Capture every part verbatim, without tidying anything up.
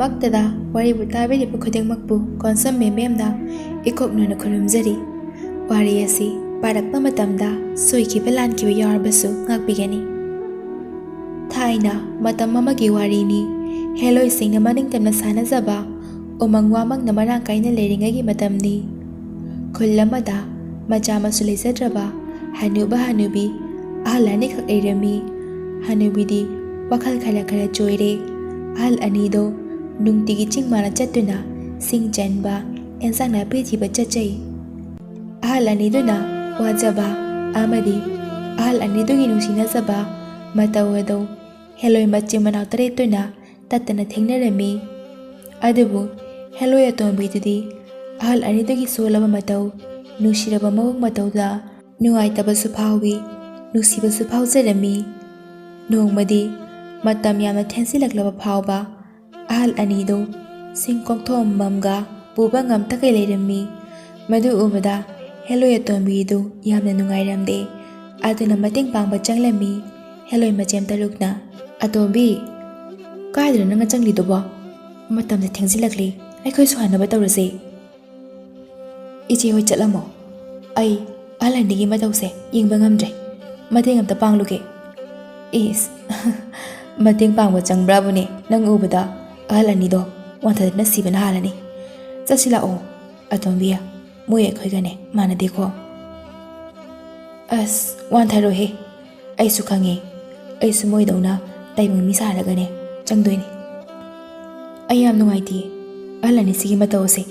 ꯃꯛꯇꯗ ꯋꯥꯔꯤꯕꯨ ꯇꯥꯕꯤꯔꯤꯕ ꯈꯨꯗꯤꯡꯃꯛꯄꯨ ꯀꯣꯟꯁꯝ ꯃꯦꯝ ꯃꯦꯝꯅ ꯏꯀꯣꯛ ꯅꯣꯏꯅ ꯈꯨꯔꯨꯝꯖꯔꯤ꯫ ꯋꯥꯔꯤ ꯑꯁꯤ ꯄꯥꯔꯛꯄ ꯃꯇꯝꯗ ꯁꯣꯏꯈꯤꯕ ꯂꯥꯟꯈꯤꯕ ꯌꯥꯎꯔꯕꯁꯨ ꯉꯥꯛꯄꯤꯒꯅꯤ꯫ ꯊꯥꯏꯅ ꯃꯇꯝ ꯑꯃꯒꯤ ꯋꯥꯔꯤꯅꯤ꯫ ꯍꯦꯂꯣꯏꯁꯤꯡꯅ ꯃꯅꯤꯡꯇꯝꯅ ꯁꯥꯟꯅꯖꯕ ꯎꯃꯪ ꯋꯥꯃꯪꯅ ꯃꯔꯥꯡ ꯀꯥꯏꯅ ꯂꯩꯔꯤꯉꯩꯒꯤ ꯃꯇꯝꯅꯤ꯫ ꯈꯨꯜ ꯑꯃꯗ ꯃꯆꯥ ꯃꯁꯨ ꯂꯩꯖꯗ꯭ꯔꯕ ꯍꯅꯨꯕ ꯍꯅꯨꯕꯤ ꯑꯍꯜ ꯑꯅꯤꯈꯛ ꯂꯩꯔꯝꯃꯤ꯫ ꯍꯅꯨꯕꯤꯗꯤ ꯋꯥꯈꯜ ꯈꯔ ꯈꯔ ꯆꯣꯏꯔꯦ꯫ ꯑꯍꯜ ꯑꯅꯤꯗꯣ ꯅꯨꯡꯇꯤꯒꯤ ꯆꯤꯡ ꯃꯥꯅ ꯆꯠꯇꯨꯅ ꯁꯤꯡ ꯆꯟꯕ, ꯑꯦꯟꯁꯥꯡ ꯅꯥꯄꯤ ꯊꯤꯕ ꯆꯠꯆꯩ꯫ ꯑꯍꯜ ꯑꯅꯤꯗꯨꯅ ꯋꯥꯖꯕ ꯑꯃꯗꯤ ꯑꯍꯜ ꯑꯅꯤꯗꯨꯒꯤ ꯅꯨꯡꯁꯤꯅꯖꯕ ꯃꯇꯧ ꯑꯗꯨ ꯍꯦꯂꯣꯏ ꯃꯆꯤꯟ ꯃꯅꯥꯎ ꯇꯔꯦꯠꯇꯨꯅ ꯇꯠꯇꯅ ꯊꯦꯡꯅꯔꯝꯃꯤ꯫ ꯑꯗꯨꯕꯨ ꯍꯦꯂꯣꯏ ꯑꯇꯣꯝꯕꯤꯗꯨꯗꯤ ꯑꯍꯜ ꯑꯅꯤꯗꯨꯒꯤ ꯁꯣꯜꯂꯕ ꯃꯇꯧ, ꯅꯨꯡꯁꯤꯔꯕ ꯃꯑꯣꯡ ꯃꯇꯧꯗ ꯅꯨꯡꯉꯥꯏꯇꯕꯁꯨ ꯐꯥꯎꯏ, ꯅꯨꯡꯁꯤꯕꯁꯨ ꯐꯥꯎꯖꯔꯝꯃꯤ꯫ ꯅꯣꯡꯃꯗꯤ ꯃꯇꯝ ꯌꯥꯝꯅ ꯊꯦꯡꯖꯤꯜꯂꯛꯂꯕ ꯐꯥꯎꯕ ꯑꯍꯜ ꯑꯅꯤꯗꯨ ꯁꯤꯡ ꯀꯣꯛꯊꯣꯛꯑꯝꯕꯝꯒ ꯄꯨꯕ ꯉꯝꯇꯈꯩ ꯂꯩꯔꯝꯃꯤ꯫ ꯃꯗꯨ ꯎꯕꯗ ꯍꯦꯂꯣꯏ ꯑꯇꯣꯝꯕꯤꯗꯨ ꯌꯥꯝꯅ ꯅꯨꯡꯉꯥꯏꯔꯝꯗꯦ꯫ ꯑꯗꯨꯅ ꯃꯇꯦꯡ ꯄꯥꯡꯕ ꯆꯪꯂꯝꯃꯤ꯫ ꯍꯦꯂꯣꯏ ꯃꯆꯦꯝ ꯇꯔꯨꯛꯅ, "ꯑꯇꯣꯝꯕꯤ, ꯀꯥꯏꯗꯅꯣ ꯅꯪꯅ ꯆꯪꯂꯤꯗꯨꯕꯣ? ꯃꯇꯝꯁꯦ ꯊꯦꯡꯖꯤꯜꯂꯛꯂꯤ, ꯑꯩꯈꯣꯏꯁꯨ ꯍꯟꯅꯕ ꯇꯧꯔꯁꯤ꯫" "ꯏꯆꯦ ꯍꯣꯏ ꯆꯠꯂꯝꯃꯣ, ꯑꯩ ꯑꯍꯜ ꯑꯅꯤꯒꯤ ꯃꯇꯧꯁꯦ ꯌꯦꯡꯕ ꯉꯝꯗ꯭ꯔꯦ, ꯃꯇꯦꯡ ꯑꯝꯇ ꯄꯥꯡꯂꯨꯒꯦ꯫" "ꯏꯁ, ꯃꯇꯦꯡ ꯄꯥꯡꯕ ꯆꯪꯕ꯭ꯔꯥꯕꯨꯅꯦ, ꯅꯪ ꯎꯕꯗ ꯑꯍꯜ ꯑꯅꯤꯗꯣ ꯋꯥꯟꯊꯗꯅ ꯁꯤꯕꯅ ꯍꯥꯜꯂꯅꯤ꯫ ꯆꯠꯁꯤ ꯂꯥꯛꯑꯣ, ꯑꯇꯣꯝꯕꯤ, ꯃꯣꯏ ꯑꯩꯈꯣꯏꯒꯅꯦ ꯃꯥꯟꯅꯗꯦꯀꯣ꯫" "ꯑꯁ, ꯋꯥꯟꯊꯔꯣꯍꯦ, ꯑꯩꯁꯨ ꯈꯪꯉꯦ, ꯑꯩꯁꯨ ꯃꯣꯏꯗꯧꯅ ꯇꯥꯏꯕꯪ ꯃꯤ ꯁꯥꯔꯒꯅꯦ ꯆꯪꯗꯣꯏꯅꯦ꯫ ꯑꯩ ꯌꯥꯝ ꯅꯨꯡꯉꯥꯏꯇꯦ ꯑꯍꯜ ꯑꯅꯤꯁꯤꯒꯤ ꯃꯇꯧ ꯑꯁꯦ꯫"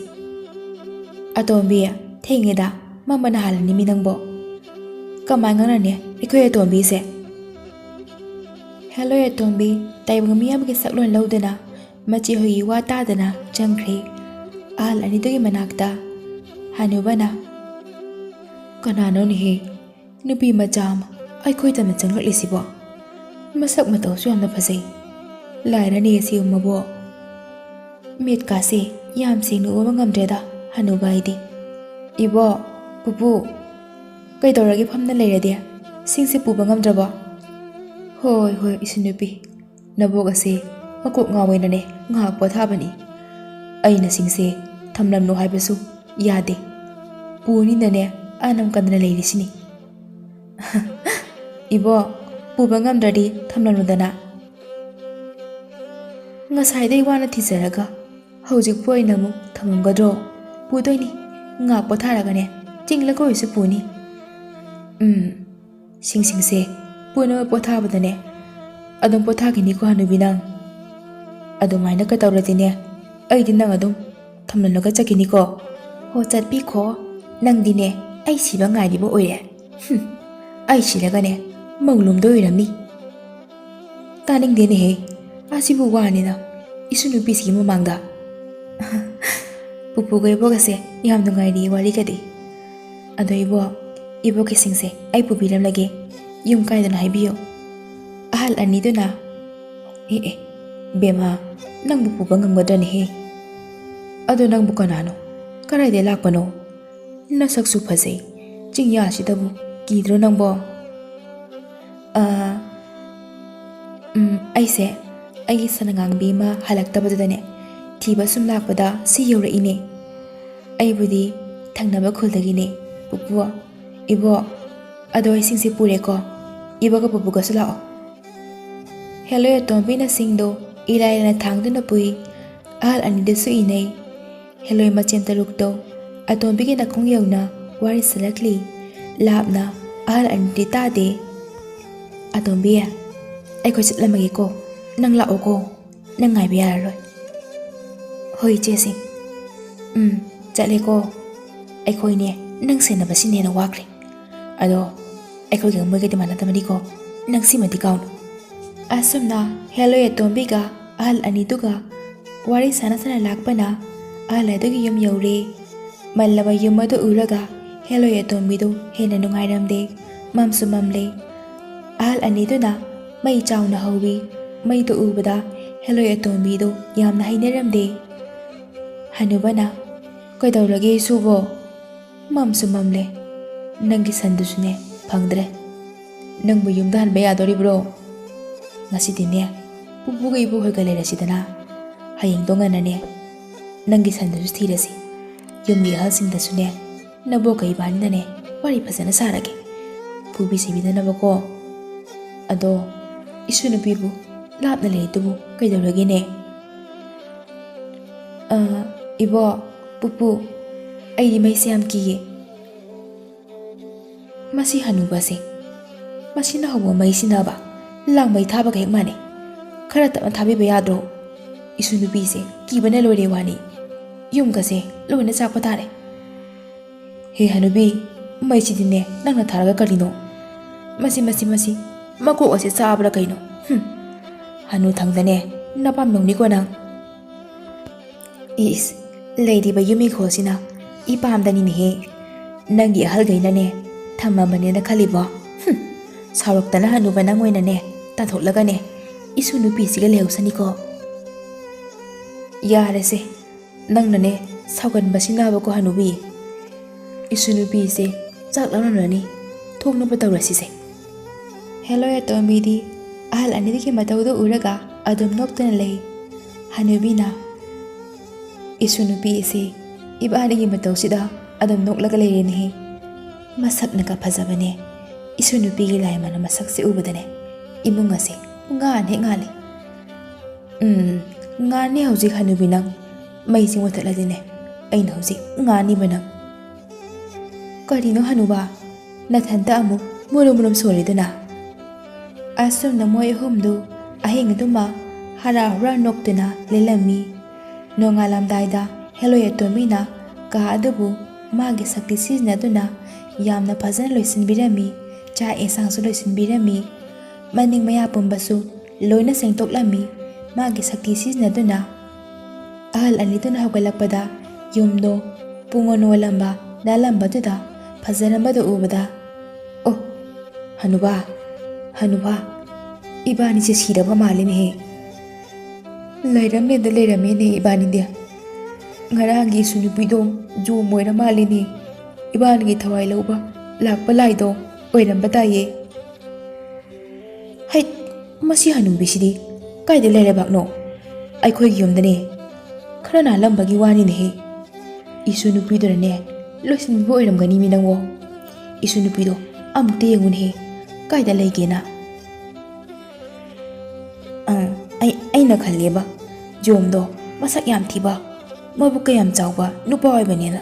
"ꯑꯇꯣꯝꯕꯤ, ꯊꯦꯡꯉꯦꯗ, ꯃꯝꯕꯅ ꯍꯥꯜꯂꯅꯤ ꯃꯤ ꯅꯪꯕꯣ꯫" "ꯀꯃꯥꯏ ꯉꯥꯡꯅꯅꯤ ꯑꯩꯈꯣꯏ ꯑꯇꯣꯝꯕꯤꯁꯦ?" ꯍꯦꯂꯣꯏ ꯑꯇꯣꯝꯕꯤ ꯇꯥꯏꯕꯪ ꯃꯤ ꯑꯃꯒꯤ ꯁꯛꯂꯣꯟ ꯂꯧꯗꯅ ꯃꯆꯦ ꯍꯣꯏꯒꯤ ꯋꯥ ꯇꯥꯗꯅ ꯆꯪꯈ꯭ꯔꯦ꯫ ꯑꯍꯜ ꯑꯅꯤꯗꯨꯒꯤ ꯃꯅꯥꯛꯇ ꯍꯅꯨꯕꯅ, "ꯀꯅꯥꯅꯣꯅꯦꯍꯦ, ꯅꯨꯄꯤ ꯃꯆꯥ ꯑꯃ ꯑꯩꯈꯣꯏ ꯇꯝꯅ ꯆꯪꯂꯛꯂꯤꯁꯤꯕꯣ? ꯃꯁꯛ ꯃꯇꯧꯁꯨ ꯌꯥꯝꯅ ꯐꯖꯩ꯫ ꯂꯥꯏꯔꯅꯤ ꯑꯁꯤꯒꯨꯝꯕꯕꯣ?" ꯃꯤꯠꯀꯥꯁꯦ ꯌꯥꯝ ꯁꯦꯡꯅ ꯎꯕ ꯉꯝꯗ꯭ꯔꯦꯗ ꯍꯅꯨꯕ ꯑꯩꯗꯤ꯫ "ꯏꯕꯣ, ꯄꯨꯄꯨ, ꯀꯩꯗꯧꯔꯒꯦ ꯐꯝꯅ ꯂꯩꯔꯗꯤ? ꯁꯤꯡꯁꯦ ꯄꯨꯕ ꯉꯝꯗ꯭ꯔꯕꯣ?" "ꯍꯣꯏ, ꯍꯣꯏ, ꯏꯁꯨ ꯅꯨꯄꯤ, ꯅꯕꯣꯛ ꯑꯁꯦ ꯃꯀꯣꯛ ꯉꯥꯎꯋꯦꯅꯅꯦ ꯉꯥꯏꯍꯥꯛ ꯄꯣꯊꯥꯕꯅꯤ꯫ ꯑꯩꯅ ꯁꯤꯡꯁꯦ ꯊꯝꯂꯝꯂꯣ ꯍꯥꯏꯕꯁꯨ ꯌꯥꯗꯦ꯫ ꯄꯨꯅꯤꯅꯅꯦ ꯑꯅꯝ ꯀꯟꯗꯅ ꯂꯩꯔꯤꯁꯤꯅꯤ꯫ ꯏꯕꯣ, ꯄꯨꯕ ꯉꯝꯗ꯭ꯔꯗꯤ ꯊꯝꯂꯝꯂꯨꯗꯅ꯫ ꯉꯁꯥꯏꯗꯩ ꯋꯥꯅ ꯊꯤꯖꯔꯒ ꯍꯧꯖꯤꯛꯄꯨ ꯑꯩꯅ ꯑꯃꯨꯛ ꯊꯝꯂꯝꯒꯗ꯭ꯔꯣ? ꯄꯨꯗꯣꯏꯅꯤ꯫ ꯉꯥꯛ ꯄꯣꯊꯥꯔꯒꯅꯦ ꯆꯤꯡꯂꯒ ꯑꯣꯏꯔꯁꯨ ꯄꯨꯅꯤ꯫ ꯎꯝ, ꯁꯤꯡꯁꯤꯡꯁꯦ ꯄꯨꯅꯕ ꯄꯣꯊꯥꯕꯗꯅꯦ ꯑꯗꯨꯝ ꯄꯣꯊꯥꯈꯤꯅꯤꯀꯣ ꯍꯅꯨꯕꯤ ꯅꯪ꯫ ꯑꯗꯨꯃꯥꯏꯅ ꯀꯩꯗꯧꯔꯗꯤꯅꯦ ꯑꯩꯗꯤ ꯅꯪ ꯑꯗꯨꯝ ꯊꯝꯂꯝꯂꯒ ꯆꯠꯈꯤꯅꯤꯀꯣ꯫ ꯍꯣ, ꯆꯠꯄꯤꯈꯣ꯫ ꯅꯪꯗꯤꯅꯦ ꯑꯩ ꯁꯤꯕ ꯉꯥꯏꯔꯤꯕ ꯑꯣꯏꯔꯦ꯫ ꯍꯨꯝ, ꯑꯩ ꯁꯤꯔꯒꯅꯦ ꯃꯧ ꯂꯨꯝꯗꯣꯏ ꯑꯣꯏꯔꯝꯅꯤ꯫ ꯇꯥꯅꯤꯡꯗꯦꯅꯦꯍꯦ, ꯑꯁꯤꯕꯨ ꯋꯥꯅꯤꯅ ꯏꯁꯨ ꯅꯨꯄꯤꯁꯤꯒꯤ ꯃꯃꯥꯡꯗ꯫ ꯄꯨꯄꯨꯒ ꯏꯕꯣꯛꯀꯁꯦ ꯌꯥꯝ ꯅꯨꯡꯉꯥꯏꯔꯤ ꯋꯥꯔꯤꯒꯗꯤ꯫ ꯑꯗꯣ ꯏꯕꯣꯛ, ꯏꯕꯣꯛꯀꯤꯁꯤꯡꯁꯦ ꯑꯩ ꯄꯨꯕꯤꯔꯝꯂꯒꯦ, ꯌꯨꯝ ꯀꯥꯏꯗꯅꯣ ꯍꯥꯏꯕꯤꯌꯨ꯫ ꯑꯍꯜ ꯑꯅꯤꯗꯨꯅ, "ꯑꯦ ꯑꯦ, ꯕꯦꯝꯃ, ꯅꯪꯕꯨ ꯄꯨꯕ ꯉꯝꯒꯗ꯭ꯔꯅꯦꯍꯦ? ꯑꯗꯣ ꯅꯪꯕꯨ ꯀꯅꯥꯅꯣ? ꯀꯗꯥꯏꯗ ꯂꯥꯛꯄꯅꯣ? ꯅꯁꯛꯁꯨ ꯐꯖꯩ, ꯆꯤꯡꯌꯥꯁꯤꯗꯕꯨ ꯀꯤꯗ꯭ꯔꯣ ꯅꯪꯕꯣ?" "ꯑ, ꯎꯝ, ꯑꯩꯁꯦ ꯑꯩꯒꯤ ꯁꯅꯉꯥꯡꯕꯤ ꯑꯃ ꯍꯜꯂꯛꯇꯕꯗꯨꯗꯅꯦ ꯊꯤꯕ ꯁꯨꯝ ꯂꯥꯛꯄꯗ ꯁꯤ ꯌꯧꯔꯛꯏꯅꯦ꯫ ꯑꯩꯕꯨꯗꯤ ꯊꯪꯅꯕ ꯈꯨꯜꯗꯒꯤꯅꯦ, ꯄꯨꯄꯨ, ꯏꯕꯣꯛ꯫ ꯑꯗꯣ ꯑꯩꯁꯤꯡꯁꯦ ꯄꯨꯔꯦꯀꯣ, ꯏꯕꯣꯛꯀ ꯄꯨꯄꯨꯒꯁꯨ ꯂꯥꯛꯑꯣ꯫" ꯍꯦꯂꯣꯏ ꯑꯇꯣꯝꯕꯤꯅ ꯁꯤꯡꯗꯣ ꯏꯂꯥꯏ ꯂꯥꯏꯅ ꯊꯥꯡꯗꯨꯅ ꯄꯨꯏ꯫ ꯑꯍꯜ ꯑꯅꯤꯗꯨꯁꯨ ꯏꯅꯩ꯫ ꯍꯦꯂꯣꯏ ꯃꯆꯦꯝ ꯇꯔꯨꯛꯇꯣ ꯑꯇꯣꯝꯕꯤꯒꯤ ꯅꯥꯀꯣꯡ ꯌꯧꯅ ꯋꯥꯔꯤ ꯁꯥꯂꯛꯂꯤ꯫ ꯂꯥꯞꯅ ꯑꯍꯜ ꯑꯅꯤꯗꯤ ꯇꯥꯗꯦ꯫ "ꯑꯇꯣꯝꯕꯤ, ꯑꯩꯈꯣꯏ ꯆꯠꯂꯝꯃꯒꯦꯀꯣ, ꯅꯪ ꯂꯥꯛꯑꯣꯀꯣ, ꯅꯪ ꯉꯥꯏꯕ ꯌꯥꯔꯔꯣꯏ꯫" "ꯍꯣꯏ ꯏꯆꯦꯁꯤꯡ, ꯎꯝ, ꯆꯠꯂꯦꯀꯣ꯫ ꯑꯩꯈꯣꯏꯅꯦ ꯅꯪ ꯁꯦꯟꯅꯕꯁꯤꯅ ꯍꯦꯟꯅ ꯋꯥꯈ꯭ꯔꯦ꯫ ꯑꯗꯣ ꯑꯩꯈꯣꯏꯒ ꯃꯣꯏꯒꯗꯤ ꯃꯥꯟꯅꯗꯕꯅꯤꯀꯣ, ꯅꯪ ꯁꯤꯃꯗꯤ ꯀꯥꯎꯅꯨ꯫" ꯑꯁꯨꯝꯅ ꯍꯦꯂꯣꯏ ꯑꯇꯣꯝꯕꯤꯒ ꯑꯍꯜ ꯑꯅꯤꯗꯨꯒ ꯋꯥꯔꯤ ꯁꯥꯟꯅ ꯁꯥꯟꯅ ꯂꯥꯛꯄꯅ ꯑꯍꯜ ꯑꯗꯨꯒꯤ ꯌꯨꯝ ꯌꯧꯔꯦ꯫ ꯃꯜꯂꯕ ꯌꯨꯝ ꯑꯗꯨ ꯎꯔꯒ ꯍꯦꯂꯣꯏ ꯑꯇꯣꯝꯕꯤꯗꯨ ꯍꯦꯟꯅ ꯅꯨꯡꯉꯥꯏꯔꯝꯗꯦ꯫ ꯃꯝꯁꯨ ꯃꯝꯂꯦ꯫ ꯑꯍꯜ ꯑꯅꯤꯗꯨꯅ ꯃꯩ ꯆꯥꯎꯅ ꯍꯧꯏ꯫ ꯃꯩꯗꯨ ꯎꯕꯗ ꯍꯦꯂꯣꯏ ꯑꯇꯣꯝꯕꯤꯗꯨ ꯌꯥꯝꯅ ꯍꯩꯅꯔꯝꯗꯦ꯫ ꯍꯅꯨꯕꯅ, "ꯀꯩꯗꯧꯔꯒꯦ ꯏꯁꯨꯕꯣ? ꯃꯝꯁꯨ ꯃꯝꯂꯦ꯫ ꯅꯪꯒꯤ ꯁꯟꯗꯨꯁꯨꯅꯦ ꯐꯪꯗ꯭ꯔꯦ꯫ ꯅꯪꯕꯨ ꯌꯨꯝꯗ ꯍꯟꯕ ꯌꯥꯗꯣꯔꯤꯕ꯭ꯔꯣ? ꯉꯁꯤꯗꯤꯅꯦ ꯄꯨꯄꯨꯒ ꯏꯕꯣꯛ ꯍꯣꯏꯒ ꯂꯩꯔꯁꯤꯗꯅ꯫ ꯍꯌꯦꯡꯗꯣ ꯉꯟꯅꯅꯦ ꯅꯪꯒꯤ ꯁꯟꯗꯨꯁꯨ ꯊꯤꯔꯁꯤ꯫ ꯌꯨꯝꯒꯤ ꯑꯍꯜꯁꯤꯡꯗꯁꯨꯅꯦ ꯅꯕꯣꯛꯀ ꯏꯕꯥꯅꯤꯅꯅꯦ ꯋꯥꯔꯤ ꯐꯖꯅ ꯁꯥꯔꯒꯦ꯫ ꯄꯨꯕꯤ ꯁꯤꯕꯤꯗꯅꯕꯀꯣ꯫ ꯑꯗꯣ ꯏꯁꯨ ꯅꯨꯄꯤꯕꯨ ꯂꯥꯞꯅ ꯂꯩꯗꯨꯕꯨ ꯀꯩꯗꯧꯔꯒꯦꯅꯦ? ꯑ, ꯏꯕꯣꯛ, ꯄꯨꯄꯨ, ꯑꯩꯗꯤ ꯃꯩꯁꯦ ꯌꯥꯝ ꯀꯤꯌꯦ꯫ ꯃꯁꯤ ꯍꯅꯨꯕꯁꯦ, ꯃꯁꯤꯅ ꯍꯧꯕ ꯃꯩꯁꯤꯅꯕ ꯂꯥꯡꯃꯩ ꯊꯥꯕꯒ ꯍꯦꯛ ꯃꯥꯟꯅꯩ꯫ ꯈꯔ ꯇꯞꯅ ꯊꯥꯕꯤꯕ ꯌꯥꯗ꯭ꯔꯣ? ꯏꯁꯨ ꯅꯨꯄꯤꯁꯦ ꯀꯤꯕꯅ ꯂꯣꯏꯔꯦ ꯋꯥꯅꯤ꯫ ꯌꯨꯝꯒꯁꯦ ꯂꯣꯏꯅ ꯆꯥꯛꯄ ꯇꯥꯔꯦ꯫ ꯍꯦ ꯍꯅꯨꯕꯤ, ꯃꯩꯁꯤꯗꯤꯅꯦ ꯅꯪꯅ ꯊꯥꯔꯒ ꯀꯔꯤꯅꯣ? ꯃꯁꯤ, ꯃꯁꯤ, ꯃꯁꯤ, ꯃꯀꯣꯛ ꯑꯁꯤ ꯆꯥꯕ꯭ꯔꯥ ꯀꯩꯅꯣ? ꯍꯨꯝ, ꯍꯅꯨ ꯊꯪꯗꯅꯦ ꯅꯄꯥꯝ ꯌꯧꯅꯤꯀꯣ ꯅꯪ꯫ ꯏꯁ, ꯂꯩꯔꯤꯕ ꯌꯨꯝ ꯏꯪꯈꯣꯜꯁꯤꯅ ꯏꯄꯥꯝꯗꯅꯤꯅꯦꯍꯦ꯫ ꯅꯪꯒꯤ ꯑꯍꯜꯈꯩꯅꯅꯦ ꯊꯝꯃꯕꯅꯦꯅ ꯈꯜꯂꯤꯕꯣ? ꯍꯨꯝ, ꯁꯥꯎꯔꯛꯇꯅ ꯍꯅꯨꯕ ꯅꯪ ꯑꯣꯏꯅꯅꯦ ꯇꯥꯟꯊꯣꯛꯂꯒꯅꯦ ꯏꯁꯨ ꯅꯨꯄꯤꯁꯤꯒ ꯂꯩꯍꯧꯁꯅꯤꯀꯣ꯫ ꯌꯥꯔꯦꯁꯦ, ꯅꯪꯅꯅꯦ ꯁꯥꯎꯒꯟꯕꯁꯤꯅꯕꯀꯣ ꯍꯅꯨꯕꯤ꯫ ꯏꯁꯨ ꯅꯨꯄꯤꯁꯦ ꯆꯥꯛ ꯂꯥꯝꯂꯝꯂꯅꯤ, ꯊꯣꯡꯅꯕ ꯇꯧꯔꯁꯤꯁꯦ꯫ ꯍꯦꯂꯣꯏ ꯑꯇꯣꯝꯕꯤꯗꯤ ꯑꯍꯜ ꯑꯅꯤꯗꯨꯒꯤ ꯃꯇꯧꯗꯨ ꯎꯔꯒ ꯑꯗꯨꯝ ꯅꯣꯛꯇꯨꯅ ꯂꯩ꯫ ꯍꯅꯨꯕꯤꯅ, ꯏꯁꯨ ꯅꯨꯄꯤ ꯑꯁꯤ ꯏꯕꯥꯅꯤꯒꯤ ꯃꯇꯧꯁꯤꯗ ꯑꯗꯨꯝ ꯅꯣꯛꯂꯒ ꯂꯩꯔꯦꯅꯦꯍꯦ꯫ ꯃꯁꯛꯅꯒ ꯐꯖꯕꯅꯦ꯫ ꯏꯁꯨ ꯅꯨꯄꯤꯒꯤ ꯂꯥꯏꯃꯅ ꯃꯁꯛꯁꯦ ꯎꯕꯗꯅꯦ ꯏꯃꯨꯡ ꯑꯁꯦ ꯄꯨꯡꯉꯥꯟ ꯍꯦꯛ ꯉꯥꯜꯂꯤ꯫ ꯎꯝ, ꯉꯥꯟꯅꯤ ꯍꯧꯖꯤꯛ ꯍꯅꯨꯕꯤ ꯅꯪ꯫ ꯃꯩꯁꯤ ꯃꯨꯊꯠꯂꯗꯤꯅꯦ ꯑꯩꯅ ꯍꯧꯖꯤꯛ ꯉꯥꯟꯅꯤꯕ ꯅꯪ꯫ ꯀꯔꯤꯅꯣ ꯍꯅꯨꯕ? ꯅꯊꯟꯇ ꯑꯃꯨꯛ ꯃꯨꯔꯨꯝ ꯃꯨꯔꯨꯝ ꯁꯣꯜꯂꯤꯗꯨꯅ? ꯑꯁꯨꯝꯅ ꯃꯣꯏ ꯑꯍꯨꯝꯗꯨ ꯑꯍꯤꯡ ꯑꯗꯨꯃ ꯍꯔꯥ ꯍꯨꯔꯥ ꯅꯣꯛꯇꯨꯅ ꯂꯦꯜꯂꯝꯃꯤ꯫ ꯅꯣꯡꯉꯥꯜꯂꯝꯗꯥꯏꯗ ꯍꯦꯂꯣꯏ ꯑꯇꯣꯝꯕꯤꯅ ꯀꯥ ꯑꯗꯨꯕꯨ ꯃꯥꯒꯤ ꯁꯛꯇꯤ ꯁꯤꯖꯤꯟꯅꯗꯨꯅ ꯌꯥꯝꯅ ꯐꯖꯅ ꯂꯣꯏꯁꯤꯟꯕꯤꯔꯝꯃꯤ꯫ ꯆꯥꯛ ꯌꯦꯟꯁꯥꯡꯁꯨ ꯂꯣꯏꯁꯤꯟꯕꯤꯔꯝꯃꯤ꯫ ꯃꯅꯤꯡ ꯃꯌꯥ ꯄꯨꯝꯕꯁꯨ ꯂꯣꯏꯅ ꯁꯦꯡꯗꯣꯛꯂꯝꯃꯤ꯫ ꯃꯥꯒꯤ ꯁꯛꯇꯤ ꯁꯤꯖꯤꯟꯅꯗꯨꯅ ꯑꯍꯜ ꯑꯅꯤꯗꯨꯅ ꯍꯧꯒꯠꯂꯛꯄꯗ ꯌꯨꯝꯗꯣ ꯄꯨꯡꯑꯣꯟ ꯑꯣꯜꯂꯝꯕ ꯅꯥꯜꯂꯝꯕꯗꯨꯗ ꯐꯖꯔꯝꯕꯗꯨ ꯎꯕꯗ, "ꯑꯣ, ꯍꯅꯨꯕꯥ, ꯍꯅꯨꯕꯥ, ꯏꯕꯥꯅꯤꯁꯦ ꯁꯤꯔꯕ ꯃꯥꯜꯂꯤꯅꯦꯍꯦ꯫ ꯂꯩꯔꯝꯃꯦꯗ ꯂꯩꯔꯝꯃꯦꯅꯦ ꯏꯕꯥꯅꯤꯗꯤ꯫ ꯉꯔꯥꯡꯒꯤ ꯏꯁꯨ ꯅꯨꯄꯤꯗꯣ ꯖꯣꯝ ꯑꯣꯏꯔ ꯃꯥꯜꯂꯤꯅꯦ꯫ ꯏꯕꯥꯅꯤꯒꯤ ꯊꯋꯥꯏ ꯂꯧꯕ ꯂꯥꯛꯄ ꯂꯥꯏꯗꯣ ꯑꯣꯏꯔꯝꯕ ꯇꯥꯏꯌꯦ꯫ ꯍꯩꯠ, ꯃꯁꯤ ꯍꯅꯨꯕꯤꯁꯤꯗꯤ!" "ꯀꯥꯏꯗ ꯂꯩꯔꯦ ꯕꯥꯛꯅꯣ?" "ꯑꯩꯈꯣꯏꯒꯤ ꯌꯨꯝꯗꯅꯦ꯫ ꯈꯔ ꯅꯥꯜꯂꯝꯕꯒꯤ ꯋꯥꯅꯤꯅꯦꯍꯦ꯫ ꯏꯁꯨ ꯅꯨꯄꯤꯗꯨꯅꯅꯦ ꯂꯣꯏꯁꯤꯟꯕꯤꯕ ꯑꯣꯏꯔꯝꯒꯅꯤ ꯃꯤ ꯅꯪꯕꯣ꯫ ꯏꯁꯨ ꯅꯨꯄꯤꯗꯣ ꯑꯃꯨꯛꯇ ꯌꯦꯡꯉꯨꯅꯦꯍꯦ꯫ ꯀꯥꯏꯗ ꯂꯩꯒꯦꯅ?" ꯑꯪ, ꯑꯩ, ꯑꯩꯅ ꯈꯜꯂꯦꯕ, ꯌꯣꯝꯗꯣ ꯃꯁꯛ ꯌꯥꯝ ꯊꯤꯕ, ꯃꯕꯨꯛ ꯀꯌꯥꯝ ꯆꯥꯎꯕ ꯅꯨꯄꯥ ꯑꯣꯏꯕꯅꯦꯅ꯫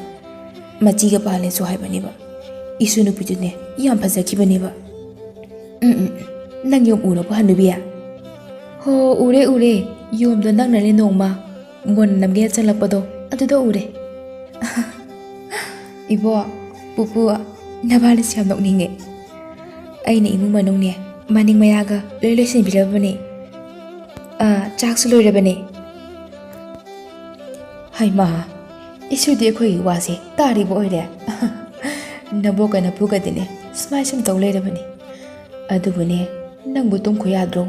ꯃꯆꯤꯒ ꯄꯥꯜꯂꯦꯁꯨ ꯍꯥꯏꯕꯅꯦꯕ꯫ ꯏꯁꯨ ꯅꯨꯄꯤꯗꯨꯅꯦ ꯌꯥꯝ ꯐꯖꯈꯤꯕꯅꯦꯕ꯫ ꯎꯝ, ꯎꯝ, ꯎꯝ꯫ ꯅꯪ ꯌꯣꯝ ꯎꯔꯕꯣ, ꯍꯅꯨꯕꯤ? ꯍꯣ, ꯎꯔꯦ, ꯎꯔꯦ꯫ ꯌꯣꯝꯗꯣ ꯅꯪꯅꯅꯦ ꯅꯣꯡꯃ ꯃꯣꯟ ꯅꯝꯒꯦ ꯆꯪꯂꯛꯄꯗꯣ, ꯑꯗꯨꯗ ꯎꯔꯦ꯫ ꯏꯕꯣ, ꯄꯨꯄꯨ, ꯅꯕꯥꯅꯤꯁꯤ ꯌꯥꯝ ꯅꯣꯛꯅꯤꯡꯉꯦ꯫ ꯑꯩꯅ ꯏꯃꯨꯡ ꯃꯅꯨꯡꯅꯦ, ꯃꯅꯤꯡ ꯃꯌꯥꯒ ꯂꯣꯏ ꯂꯣꯏꯁꯤꯟꯕꯤꯔꯕꯅꯦ꯫ ꯑꯥ, ꯆꯥꯛꯁꯨ ꯂꯣꯏꯔꯕꯅꯦ꯫ ꯍꯩꯃꯥ, ꯏꯁꯨꯗꯤ ꯑꯩꯈꯣꯏꯒꯤ ꯋꯥꯁꯦ ꯇꯥꯔꯤꯕ ꯑꯣꯏꯔꯦ꯫ ꯅꯕꯣꯛꯀ ꯅꯄꯨꯒꯗꯤꯅꯦ ꯁꯨꯃꯥꯏ ꯁꯨꯝ ꯇꯧ ꯂꯩꯔꯕꯅꯤ꯫ ꯑꯗꯨꯕꯨꯅꯦ, ꯅꯪꯕꯨ ꯇꯨꯝꯈꯣ ꯌꯥꯗ꯭ꯔꯣ?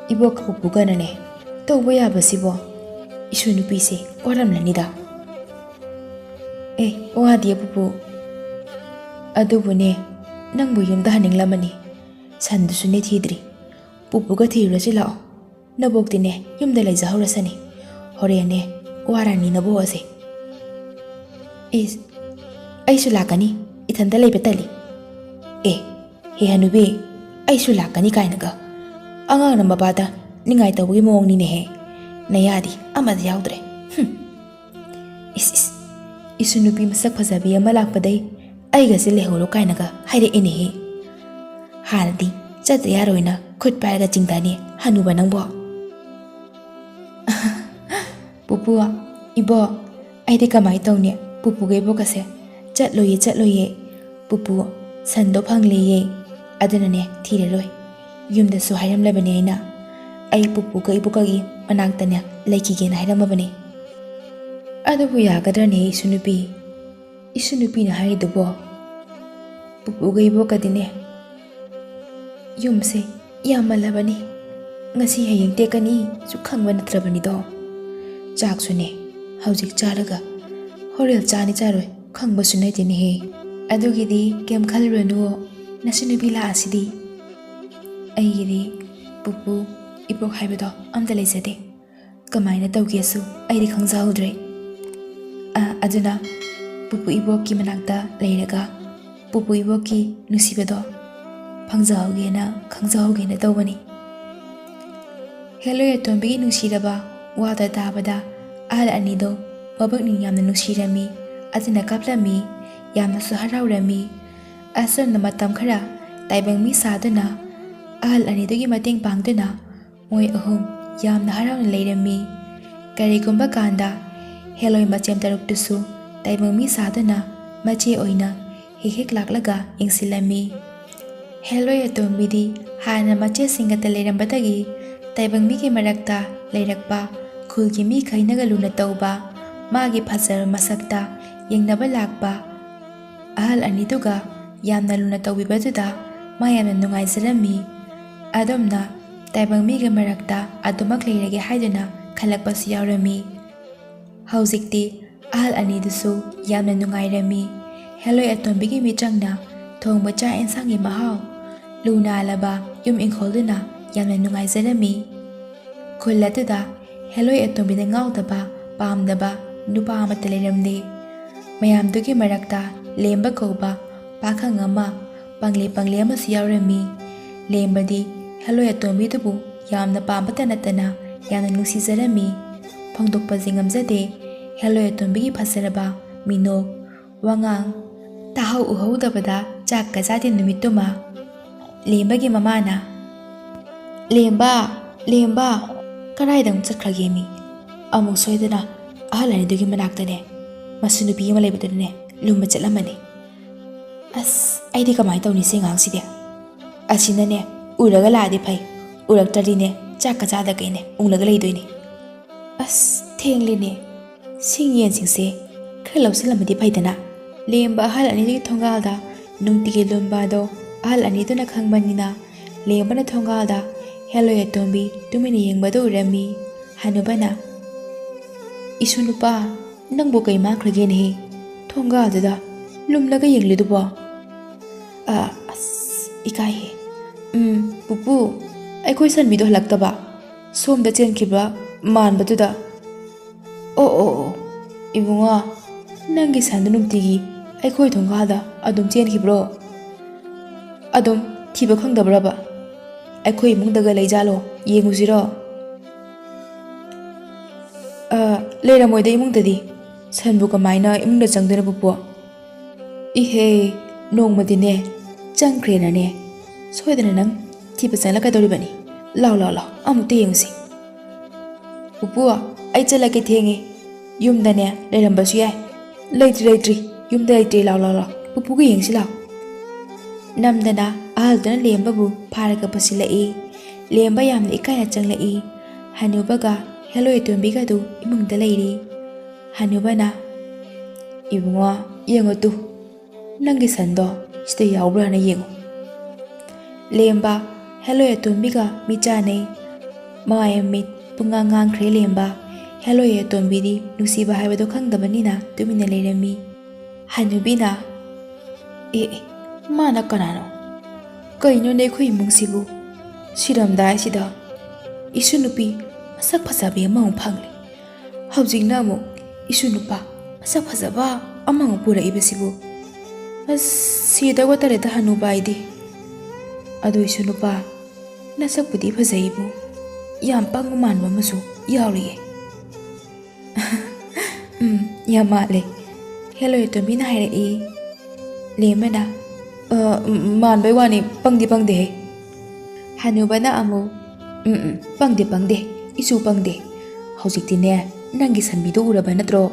ꯏꯕꯣꯛꯀ ꯄꯨꯄꯨꯒꯅꯅꯦ ꯇꯧꯕ ꯌꯥꯕꯁꯤꯕꯣ? ꯏꯁꯨ ꯅꯨꯄꯤꯁꯦ ꯋꯥꯔꯝꯂꯅꯤꯗ꯫ ꯑꯦ, ꯋꯥꯗꯤꯌꯦ ꯄꯨꯄꯨ꯫ ꯑꯗꯨꯕꯨꯅꯦ, ꯅꯪꯕꯨ ꯌꯨꯝꯗ ꯍꯟꯅꯤꯡꯂꯝꯃꯅꯤ꯫ ꯁꯟꯗꯨꯁꯨꯅꯦ ꯊꯤꯗ꯭ꯔꯤ꯫ ꯄꯨꯄꯨꯒ ꯊꯤꯔꯨꯔꯁꯤ ꯂꯥꯛꯑꯣ꯫ ꯅꯕꯣꯛꯇꯤꯅꯦ ꯌꯨꯝꯗ ꯂꯩꯖꯍꯧꯔꯁꯅꯤ꯫ ꯍꯣꯔꯦꯟꯅꯦ ꯋꯥꯔꯅꯤ ꯅꯕꯣꯛ ꯑꯁꯦ꯫ ꯏꯁ, ꯑꯩꯁꯨ ꯂꯥꯛꯀꯅꯤ, ꯏꯊꯟꯇ ꯂꯩꯕ ꯇꯜꯂꯤ꯫ ꯑꯦ, ꯍꯦ ꯍꯅꯨꯕꯤ, "ꯑꯩꯁꯨ ꯂꯥꯛꯀꯅꯤ" ꯀꯥꯏꯅꯒ꯫ ꯑꯉꯥꯡꯅ ꯃꯄꯥꯗ ꯅꯤꯡꯉꯥꯏ ꯇꯧꯕꯒꯤ ꯃꯑꯣꯡꯅꯤꯅꯦꯍꯦ꯫ ꯅꯌꯥꯗꯤ ꯑꯃꯗ ꯌꯥꯎꯗ꯭ꯔꯦ꯫ ꯍꯨꯝ꯫ ꯏꯁ, ꯏꯁ, ꯏꯁꯨ ꯅꯨꯄꯤ ꯃꯁꯛ ꯐꯖꯕꯤ ꯑꯃ ꯂꯥꯛꯄꯗꯩ ꯑꯩꯒꯁꯦ ꯂꯩꯍꯧꯔꯣ ꯀꯥꯏꯅꯒ ꯍꯥꯏꯔꯛꯑꯦꯅꯦꯍꯦ꯫ ꯍꯥꯟꯅꯗꯤ ꯆꯠꯇ ꯌꯥꯔꯣꯏꯅ ꯈꯨꯠ ꯄꯥꯏꯔꯒ ꯆꯤꯡꯊꯅꯤ ꯍꯅꯨꯕ ꯅꯪꯕꯣ꯫ ꯄꯨꯄꯨ, ꯏꯕꯣ, ꯑꯩꯗꯤ ꯀꯃꯥꯏ ꯇꯧꯅꯤ? ꯄꯨꯄꯨꯒ ꯏꯕꯣꯛꯀꯁꯦ ꯆꯠꯂꯣꯏꯌꯦ, ꯆꯠꯂꯣꯏꯌꯦ꯫ ꯄꯨꯄꯨ, ꯁꯟꯗꯣ ꯐꯪꯂꯦꯌꯦ꯫ ꯑꯗꯨꯅꯅꯦ ꯊꯤꯔꯔꯣꯏ꯫ ꯌꯨꯝꯗꯁꯨ ꯍꯥꯏꯔꯝꯂꯕꯅꯦ ꯑꯩꯅ꯫ ꯑꯩ ꯄꯨꯄꯨꯒ ꯏꯕꯣꯛꯀꯒꯤ ꯃꯅꯥꯛꯇꯅꯦ ꯂꯩꯈꯤꯒꯦꯅ ꯍꯥꯏꯔꯝꯃꯕꯅꯦ꯫ ꯑꯗꯨꯕꯨ ꯌꯥꯒꯗ꯭ꯔꯅꯦ ꯏꯁꯨ ꯅꯨꯄꯤ? ꯏꯁꯨ ꯅꯨꯄꯤꯅ ꯍꯥꯏꯔꯤꯗꯨꯕꯣ? ꯄꯨꯄꯨꯒ ꯏꯕꯣꯛꯀꯗꯤꯅꯦ ꯌꯨꯝꯁꯦ ꯌꯥꯝꯃꯜꯂꯕꯅꯤ꯫ ꯉꯁꯤ ꯍꯌꯦꯡ ꯇꯦꯛꯀꯅꯤꯁꯨ ꯈꯪꯕ ꯅꯠꯇ꯭ꯔꯕꯅꯤꯗꯣ꯫ ꯆꯥꯛꯁꯨꯅꯦ ꯍꯧꯖꯤꯛ ꯆꯥꯔꯒ ꯍꯣꯔꯦꯟ ꯆꯥꯅꯤ ꯆꯥꯔꯣꯏ ꯈꯪꯕꯁꯨ ꯅꯠꯇꯦꯅꯦꯍꯦ꯫ ꯑꯗꯨꯒꯤꯗꯤ ꯀꯩꯝ ꯈꯜꯂꯨꯔꯅꯨ, ꯅꯁꯨ ꯅꯨꯄꯤ ꯂꯥꯛꯑꯁꯤꯗꯤ꯫ ꯑꯩꯒꯤꯗꯤ ꯄꯨꯄꯨ ꯏꯕꯣꯛ ꯍꯥꯏꯕꯗꯣ ꯑꯝꯇ ꯂꯩꯖꯗꯦ꯫ ꯀꯃꯥꯏꯅ ꯇꯧꯒꯦꯁꯨ ꯑꯩꯗꯤ ꯈꯪꯖꯍꯧꯗ꯭ꯔꯦ꯫ ꯑ, ꯑꯗꯨꯅ ꯄꯨꯄꯨ ꯏꯕꯣꯛꯀꯤ ꯃꯅꯥꯛꯇ ꯂꯩꯔꯒ ꯄꯨꯄꯨ ꯏꯕꯣꯛꯀꯤ ꯅꯨꯡꯁꯤꯕꯗꯣ ꯐꯪꯖꯍꯧꯒꯦꯅ, ꯈꯪꯖꯍꯧꯒꯦꯅ ꯇꯧꯕꯅꯤ꯫ ꯍꯦꯂꯣꯏ ꯑꯇꯣꯝꯕꯤꯒꯤ ꯅꯨꯡꯁꯤꯔꯕ ꯋꯥꯗ ꯇꯥꯕꯗ ꯑꯍꯜ ꯑꯅꯤꯗꯣ ꯃꯕꯛꯅꯤꯡ ꯌꯥꯝꯅ ꯅꯨꯡꯁꯤꯔꯝꯃꯤ꯫ ꯑꯗꯨꯅ ꯀꯞꯂꯝꯃꯤ꯫ ꯌꯥꯝꯅꯁꯨ ꯍꯔꯥꯎꯔꯝꯃꯤ꯫ ꯑꯁꯨꯝꯅ ꯃꯇꯝ ꯈꯔ ꯇꯥꯏꯕꯪ ꯃꯤ ꯁꯥꯗꯨꯅ ꯑꯍꯜ ꯑꯅꯤꯗꯨꯒꯤ ꯃꯇꯦꯡ ꯄꯥꯡꯗꯨꯅ ꯃꯣꯏ ꯑꯍꯨꯝ ꯌꯥꯝꯅ ꯍꯔꯥꯎꯅ ꯂꯩꯔꯝꯃꯤ꯫ ꯀꯔꯤꯒꯨꯝꯕ ꯀꯥꯟꯗ ꯍꯦꯂꯣꯏ ꯃꯆꯦꯝ ꯇꯔꯨꯛꯇꯨꯁꯨ ꯇꯥꯏꯕꯪ ꯃꯤ ꯁꯥꯗꯨꯅ ꯃꯆꯦ ꯑꯣꯏꯅ ꯍꯦꯛ ꯍꯦꯛ ꯂꯥꯛꯂꯒ ꯌꯦꯡꯁꯤꯜꯂꯝꯃꯤ꯫ ꯍꯦꯂꯣꯏ ꯑꯇꯣꯝꯕꯤꯗꯤ ꯍꯥꯟꯅ ꯃꯆꯦꯁꯤꯡꯒꯇ ꯂꯩꯔꯝꯕꯗꯒꯤ ꯇꯥꯏꯕꯪ ꯃꯤꯒꯤ ꯃꯔꯛꯇ ꯂꯩꯔꯛꯄ, ꯈꯨꯜꯒꯤ ꯃꯤꯈꯩꯅꯒ ꯂꯨꯅ ꯇꯧꯕ, ꯃꯥꯒꯤ ꯐꯖꯕ ꯃꯁꯛꯇ ꯌꯦꯡꯅꯕ ꯂꯥꯛꯄ ꯑꯍꯜ ꯑꯅꯤꯗꯨꯒ ꯌꯥꯝꯅ ꯂꯨꯅ ꯇꯧꯕꯤꯕꯗꯨꯗ ꯃꯥ ꯌꯥꯝꯅ ꯅꯨꯡꯉꯥꯏꯖꯔꯝꯃꯤ꯫ ꯑꯗꯨꯝꯅ ꯇꯥꯏꯕꯪ ꯃꯤꯒꯤ ꯃꯔꯛꯇ ꯑꯗꯨꯃꯛ ꯂꯩꯔꯒꯦ ꯍꯥꯏꯗꯨꯅ ꯈꯜꯂꯛꯄꯁꯨ ꯌꯥꯎꯔꯝꯃꯤ꯫ ꯍꯧꯖꯤꯛꯇꯤ ꯑꯍꯜ ꯑꯅꯤꯗꯨꯁꯨ ꯌꯥꯝꯅ ꯅꯨꯡꯉꯥꯏꯔꯝꯃꯤ꯫ ꯍꯦꯂꯣꯏ ꯑꯇꯣꯝꯕꯤꯒꯤ ꯃꯤꯆꯪꯅ ꯊꯣꯡꯕ ꯆꯥꯛ ꯏꯟꯁꯥꯡꯒꯤ ꯃꯍꯥꯎ, ꯂꯨ ꯅꯥꯜꯂꯕ ꯌꯨꯝ ꯏꯪꯈꯣꯜꯗꯨꯅ ꯌꯥꯝꯅ ꯅꯨꯡꯉꯥꯏꯖꯔꯝꯃꯤ꯫ ꯈꯨꯜ ꯑꯗꯨꯗ ꯍꯦꯂꯣꯏ ꯑꯇꯣꯝꯕꯤꯅ ꯉꯥꯎꯗꯕ, ꯄꯥꯝꯗꯕ ꯅꯨꯄꯥ ꯑꯃꯠꯇ ꯂꯩꯔꯝꯗꯦ꯫ ꯃꯌꯥꯝꯗꯨꯒꯤ ꯃꯔꯛꯇ ꯂꯦꯝꯕ ꯀꯧꯕ ꯄꯥꯈꯪ ꯑꯃ ꯄꯪꯂꯦ ꯄꯪꯂꯦ ꯑꯃꯁꯨ ꯌꯥꯎꯔꯝꯃꯤ꯫ ꯂꯦꯝꯕꯗꯤ ꯍꯦꯂꯣꯏ ꯑꯇꯣꯝꯕꯤꯗꯨꯕꯨ ꯌꯥꯝꯅ ꯄꯥꯝꯕꯇ ꯅꯠꯇꯅ ꯌꯥꯝꯅ ꯅꯨꯡꯁꯤꯖꯔꯝꯃꯤ꯫ ꯐꯣꯡꯗꯣꯛꯄꯁꯤ ꯉꯝꯖꯗꯦ ꯍꯦꯂꯣꯏ ꯑꯇꯣꯝꯕꯤꯒꯤ ꯐꯖꯔꯕ ꯃꯤꯅꯣꯛ, ꯋꯥꯉꯥꯡ꯫ ꯇꯥꯍꯧ ꯎꯍꯧꯗꯕꯗ ꯆꯥꯛꯀ ꯆꯥꯗꯦ ꯅꯨꯃꯤꯠꯇꯨꯃ꯫ ꯂꯦꯝꯕꯒꯤ ꯃꯃꯥꯅ, "ꯂꯦꯝꯕ, ꯂꯦꯝꯕ, ꯀꯗꯥꯏꯗ ꯑꯃꯨꯛ ꯆꯠꯈ꯭ꯔꯒꯦ ꯃꯤ? ꯑꯃꯨꯛ ꯁꯣꯏꯗꯅ ꯑꯍꯜ ꯑꯅꯤꯗꯨꯒꯤ ꯃꯅꯥꯛꯇꯅꯦ, ꯃꯁꯨ ꯅꯨꯄꯤ ꯑꯃ ꯂꯩꯕꯗꯨꯅꯅꯦ ꯂꯨꯝꯕ ꯆꯠꯂꯝꯃꯅꯤ꯫ ꯑꯁ, ꯑꯩꯗꯤ ꯀꯃꯥꯏꯅ ꯇꯧꯅꯤ ꯁꯤ ꯑꯉꯥꯡꯁꯤꯗꯤ? ꯑꯁꯤꯅꯅꯦ ꯎꯔꯒ ꯂꯥꯛꯑꯗꯤ ꯐꯩ, ꯎꯔꯛꯇ꯭ꯔꯗꯤꯅꯦ ꯆꯥꯛꯀ ꯆꯥꯗꯈꯩꯅꯦ ꯎꯪꯂꯒ ꯂꯩꯗꯣꯏꯅꯦ꯫ ꯑꯁ, ꯊꯦꯡꯂꯦꯅꯦ꯫ ꯁꯤꯡ ꯌꯦꯟꯁꯤꯡꯁꯦ ꯈꯔ ꯂꯧꯁꯤꯜꯂꯝꯃꯗꯤ ꯐꯩꯗꯅ꯫" ꯂꯦꯝꯕ ꯑꯍꯜ ꯑꯅꯤꯗꯨꯒꯤ ꯊꯣꯡꯒꯥꯜꯗ ꯅꯨꯡꯇꯤꯒꯤ ꯂꯨꯝꯕ ꯑꯗꯣ ꯑꯍꯜ ꯑꯅꯤꯗꯨꯅ ꯈꯪꯕꯅꯤꯅ, ꯂꯦꯝꯕꯅ ꯊꯣꯡꯒꯥꯜꯗ ꯍꯦꯂꯣꯏ ꯑꯇꯣꯝꯕꯤ ꯇꯨꯃꯤꯟꯅ ꯌꯦꯡꯕꯗꯨ ꯎꯔꯝꯃꯤ꯫ ꯍꯅꯨꯕꯅ, "ꯏꯁꯨ ꯅꯨꯄꯥ, ꯅꯪꯕꯨ ꯀꯩ ꯃꯥꯡꯈ꯭ꯔꯒꯦꯅꯦꯍꯦ? ꯊꯣꯡꯒꯥꯜꯗꯨꯗ ꯂꯨꯝꯂꯒ ꯌꯦꯡꯂꯤꯗꯨꯕꯣ?" "ꯑ, ꯑꯁ, ꯏꯀꯥꯏꯍꯦ꯫ ꯎꯝ, ꯄꯨꯄꯨ, ꯑꯩꯈꯣꯏ ꯁꯟꯕꯤꯗꯣ ꯍꯜꯂꯛꯇꯕ?" ꯁꯣꯝꯗ ꯆꯦꯟꯈꯤꯕ ꯃꯥꯟꯕꯗꯨꯗ, "ꯑꯣ, ꯑꯣ, ꯑꯣ, ꯏꯕꯨꯡꯉꯣ, ꯅꯪꯒꯤ ꯁꯟꯗꯨ ꯅꯨꯡꯇꯤꯒꯤ ꯑꯩꯈꯣꯏ ꯊꯣꯡꯒꯥꯜꯗ ꯑꯗꯨꯝ ꯆꯦꯟꯈꯤꯕ꯭ꯔꯣ? ꯑꯗꯨꯝ ꯊꯤꯕ ꯈꯪꯗꯕ꯭ꯔꯕ? ꯑꯩꯈꯣꯏ ꯏꯃꯨꯡꯗꯒ ꯂꯩꯖꯥꯠꯂꯣ? ꯌꯦꯡꯉꯨꯁꯤꯔꯣ?" "ꯑ, ꯂꯩꯔꯝꯃꯣꯏꯗ ꯏꯃꯨꯡꯗꯗꯤ꯫ ꯁꯟꯕꯨ ꯀꯃꯥꯏꯅ ꯏꯃꯨꯡꯗ ꯆꯪꯗꯣꯏꯅꯣ, ꯄꯨꯄꯨ?" "ꯏꯍꯦ, ꯅꯣꯡꯃꯗꯤꯅꯦ ꯆꯪꯈ꯭ꯔꯦꯅꯅꯦ, ꯁꯣꯏꯗꯅ ꯅꯪ ꯊꯤꯕ ꯆꯪꯂꯛꯀꯗꯧꯔꯤꯕꯅꯤ꯫ ꯂꯥꯎ, ꯂꯥꯎ, ꯂꯥꯎ, ꯑꯃꯨꯛꯇ ꯌꯦꯡꯉꯨꯁꯤ꯫" "ꯄꯨꯄꯨ, ꯑꯩ ꯆꯠꯂꯒꯦ, ꯊꯦꯡꯉꯦ꯫ ꯌꯨꯝꯗꯅꯦ ꯂꯩꯔꯝꯕꯁꯨ ꯌꯥꯏ꯫" "ꯂꯩꯇ꯭ꯔꯤ, ꯂꯩꯇ꯭ꯔꯤ, ꯌꯨꯝꯗ ꯂꯩꯇ꯭ꯔꯤ꯫ ꯂꯥꯎ, ꯂꯥꯎ, ꯂꯥꯎ, ꯄꯨꯄꯨꯒ ꯌꯦꯡꯁꯤ ꯂꯥꯎ꯫" ꯅꯝꯗꯅ ꯑꯍꯜꯗꯨꯅ ꯂꯦꯝꯕꯕꯨ ꯐꯥꯔꯒ ꯄꯨꯁꯤꯜꯂꯛꯏ꯫ ꯂꯦꯝꯕ ꯌꯥꯝꯅ ꯏꯀꯥꯏꯅ ꯆꯪꯂꯛꯏ꯫ ꯍꯅꯨꯕꯒ ꯍꯦꯂꯣꯏ ꯑꯇꯣꯝꯕꯤꯒꯗꯨ ꯏꯃꯨꯡꯗ ꯂꯩꯔꯤ꯫ ꯍꯅꯨꯕꯅ, "ꯏꯕꯨꯡꯉꯣ, ꯌꯦꯡꯉꯨ ꯇꯨ, ꯅꯪꯒꯤ ꯁꯟꯗꯣ ꯁꯤꯗ ꯌꯥꯎꯕ꯭ꯔꯥꯅ ꯌꯦꯡꯉꯨ꯫" ꯂꯦꯝꯕ ꯍꯦꯂꯣꯏ ꯑꯇꯣꯝꯕꯤꯒ ꯃꯤꯠ ꯆꯥꯟꯅꯩ꯫ ꯃꯃꯥꯏ ꯃꯃꯤꯠ ꯄꯨꯡꯉꯥꯡ ꯉꯥꯡꯈ꯭ꯔꯦ ꯂꯦꯝꯕ꯫ ꯍꯦꯂꯣꯏ ꯑꯇꯣꯝꯕꯤꯗꯤ ꯅꯨꯡꯁꯤꯕ ꯍꯥꯏꯕꯗꯣ ꯈꯪꯗꯕꯅꯤꯅ ꯇꯨꯃꯤꯟꯅ ꯂꯩꯔꯝꯃꯤ꯫ ꯍꯅꯨꯕꯤꯅ, "ꯑꯦ, ꯑꯦ, ꯃꯥꯅ ꯀꯅꯥꯅꯣ? ꯀꯩꯅꯣꯅꯦ ꯑꯩꯈꯣꯏ ꯏꯃꯨꯡꯁꯤꯕꯨ? ꯁꯤꯔꯝꯗꯥꯏꯁꯤꯗ ꯏꯁꯨ ꯅꯨꯄꯤ ꯃꯁꯛ ꯐꯖꯕꯤ ꯑꯃꯃꯨꯛ ꯐꯪꯂꯦ꯫ ꯍꯧꯖꯤꯛꯅ ꯑꯃꯨꯛ ꯏꯁꯨ ꯅꯨꯄꯥ ꯃꯁꯛ ꯐꯖꯕ ꯑꯃꯃꯨꯛ ꯄꯨꯔꯛꯏꯕꯁꯤꯕꯨ? ꯑꯁ, ꯁꯤꯗꯧꯕ ꯇꯥꯔꯦꯗ ꯍꯅꯨꯕ ꯑꯩꯗꯤ꯫ ꯑꯗꯨ ꯏꯁꯨ ꯅꯨꯄꯥ, ꯅꯁꯛꯄꯨꯗꯤ ꯐꯖꯩꯕꯨ, ꯌꯥꯝ ꯄꯪꯕ ꯃꯥꯟꯕ ꯑꯃꯁꯨ ꯌꯥꯎꯔꯤꯌꯦ꯫" "ꯎꯝ, ꯌꯥꯝ ꯃꯥꯜꯂꯦ꯫" ꯍꯦꯂꯣꯏ ꯑꯇꯣꯝꯕꯤꯅ ꯍꯥꯏꯔꯛꯏ꯫ ꯂꯦꯝꯕꯅ, "ꯑ, ꯎꯝ, ꯃꯥꯟꯕꯩ ꯋꯥꯅꯤ, ꯄꯪꯗꯤ ꯄꯪꯗꯦꯍꯦ꯫" ꯍꯅꯨꯕꯅ ꯑꯃꯨꯛ, "ꯎꯝ, ꯎꯝ, ꯄꯪꯗꯦ, ꯄꯪꯗꯦ, ꯏꯁꯨ ꯄꯪꯗꯦ꯫ ꯍꯧꯖꯤꯛꯇꯤꯅꯦ, ꯅꯪꯒꯤ ꯁꯟꯕꯤꯗꯣ ꯎꯔꯕ ꯅꯠꯇ꯭ꯔꯣ?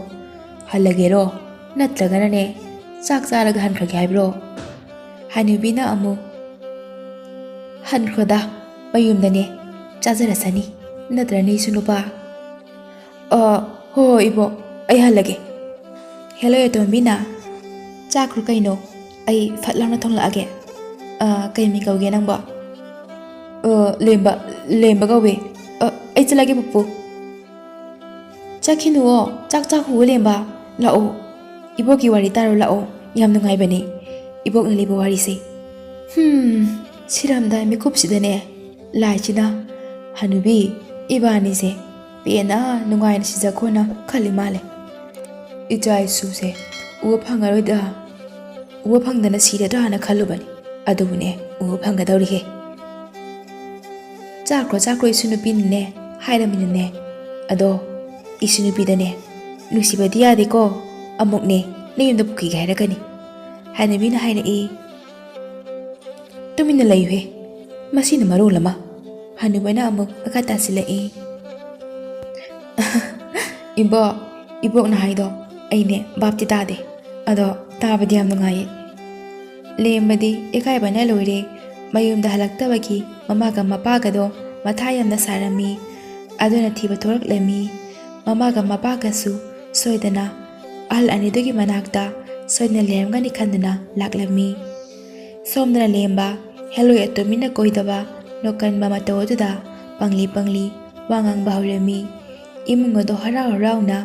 ꯍꯜꯂꯒꯦꯔꯣ? ꯅꯠꯇ꯭ꯔꯒꯅꯅꯦ, ꯆꯥꯛ ꯆꯥꯔꯒ ꯍꯟꯈ꯭ꯔꯒꯦ ꯍꯥꯏꯕ꯭ꯔꯣ?" ꯍꯅꯨꯕꯤꯅ ꯑꯃꯨꯛ, "ꯍꯟꯈ꯭ꯔꯣꯗ, ꯃꯌꯨꯝꯗꯅꯦ ꯆꯥꯖꯔꯁꯅꯤ, ꯅꯠꯇ꯭ꯔꯅꯦ ꯏꯁꯨ ꯅꯨꯄꯥ?" "ꯑ, ꯍꯣꯏ, ꯍꯣꯏ, ꯏꯕꯣꯛ, ꯑꯩ ꯍꯜꯂꯒꯦ꯫" ꯍꯦꯂꯣꯏ ꯑꯇꯣꯝꯕꯤꯅ, "ꯆꯥꯈ꯭ꯔꯣ ꯀꯩꯅꯣ, ꯑꯩ ꯐꯠ ꯂꯥꯎꯅ ꯊꯣꯡꯂꯛꯑꯒꯦ꯫" "ꯑ, ꯀꯩ ꯃꯤꯡ ꯀꯧꯒꯦ ꯅꯪꯕꯣ?" "ꯑ, ꯂꯦꯝꯕ, ꯂꯦꯝꯕ ꯀꯧꯋꯦ꯫" "ꯑ, ꯑꯩ ꯆꯠꯂꯒꯦ, ꯄꯨꯄꯨ꯫" "ꯆꯠꯈꯤꯅꯨꯋꯣ, ꯆꯥꯛ ꯆꯥꯈꯨꯋꯣ, ꯂꯦꯝꯕ꯫ ꯂꯥꯛꯑꯣ, ꯏꯕꯣꯛꯀꯤ ꯋꯥꯔꯤ ꯇꯥꯔꯣ, ꯂꯥꯛꯑꯣ꯫ ꯌꯥꯝ ꯅꯨꯡꯉꯥꯏꯕꯅꯦ ꯏꯕꯣꯛꯅ ꯂꯤꯕ ꯋꯥꯔꯤꯁꯦ꯫" ꯍꯨꯝ, ꯁꯤꯔꯝꯗꯥꯏ ꯃꯤꯀꯨꯞꯁꯤꯗꯅꯦ ꯂꯥꯏꯁꯤꯅ ꯍꯅꯨꯕꯤ ꯏꯕꯥꯅꯤꯁꯦ ꯄꯦꯟꯅ ꯅꯨꯡꯉꯥꯏꯅ ꯁꯤꯖꯈꯣꯅ ꯈꯜꯂꯤ ꯃꯥꯜꯂꯦ꯫ ꯏꯆꯥ ꯏꯁꯨꯁꯦ ꯎꯕ ꯐꯪꯉꯔꯣꯏꯗ, ꯎꯕ ꯐꯪꯗꯅ ꯁꯤꯔꯗ꯭ꯔꯥꯅ ꯈꯜꯂꯨꯕꯅꯤ꯫ ꯑꯗꯨꯕꯨꯅꯦ, ꯎꯕ ꯐꯪꯒꯗꯧꯔꯤꯍꯦ꯫ "ꯆꯥꯈ꯭ꯔꯣ, ꯆꯥꯈ꯭ꯔꯣ, ꯏꯁꯨ ꯅꯨꯄꯤꯅꯅꯦ ꯍꯥꯏꯔꯝꯃꯤꯅꯅꯦ꯫ ꯑꯗꯣ ꯏꯁꯨ ꯅꯨꯄꯤꯗꯅꯦ ꯅꯨꯡꯁꯤꯕꯗꯤ ꯌꯥꯗꯦꯀꯣ, ꯑꯃꯨꯛꯅꯦ ꯅꯌꯨꯝꯗ ꯄꯨꯈꯤꯒꯦ ꯍꯥꯏꯔꯛꯀꯅꯤ" ꯍꯥꯏꯅꯕꯤꯅ ꯍꯥꯏꯔꯛꯏ꯫ "ꯇꯨꯃꯤꯟꯅ ꯂꯩꯌꯨꯍꯦ, ꯃꯁꯤꯅ ꯃꯔꯣꯜ ꯑꯃ"꯫ ꯍꯅꯨꯕꯅ ꯑꯃꯨꯛ ꯃꯈꯥ ꯇꯥꯁꯤꯜꯂꯛꯏ꯫ "ꯏꯕꯣꯛ, ꯏꯕꯣꯛꯅ ꯍꯥꯏꯗꯣ ꯑꯩꯅꯦ ꯚꯥꯞꯇꯤ ꯇꯥꯗꯦ, ꯑꯗꯣ ꯇꯥꯕꯗꯤ ꯌꯥꯝ ꯅꯨꯡꯉꯥꯏꯌꯦ"꯫ ꯂꯦꯝꯕꯗꯤ ꯏꯀꯥꯏꯕꯅ ꯂꯣꯏꯔꯦ꯫ ꯃꯌꯨꯝꯗ ꯍꯜꯂꯛꯇꯕꯒꯤ ꯃꯃꯥꯒ ꯃꯄꯥꯒꯗꯣ ꯃꯊꯥ ꯌꯥꯝꯅ ꯁꯥꯔꯝꯃꯤ꯫ ꯑꯗꯨꯅ ꯊꯤꯕ ꯊꯣꯔꯛꯂꯝꯃꯤ꯫ ꯃꯃꯥꯒ ꯃꯄꯥꯒꯁꯨ ꯁꯣꯏꯗꯅ ꯑꯍꯜ ꯑꯅꯤꯗꯨꯒꯤ ꯃꯅꯥꯛꯇ ꯁꯣꯏꯗꯅ ꯂꯩꯔꯝꯒꯅꯤ ꯈꯟꯗꯨꯅ ꯂꯥꯛꯂꯝꯃꯤ꯫ ꯁꯣꯝꯗꯅ ꯂꯦꯝꯕ ꯍꯦꯂꯣꯏ ꯑꯇꯣꯝꯕꯤꯅ ꯀꯣꯏꯗꯕ ꯅꯣꯛꯀꯟꯕ ꯃꯇꯧ ꯑꯗꯨꯗ ꯄꯪꯂꯤ ꯄꯪꯂꯤ ꯋꯥ ꯉꯥꯡꯕ ꯍꯧꯔꯝꯃꯤ꯫ ꯏꯃꯨꯡ ꯑꯗꯨ ꯍꯔꯥꯎ ꯍꯔꯥꯎꯅ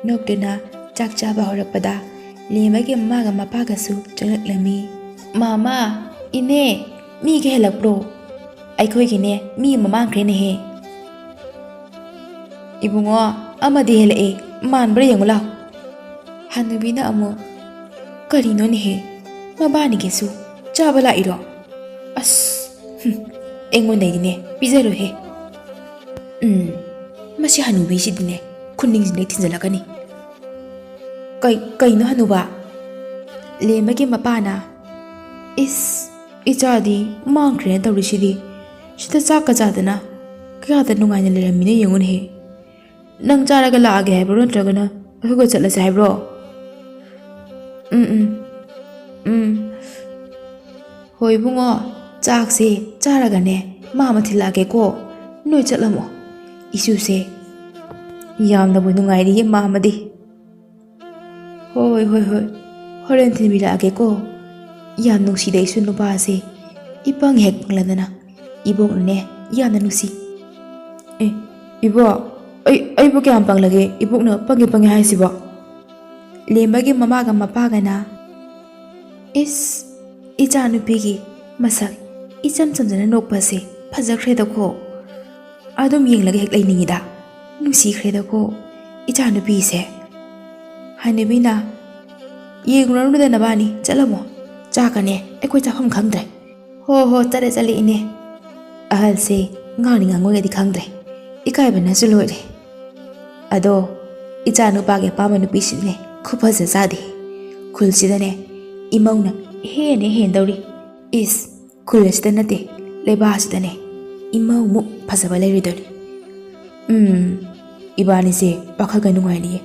ꯅꯣꯛꯇꯨꯅ ꯆꯥꯛ ꯆꯥꯕ ꯍꯧꯔꯛꯄꯗ ꯂꯦꯝꯕꯒꯤ ꯃꯃꯥꯒ ꯃꯄꯥꯒꯁꯨ ꯆꯪꯂꯛꯂꯝꯃꯤ꯫ "ꯃꯥꯃꯥ, ꯏꯅꯦ, ꯃꯤꯒ ꯍꯦꯜꯂꯛꯄ꯭ꯔꯣ? ꯑꯩꯈꯣꯏꯒꯤꯅꯦ ꯃꯤ ꯑꯃ ꯃꯥꯡꯈ꯭ꯔꯦꯅꯦꯍꯦ"꯫ "ꯏꯕꯨꯡꯉꯣ, ꯑꯃꯗꯤ ꯍꯦꯜꯂꯛꯑꯦ, ꯃꯥꯟꯕ꯭ꯔꯥ ꯌꯦꯡꯉꯨ ꯂꯥꯎ"꯫ ꯍꯅꯨꯕꯤꯅ ꯑꯃꯨꯛ, "ꯀꯔꯤꯅꯣꯅꯦꯍꯦ, ꯃꯕꯥꯅꯤꯒꯤꯁꯨ ꯆꯥꯕ ꯂꯥꯛꯏꯔꯣ? ꯑꯁ, ꯍꯨꯝ, ꯑꯩꯉꯣꯟꯗꯒꯤꯅꯦ ꯄꯤꯖꯔꯣꯏꯍꯦ"꯫ ꯎꯝ, ꯃꯁꯤ ꯍꯅꯨꯕꯤꯁꯤꯗꯤꯅꯦ ꯈꯨꯅꯤꯡꯁꯤꯅꯦ ꯊꯤꯟꯖꯜꯂꯛꯀꯅꯤ꯫ "ꯀꯩ-, ꯀꯩꯅꯣ ꯍꯅꯨꯕ?" ꯂꯦꯝꯕꯒꯤ ꯃꯄꯥꯅ, "ꯏꯁ, ꯏꯆꯥꯗꯤ ꯃꯥꯡꯈ꯭ꯔꯦꯅ ꯇꯧꯔꯤꯁꯤꯗꯤ꯫ ꯁꯤꯗ ꯆꯥꯛꯀ ꯆꯥꯗꯅ ꯀꯌꯥꯗ ꯅꯨꯡꯉꯥꯏꯅ ꯂꯩꯔꯝꯃꯤꯅ ꯌꯦꯡꯉꯨꯅꯦꯍꯦ꯫ ꯅꯪ ꯆꯥꯔꯒ ꯂꯥꯛꯑꯒꯦ ꯍꯥꯏꯕ꯭ꯔꯣ, ꯅꯠꯇ꯭ꯔꯒꯅ ꯑꯩꯈꯣꯏꯒ ꯆꯠꯂꯁꯦ ꯍꯥꯏꯕ꯭ꯔꯣ?" "ꯎꯝ, ꯎꯝ, ꯎꯝ꯫ ꯍꯣꯏ ꯏꯕꯨꯡꯉꯣ, ꯆꯥꯛꯁꯦ ꯆꯥꯔꯒꯅꯦ ꯃꯥꯃ ꯊꯤꯜꯂꯛꯑꯒꯦꯀꯣ꯫ ꯅꯣꯏ ꯆꯠꯂꯝꯃꯣ꯫ ꯏꯁꯨꯁꯦ ꯌꯥꯝꯅꯕꯨ ꯅꯨꯡꯉꯥꯏꯔꯤꯌꯦ ꯃꯥꯃꯗꯤ"꯫ "ꯍꯣꯏ, ꯍꯣꯏ, ꯍꯣꯏ꯫ ꯍꯣꯔꯦꯟ ꯊꯤꯟꯕꯤꯔꯛꯑꯒꯦꯀꯣ"꯫ ꯌꯥꯝ ꯅꯨꯡꯁꯤꯗ ꯏꯁꯨ ꯅꯨꯄꯥꯁꯦ꯫ ꯏꯄꯪ ꯍꯦꯛ ꯄꯪꯂꯗꯅ꯫ ꯏꯕꯣꯛꯅꯅꯦ ꯌꯥꯝꯅ ꯅꯨꯡꯁꯤ꯫ "ꯑꯦ, ꯏꯕꯣꯛ, ꯑꯩ, ꯑꯩꯕꯨ ꯀꯌꯥꯝ ꯄꯪꯂꯒꯦ ꯏꯕꯣꯛꯅ ꯄꯪꯉꯦ ꯄꯪꯉꯦ ꯍꯥꯏꯁꯤꯕꯣ?" ꯂꯦꯝꯕꯒꯤ ꯃꯃꯥꯒ ꯃꯄꯥꯒꯅ, "ꯏꯁ, ꯏꯆꯥꯅꯨꯄꯤꯒꯤ ꯃꯁꯛ ꯏꯆꯝ ꯆꯝꯖꯅ ꯅꯣꯛꯄꯁꯦ ꯐꯖꯈ꯭ꯔꯦꯗꯀꯣ"꯫ ꯑꯗꯨꯝ ꯌꯦꯡꯂꯒ ꯍꯦꯛ ꯂꯩꯅꯤꯡꯉꯤꯗ꯫ ꯅꯨꯡꯁꯤꯈ꯭ꯔꯦꯗꯀꯣ ꯏꯆꯥꯅꯨꯄꯤꯁꯦ꯫ ꯍꯅꯨꯕꯤꯅ, "ꯌꯦꯡꯉꯨꯔꯅꯨꯗ ꯅꯕꯥꯅꯤ, ꯆꯠꯂꯝꯃꯣ꯫ ꯆꯥꯛꯀꯅꯦ ꯑꯩꯈꯣꯏ ꯆꯥꯐꯝ ꯈꯪꯗ꯭ꯔꯦ"꯫ "ꯍꯣ ꯍꯣ, ꯆꯠꯂꯦ ꯆꯠꯂꯦ ꯏꯅꯦ"꯫ ꯑꯍꯜꯁꯦ ꯉꯥꯡꯅꯤ ꯉꯥꯡꯉꯣꯏꯒꯗꯤ ꯈꯪꯗ꯭ꯔꯦ꯫ ꯏꯀꯥꯏꯕꯅꯁꯨ ꯂꯣꯏꯔꯦ꯫ ꯑꯗꯣ ꯏꯆꯥ ꯅꯨꯄꯥꯒꯤ ꯑꯄꯥꯝꯕ ꯅꯨꯄꯤꯁꯤꯅꯦ ꯈꯨꯐꯖ ꯆꯥꯗꯦ꯫ ꯈꯨꯜꯁꯤꯗꯅꯦ ꯏꯃꯧꯅ ꯍꯦꯟꯅ ꯍꯦꯟꯗꯧꯔꯤ꯫ ꯏꯁ, ꯈꯨꯜ ꯑꯁꯤꯗ ꯅꯠꯇꯦ, ꯂꯩꯕꯥꯛ ꯑꯁꯤꯗꯅꯦ ꯏꯃꯧꯃꯨꯛ ꯐꯖꯕ ꯂꯩꯔꯣꯏꯗꯣꯏꯅꯤ꯫ ꯎꯝ, ꯏꯕꯥꯅꯤꯁꯦ ꯋꯥꯈꯜꯒ ꯅꯨꯡꯉꯥꯏꯔꯤꯌꯦ꯫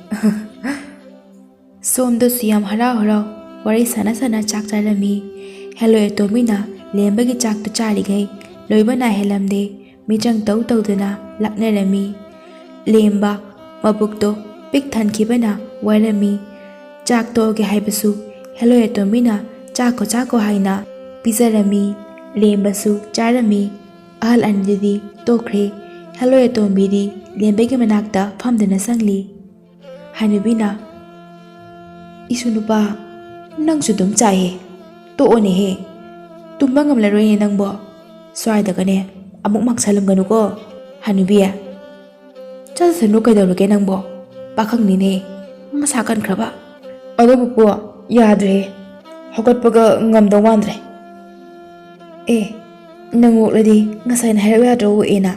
ꯁꯣꯝꯗꯁꯨ ꯌꯥꯝ ꯍꯔꯥꯎ ꯍꯔꯥꯎ ꯋꯥꯔꯤ ꯁꯥꯟꯅ ꯁꯥꯟꯅ ꯆꯥꯛ ꯆꯥꯔꯝꯃꯤ꯫ ꯍꯦꯂꯣꯏ ꯑꯇꯣꯝꯕꯤꯅ ꯂꯦꯝꯕꯒꯤ ꯆꯥꯛꯇꯨ ꯆꯥꯔꯤꯉꯩ ꯂꯣꯏꯕ ꯅꯥꯏꯍꯜꯂꯝꯗꯦ꯫ ꯃꯤꯆꯪ ꯇꯧ ꯇꯧꯗꯨꯅ ꯂꯥꯛꯅꯔꯝꯃꯤ꯫ ꯂꯦꯝꯕ ꯃꯕꯨꯛꯇꯣ ꯄꯤꯛ ꯊꯟꯈꯤꯕꯅ ꯋꯥꯔꯝꯃꯤ꯫ ꯆꯥꯛ ꯇꯣꯛꯑꯒꯦ ꯍꯥꯏꯕꯁꯨ ꯍꯦꯂꯣꯏ ꯑꯇꯣꯝꯕꯤꯅ "ꯆꯥꯈꯣ, ꯆꯥꯈꯣ" ꯍꯥꯏꯅ ꯄꯤꯖꯔꯝꯃꯤ꯫ ꯂꯦꯝꯕꯁꯨ ꯆꯥꯔꯝꯃꯤ꯫ ꯑꯍꯜ ꯑꯅꯤꯗꯨꯗꯤ ꯇꯣꯛꯈ꯭ꯔꯦ꯫ ꯍꯦꯂꯣꯏ ꯑꯇꯣꯝꯕꯤꯗꯤ ꯂꯦꯝꯕꯒꯤ ꯃꯅꯥꯛꯇ ꯐꯝꯗꯨꯅ ꯁꯪꯂꯤ꯫ ꯍꯅꯨꯕꯤꯅ, "ꯏꯁꯨ ꯅꯨꯄꯥ, ꯅꯪꯁꯨ ꯑꯗꯨꯝ ꯆꯥꯏꯍꯦ, ꯇꯣꯛꯑꯣꯅꯦꯍꯦ, ꯇꯨꯝꯕ ꯉꯝꯂꯔꯣꯏꯅꯦ ꯅꯪꯕꯣ, ꯁ꯭ꯋꯥꯏꯗꯒꯅꯦ ꯑꯃꯨꯛ ꯃꯥꯡꯁꯜꯂꯝꯒꯅꯨꯀꯣ, ꯍꯅꯨꯕꯤ꯫ ꯆꯠꯁꯅꯨ, ꯀꯩꯗꯧꯔꯒꯦ ꯅꯪꯕꯣ, ꯄꯥꯈꯪꯅꯤꯅꯦ, ꯃꯁꯥ ꯀꯟꯈ꯭ꯔꯕ"꯫ "ꯑꯗꯣ ꯄꯨꯄꯨ, ꯌꯥꯗ꯭ꯔꯦꯍꯦ, ꯍꯧꯒꯠꯄꯒ ꯉꯝꯗꯧ ꯃꯥꯟꯗ꯭ꯔꯦ"꯫ "ꯑꯦ, ꯅꯪ ꯑꯣꯛꯂꯗꯤ ꯉꯁꯥꯏꯅ ꯍꯥꯏꯔꯛ ꯌꯥꯗ꯭ꯔꯣ, ꯑꯣꯛꯑꯦꯅ?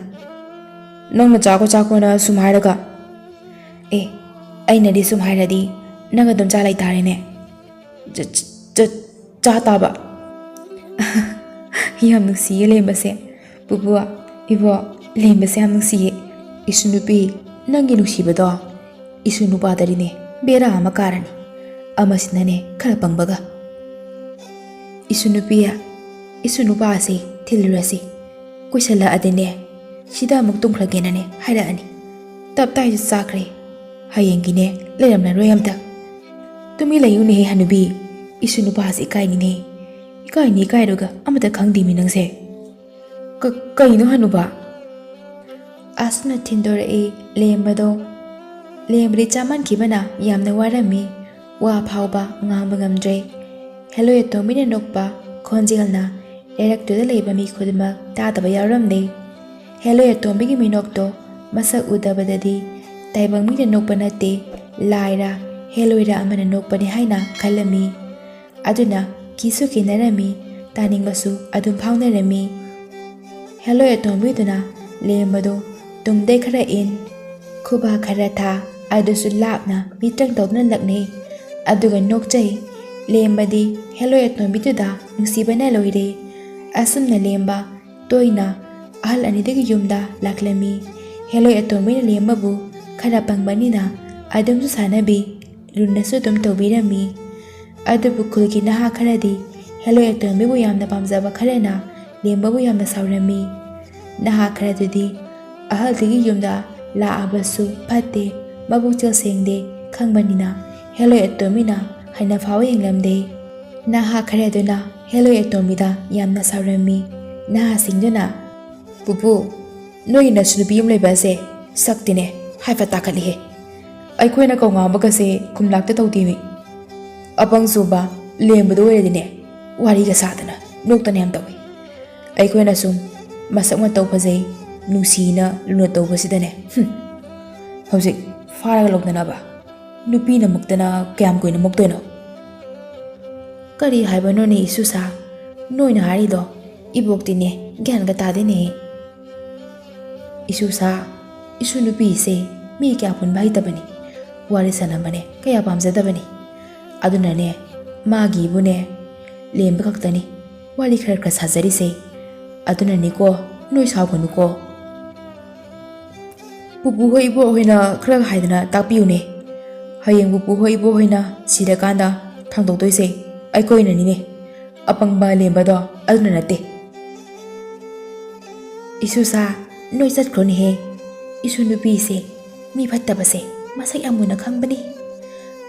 ꯅꯪꯅ ꯆꯥꯈꯣ ꯆꯥꯈꯣꯅ ꯁꯨꯝ ꯍꯥꯏꯔꯒ"꯫ "ꯑꯦ, ꯑꯩꯅꯗꯤ ꯁꯨꯝ ꯍꯥꯏꯔꯗꯤ ꯅꯪ ꯑꯗꯨꯝ ꯆꯥ ꯂꯩꯇꯥꯔꯦꯅꯦ"꯫ "ꯆ-, ꯆ-, ꯆ-, ꯆꯥ ꯇꯥꯕ"꯫ ꯌꯥꯝ ꯅꯨꯡꯁꯤꯌꯦ ꯂꯦꯝꯕꯁꯦ꯫ ꯄꯨꯄꯨ, ꯏꯕꯣ, ꯂꯦꯝꯕꯁꯦ ꯌꯥꯝ ꯅꯨꯡꯁꯤꯌꯦ꯫ ꯏꯁꯨ ꯅꯨꯄꯤ, ꯅꯪꯒꯤ ꯅꯨꯡꯁꯤꯕꯗꯣ ꯏꯁꯨ ꯅꯨꯄꯥꯗꯗꯤꯅꯦ ꯕꯦꯔꯥ ꯑꯃ ꯀꯥꯔꯅꯤ꯫ ꯑꯃꯁꯤꯅꯅꯦ ꯈꯔ ꯄꯪꯕꯒ꯫ "ꯏꯁꯨ ꯅꯨꯄꯤ, ꯏꯁꯨ ꯅꯨꯄꯥꯁꯦ ꯊꯤꯜꯂꯨꯔꯁꯤ꯫ ꯀꯨꯏꯁꯜꯂꯛꯑꯗꯤꯅꯦ ꯁꯤꯗ ꯑꯃꯨꯛ ꯇꯨꯝꯈ꯭ꯔꯒꯦꯅꯅꯦ ꯍꯥꯏꯔꯛꯑꯅꯤ꯫ ꯇꯞ ꯇꯥꯏꯁꯨ ꯆꯥꯈ꯭ꯔꯦ꯫ ꯍꯌꯦꯡꯒꯤꯅꯦ ꯂꯩꯔꯝꯂꯔꯣꯏ ꯑꯝꯇ"꯫ "ꯇꯨꯃꯤꯟ ꯂꯩꯌꯨꯅꯦꯍꯦ ꯍꯅꯨꯕꯤ꯫ ꯏꯁꯨ ꯅꯨꯄꯥꯁꯦ ꯏꯀꯥꯏꯅꯤꯅꯦ꯫ ꯏꯀꯥꯏꯅꯤ ꯏꯀꯥꯏꯔꯒ ꯑꯃꯇ ꯈꯪꯗꯦꯃꯤ ꯅꯪꯁꯦ"꯫ "ꯀ-, ꯀꯩꯅꯣ ꯍꯅꯨꯕ?" ꯑꯁꯨꯝꯅ ꯊꯤꯟꯗꯣꯔꯛꯏ ꯂꯦꯝꯕꯗꯣ꯫ ꯂꯦꯝꯕꯗꯤ ꯆꯥꯃꯟꯈꯤꯕꯅ ꯌꯥꯝꯅ ꯋꯥꯔꯝꯃꯤ꯫ ꯋꯥ ꯐꯥꯎꯕ ꯉꯥꯡꯕ ꯉꯝꯗ꯭ꯔꯦ꯫ ꯍꯦꯂꯣꯏ ꯑꯇꯣꯝꯕꯤꯅ ꯅꯣꯛꯄ ꯈꯣꯟꯖꯦꯜꯅ ꯂꯩꯔꯛꯇꯨꯗ ꯂꯩꯕ ꯃꯤ ꯈꯨꯗꯤꯡꯃꯛ ꯇꯥꯗꯕ ꯌꯥꯎꯔꯝꯗꯦ꯫ ꯍꯦꯂꯣꯏ ꯑꯇꯣꯝꯕꯤꯒꯤ ꯃꯤꯅꯣꯛꯇꯣ ꯃꯁꯛ ꯎꯗꯕꯗꯗꯤ ꯇꯥꯏꯕꯪ ꯃꯤꯅ ꯅꯣꯛꯄ ꯅꯠꯇꯦ, ꯂꯥꯏꯔ ꯍꯦꯂꯣꯏꯔ ꯑꯃꯅ ꯅꯣꯛꯄꯅꯤ ꯍꯥꯏꯅ ꯈꯜꯂꯝꯃꯤ꯫ ꯑꯗꯨꯅ ꯀꯤꯁꯨ ꯀꯤꯅꯔꯝꯃꯤ, ꯇꯥꯅꯤꯡꯕꯁꯨ ꯑꯗꯨꯝ ꯐꯥꯎꯅꯔꯝꯃꯤ꯫ ꯍꯦꯂꯣꯏ ꯑꯇꯣꯝꯕꯤꯗꯨꯅ ꯂꯦꯝꯕꯗꯨ ꯇꯨꯡꯗꯩ ꯈꯔ ꯏꯟ, ꯈꯨꯕꯥꯛ ꯈꯔ ꯊꯥ, ꯑꯗꯨꯁꯨ ꯂꯥꯞꯅ ꯃꯤꯇ꯭ꯔꯪ ꯇꯧꯗꯨꯅ ꯂꯛꯅꯩ꯫ ꯑꯗꯨꯒ ꯅꯣꯛꯆꯩ꯫ ꯂꯦꯝꯕꯗꯤ ꯍꯦꯂꯣꯏ ꯑꯇꯣꯝꯕꯤꯗꯨꯗ ꯅꯨꯡꯁꯤꯕꯅ ꯂꯣꯏꯔꯦ꯫ ꯑꯁꯨꯝꯅ ꯂꯦꯝꯕ ꯇꯣꯏꯅ ꯑꯍꯜ ꯑꯅꯤꯗꯨꯒꯤ ꯌꯨꯝꯗ ꯂꯥꯛꯂꯝꯃꯤ꯫ ꯍꯦꯂꯣꯏ ꯑꯇꯣꯝꯕꯤꯅ ꯂꯦꯝꯕꯕꯨ ꯈꯔ ꯄꯪꯕꯅꯤꯅ ꯑꯗꯨꯝꯁꯨ ꯁꯥꯟꯅꯕꯤ, ꯂꯨꯅꯁꯨ ꯑꯗꯨꯝ ꯇꯧꯕꯤꯔꯝꯃꯤ꯫ ꯑꯗꯨꯕꯨ ꯈꯨꯜꯒꯤ ꯅꯍꯥ ꯈꯔꯗꯤ ꯍꯦꯂꯣꯏ ꯑꯇꯣꯝꯕꯤꯕꯨ ꯌꯥꯝꯅ ꯄꯥꯝꯖꯕ ꯈꯔꯅ ꯂꯦꯝꯕꯕꯨ ꯌꯥꯝꯅ ꯁꯥꯎꯔꯝꯃꯤ꯫ ꯅꯍꯥ ꯈꯔꯗꯨꯗꯤ ꯑꯍꯜꯗꯨꯒꯤ ꯌꯨꯝꯗ ꯂꯥꯛꯑꯕꯁꯨ ꯐꯠꯇꯦ, ꯃꯕꯨꯛꯆꯦꯜ ꯁꯦꯡꯗꯦ ꯈꯪꯕꯅꯤꯅ ꯍꯦꯂꯣꯏ ꯑꯇꯣꯝꯕꯤꯅ ꯍꯟꯅ ꯐꯥꯎ ꯌꯦꯡꯂꯝꯗꯦ꯫ ꯅꯍꯥ ꯈꯔꯗꯨꯅ ꯍꯦꯂꯣꯏ ꯑꯇꯣꯝꯕꯤꯗ ꯌꯥꯝꯅ ꯁꯥꯎꯔꯝꯃꯤ꯫ ꯅꯍꯥꯁꯤꯡꯗꯨꯅ, "ꯄꯨꯄꯨ, ꯅꯣꯏꯒꯤ ꯅꯁꯨ ꯅꯨꯄꯤ ꯑꯃ ꯂꯩꯕ ꯑꯁꯦ ꯁꯛꯇꯤꯅꯦ ꯍꯥꯏꯐꯦꯠ ꯇꯥꯈꯠꯂꯤꯍꯦ꯫ ꯑꯩꯈꯣꯏꯅ ꯀꯧꯉꯥꯡꯕꯒꯁꯦ ꯈꯨꯝꯂꯥꯛꯇ ꯇꯧꯗꯦꯃꯤ꯫ ꯑꯄꯪ ꯆꯨꯕ ꯂꯦꯝꯕꯗꯣ ꯑꯣꯏꯔꯗꯤꯅꯦ ꯋꯥꯔꯤꯒ ꯁꯥꯗꯅ ꯅꯣꯛꯇꯅ ꯌꯥꯝ ꯇꯧꯏ꯫ ꯑꯩꯈꯣꯏꯅ ꯁꯨꯝ ꯃꯁꯛ ꯃꯇꯧ ꯐꯖꯩ, ꯅꯨꯡꯁꯤꯅ ꯂꯨꯅ ꯇꯧꯕꯁꯤꯗꯅꯦ, ꯍꯨꯝ, ꯍꯧꯖꯤꯛ ꯐꯥꯔꯒ ꯂꯧꯗꯅꯕ ꯅꯨꯄꯤꯅ ꯃꯨꯛꯇꯅ ꯀꯌꯥꯝ ꯀꯨꯏꯅ ꯃꯨꯛꯇꯣꯏꯅꯣ?" "ꯀꯔꯤ ꯍꯥꯏꯕꯅꯣꯅꯦ ꯏꯁꯨꯁꯥ? ꯅꯣꯏꯅ ꯍꯥꯏꯔꯤꯗꯣ ꯏꯕꯣꯛꯇꯤꯅꯦ ꯒ꯭ꯌꯥꯟꯒ ꯇꯥꯗꯦꯅꯦ꯫" "ꯏꯁꯨꯁꯥ, ꯏꯁꯨ ꯅꯨꯄꯤꯁꯦ ꯃꯤ ꯀꯌꯥ ꯄꯨꯟꯕ ꯍꯩꯇꯕꯅꯤ, ꯋꯥꯔꯤ ꯁꯥꯟꯅꯕꯅꯦ ꯀꯌꯥ ꯄꯥꯝꯖꯗꯕꯅꯤ꯫ ꯑꯗꯨꯅꯅꯦ ꯃꯥꯒꯤꯕꯨꯅꯦ ꯂꯦꯝꯕ ꯈꯛꯇꯅꯤ ꯋꯥꯔꯤ ꯈꯔ ꯈꯔ ꯁꯥꯖꯔꯤꯁꯦ꯫ ꯑꯗꯨꯅꯅꯤꯀꯣ, ꯅꯣꯏ ꯁꯥꯎꯒꯅꯨꯀꯣ꯫ ꯄꯨꯄꯨ ꯍꯣꯏ ꯏꯕꯣꯛ ꯍꯣꯏꯅ ꯈꯔ ꯍꯥꯏꯗꯅ ꯇꯥꯛꯄꯤꯌꯨꯅꯦ꯫ ꯍꯌꯦꯡ ꯄꯨꯄꯨ ꯍꯣꯏ ꯏꯕꯣꯛ ꯍꯣꯏꯅ ꯁꯤꯔꯀꯥꯟꯗ ꯊꯥꯡꯗꯣꯛꯇꯣꯏꯁꯦ ꯑꯩꯈꯣꯏꯅꯅꯤꯅꯦ꯫ ꯑꯄꯪꯕ ꯂꯦꯝꯕꯗꯣ ꯑꯗꯨꯅ ꯅꯠꯇꯦ꯫" "ꯏꯁꯨꯁꯥ, ꯅꯣꯏ ꯆꯠꯈ꯭ꯔꯣꯅꯦꯍꯦ꯫ ꯏꯁꯨ ꯅꯨꯄꯤꯁꯦ ꯃꯤ ꯐꯠꯇꯕꯁꯦ ꯃꯁꯛ ꯌꯥꯝ ꯃꯨꯟꯅ ꯈꯪꯕꯅꯤ꯫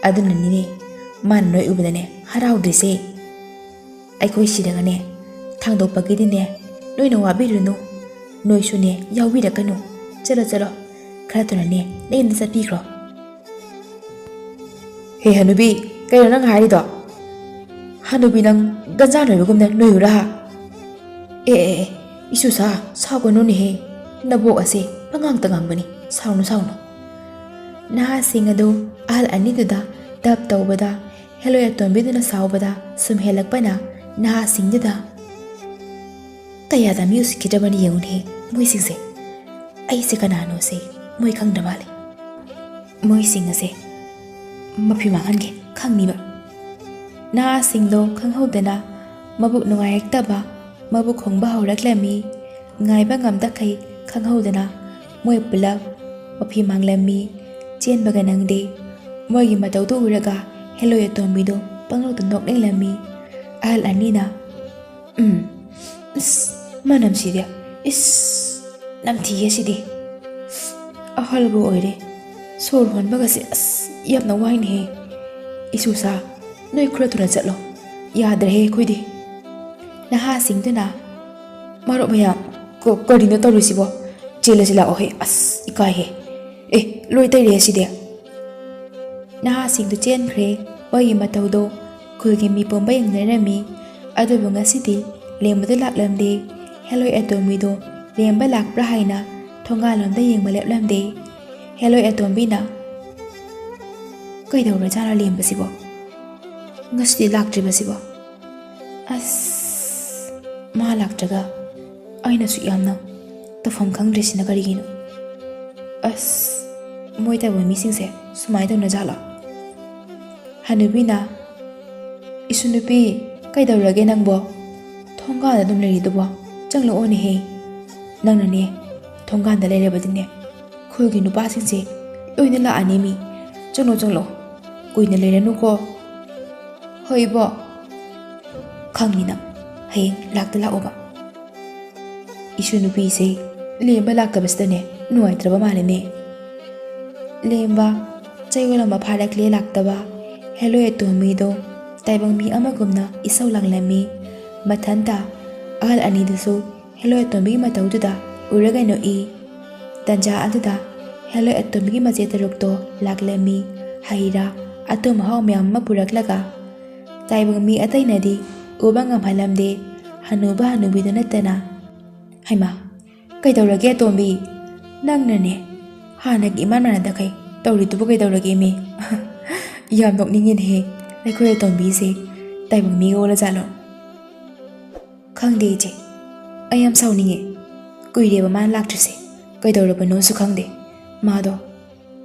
ꯑꯗꯨꯅꯅꯤꯅꯦ ꯃꯥꯅ ꯅꯣꯏ ꯎꯕꯗꯅꯦ ꯍꯔꯥꯎꯗ꯭ꯔꯤꯁꯦ꯫ ꯑꯩꯈꯣꯏ ꯁꯤꯔꯒꯅꯦ ꯊꯥꯡꯗꯣꯛꯄꯒꯤꯗꯤꯅꯦ ꯅꯣꯏꯅ ꯋꯥꯕꯤꯔꯨꯅꯨ꯫ ꯅꯣꯏꯁꯨꯅꯦ ꯌꯥꯎꯕꯤꯔꯛꯀꯅꯨ꯫ ꯆꯠꯂꯣ, ꯆꯠꯂꯣ, ꯈꯔ ꯊꯨꯅꯅꯦ ꯅꯌꯨꯝꯗ ꯆꯠꯄꯤꯈ꯭ꯔꯣ꯫" "ꯍꯦ ꯍꯅꯨꯕꯤ, ꯀꯩꯅꯣ ꯅꯪ ꯍꯥꯏꯔꯤꯗꯣ? ꯍꯅꯨꯕꯤ ꯅꯪ ꯒꯟꯖꯥ ꯅꯣꯏꯕꯒꯨꯝꯅ ꯅꯣꯏꯌꯨꯔꯥ? ꯑꯦ, ꯑꯦ, ꯑꯦ, ꯏꯁꯨꯁꯥ, ꯁꯥꯎꯒꯅꯨꯅꯦꯍꯦ꯫ "ꯅꯕꯣꯛ ꯑꯁꯦ ꯄꯉꯥꯡꯇ ꯉꯥꯡꯕꯅꯤ, ꯁꯥꯎꯅꯨ, ꯁꯥꯎꯅꯨ"꯫ ꯅꯍꯥꯁꯤꯡ ꯑꯗꯨ ꯑꯍꯜ ꯑꯅꯤꯗꯨꯗ ꯗꯞ ꯇꯧꯕꯗ, ꯍꯦꯂꯣꯏ ꯑꯇꯣꯝꯕꯤꯗꯨꯅ ꯁꯥꯎꯕꯗ ꯁꯨꯝ ꯍꯦꯜꯂꯛꯄꯅ ꯅꯍꯥꯁꯤꯡꯗꯨꯗ ꯀꯌꯥꯗ ꯃꯤ ꯎꯁꯤꯠꯈꯤꯗ꯭ꯔꯕꯅꯤ ꯌꯦꯡꯉꯨꯅꯦ ꯃꯣꯏꯁꯤꯡꯁꯦ꯫ ꯑꯩꯁꯦ ꯀꯅꯥꯅꯣꯁꯦ ꯃꯣꯏ ꯈꯪꯗ꯭ꯔ ꯃꯥꯜꯂꯦ꯫ ꯃꯣꯏꯁꯤꯡ ꯑꯁꯦ ꯃꯐꯤ ꯃꯥꯡꯍꯟꯒꯦ ꯈꯪꯅꯤꯕ꯫ ꯅꯍꯥꯁꯤꯡꯗꯣ ꯈꯪꯍꯧꯗꯅ ꯃꯕꯨꯛ ꯅꯨꯡꯉꯥꯏꯔꯛꯇꯕ, ꯃꯕꯨꯛ ꯈꯣꯡꯕ ꯍꯧꯔꯛꯂꯝꯃꯤ꯫ ꯉꯥꯏꯕ ꯉꯝꯗꯈꯩ ꯈꯪꯍꯧꯗꯅ ꯃꯣꯏ ꯄꯨꯂꯞ ꯃꯐꯤ ꯃꯥꯡꯂꯝꯃꯤ꯫ ꯆꯦꯟꯕꯒ ꯅꯪꯗꯦ꯫ ꯃꯣꯏꯒꯤ ꯃꯇꯧꯗꯨ ꯎꯔꯒ ꯍꯦꯂꯣꯏ ꯑꯇꯣꯝꯕꯤꯗꯣ ꯄꯪꯅꯣꯛꯇ ꯅꯣꯛꯅꯤꯡꯂꯝꯃꯤ꯫ ꯑꯍꯜ ꯑꯅꯤꯅ, "ꯎꯝ, ꯏꯁ, ꯃꯅꯝꯁꯤꯗꯤ, ꯏꯁ, ꯅꯝꯊꯤꯌꯦ ꯁꯤꯗꯤ꯫ ꯑꯍꯜꯕꯨ ꯑꯣꯏꯔꯦ, ꯁꯣꯔ ꯍꯣꯟꯕꯒꯁꯦ, ꯑꯁ, ꯌꯥꯝꯅ ꯋꯥꯏꯅꯦꯍꯦ꯫ ꯏꯁꯨꯁꯥ, ꯅꯣꯏ ꯈꯔ ꯊꯨꯅ ꯆꯠꯂꯣ, ꯌꯥꯗ꯭ꯔꯦꯍꯦ ꯑꯩꯈꯣꯏꯗꯤ"꯫ ꯅꯍꯥꯁꯤꯡꯗꯨꯅ, "ꯃꯔꯨꯞ ꯃꯌꯥꯝ, ꯀ-, ꯀꯔꯤꯅꯣ ꯇꯧꯔꯤꯁꯤꯕꯣ? ꯆꯦꯜꯂꯁꯤ ꯂꯥꯛꯑꯣꯍꯦ, ꯑꯁ, ꯏꯀꯥꯏꯍꯦ꯫ ꯑꯦ, ꯂꯣꯏ ꯇꯩꯔꯦ ꯁꯤꯗꯤ"꯫ ꯅꯍꯥꯁꯤꯡꯗꯨ ꯆꯦꯟꯈ꯭ꯔꯦ꯫ ꯃꯣꯏꯒꯤ ꯃꯇꯧꯗꯣ ꯈꯨꯜꯒꯤ ꯃꯤ ꯄꯨꯝꯕ ꯌꯦꯡꯅꯔꯝꯃꯤ꯫ ꯑꯗꯨꯕꯨ ꯉꯁꯤꯗꯤ ꯂꯦꯝꯕꯗꯨ ꯂꯥꯛꯂꯝꯗꯦ꯫ ꯍꯦꯂꯣꯏ ꯑꯇꯣꯝꯕꯤꯗꯣ ꯂꯦꯝꯕ ꯂꯥꯛꯄ꯭ꯔꯥ ꯍꯥꯏꯅ ꯊꯣꯡꯒꯥꯜꯂꯣꯝꯗ ꯌꯦꯡꯕ ꯂꯦꯞꯂꯝꯗꯦ꯫ ꯍꯦꯂꯣꯏ ꯑꯇꯣꯝꯕꯤꯅ, "ꯀꯩꯗꯧꯔꯖꯥꯠꯅꯣ ꯂꯦꯝꯕꯁꯤꯕꯣ? ꯉꯁꯤꯗꯤ ꯂꯥꯛꯇ꯭ꯔꯤꯕꯁꯤꯕꯣ? ꯑꯁ, ꯃꯥ ꯂꯥꯛꯇ꯭ꯔꯒ ꯑꯩꯅꯁꯨ ꯌꯥꯝꯅ ꯇꯧꯐꯝ ꯈꯪꯗ꯭ꯔꯤꯁꯤꯅ ꯀꯔꯤꯒꯤꯅꯣ? ꯑꯁ, ꯃꯣꯏ ꯇꯥꯏꯕꯪ ꯃꯤꯁꯤꯡꯁꯦ ꯁꯨꯃꯥꯏꯅ ꯇꯧꯅꯖꯥꯠꯂꯣ?" ꯍꯅꯨꯕꯤꯅ, "ꯏꯁꯨ ꯅꯨꯄꯤ, ꯀꯩꯗꯧꯔꯒꯦ ꯅꯪꯕꯣ? ꯊꯣꯡꯒꯥꯟꯗ ꯑꯗꯨꯝ ꯂꯩꯔꯤꯗꯨꯕꯣ? ꯆꯪꯂꯛꯑꯣꯅꯦꯍꯦ꯫ ꯅꯪꯅꯅꯦ, ꯊꯣꯡꯒꯥꯟꯗ ꯂꯩꯔꯕꯗꯤꯅꯦ, ꯈꯨꯜꯒꯤ ꯅꯨꯄꯥꯁꯤꯡꯁꯦ ꯂꯣꯏꯅ ꯂꯥꯛꯑꯅꯤ ꯃꯤ꯫ ꯆꯪꯂꯣ, ꯆꯪꯂꯣ꯫ ꯀꯨꯏꯅ ꯂꯩꯔꯅꯨꯀꯣ꯫ ꯍꯣꯏ ꯏꯕꯣ꯫ ꯈꯪꯅꯤ ꯅꯪ꯫ ꯍꯌꯦꯡ ꯂꯥꯛꯇ ꯂꯥꯛꯑꯣꯕ꯫ ꯏꯁꯨ ꯅꯨꯄꯤꯁꯦ ꯂꯦꯝꯕ ꯂꯥꯛꯇꯕꯁꯤꯗꯅꯦ ꯅꯨꯡꯉꯥꯏꯇ꯭ꯔꯕ ꯃꯥꯜꯂꯦꯅꯦ"꯫ ꯂꯦꯝꯕ ꯆꯌꯣꯜ ꯑꯃ ꯐꯥꯔꯛꯂꯦ ꯂꯥꯛꯇꯕ꯫ ꯍꯦꯂꯣꯏ ꯑꯇꯣꯝꯕꯤꯗꯣ ꯇꯥꯏꯕꯪ ꯃꯤ ꯑꯃꯒꯨꯝꯅ ꯏꯁꯧ ꯂꯥꯡꯂꯝꯃꯤ꯫ ꯃꯊꯟꯇ ꯑꯍꯜ ꯑꯅꯤꯗꯨꯁꯨ ꯍꯦꯂꯣꯏ ꯑꯇꯣꯝꯕꯤꯒꯤ ꯃꯇꯧꯗꯨꯗ ꯎꯔꯒ ꯅꯣꯛꯏ꯫ ꯇꯟꯖꯥ ꯑꯗꯨꯗ ꯍꯦꯂꯣꯏ ꯑꯇꯣꯝꯕꯤꯒꯤ ꯃꯆꯦ ꯇꯔꯨꯛꯇꯣ ꯂꯥꯛꯂꯝꯃꯤ꯫ ꯍꯩ ꯔꯥ, ꯑꯊꯨꯝ ꯑꯍꯥꯎ ꯃꯌꯥꯝ ꯑꯃ ꯄꯨꯔꯛꯂꯒ ꯇꯥꯏꯕꯪ ꯃꯤ ꯑꯇꯩꯅꯗꯤ ꯎꯕ ꯉꯝꯍꯜꯂꯝꯗꯦ, ꯍꯅꯨꯕ ꯍꯅꯨꯕꯤꯗꯨ ꯅꯠꯇꯅ꯫ "ꯍꯩꯃꯥ, "ꯀꯩꯗꯧꯔꯒꯦ ꯑꯇꯣꯝꯕꯤ? ꯅꯪꯅꯅꯦ ꯍꯥꯟꯅꯒꯤ ꯏꯃꯥꯟ ꯃꯥꯟꯅꯗꯈꯩ ꯇꯧꯔꯤꯗꯨꯕꯨ ꯀꯩꯗꯧꯔꯒꯦ ꯃꯤ?" ꯌꯥꯝ ꯅꯣꯛꯅꯤꯡꯉꯤꯅꯦꯍꯦ ꯑꯩꯈꯣꯏ ꯑꯇꯣꯝꯕꯤꯁꯦ꯫ ꯇꯥꯏꯕꯪ ꯃꯤꯒ ꯑꯣꯜꯂꯖꯥꯠꯂꯣ? "ꯈꯪꯗꯦ ꯏꯆꯦ, ꯑꯩ ꯌꯥꯝ ꯁꯥꯎꯅꯤꯡꯉꯦ꯫ ꯀꯨꯏꯔꯦꯕ ꯃꯥꯅ ꯂꯥꯛꯇ꯭ꯔꯤꯁꯦ꯫ ꯀꯩꯗꯧꯔꯕꯅꯣꯁꯨ ꯈꯪꯗꯦ꯫ ꯃꯥꯗꯣ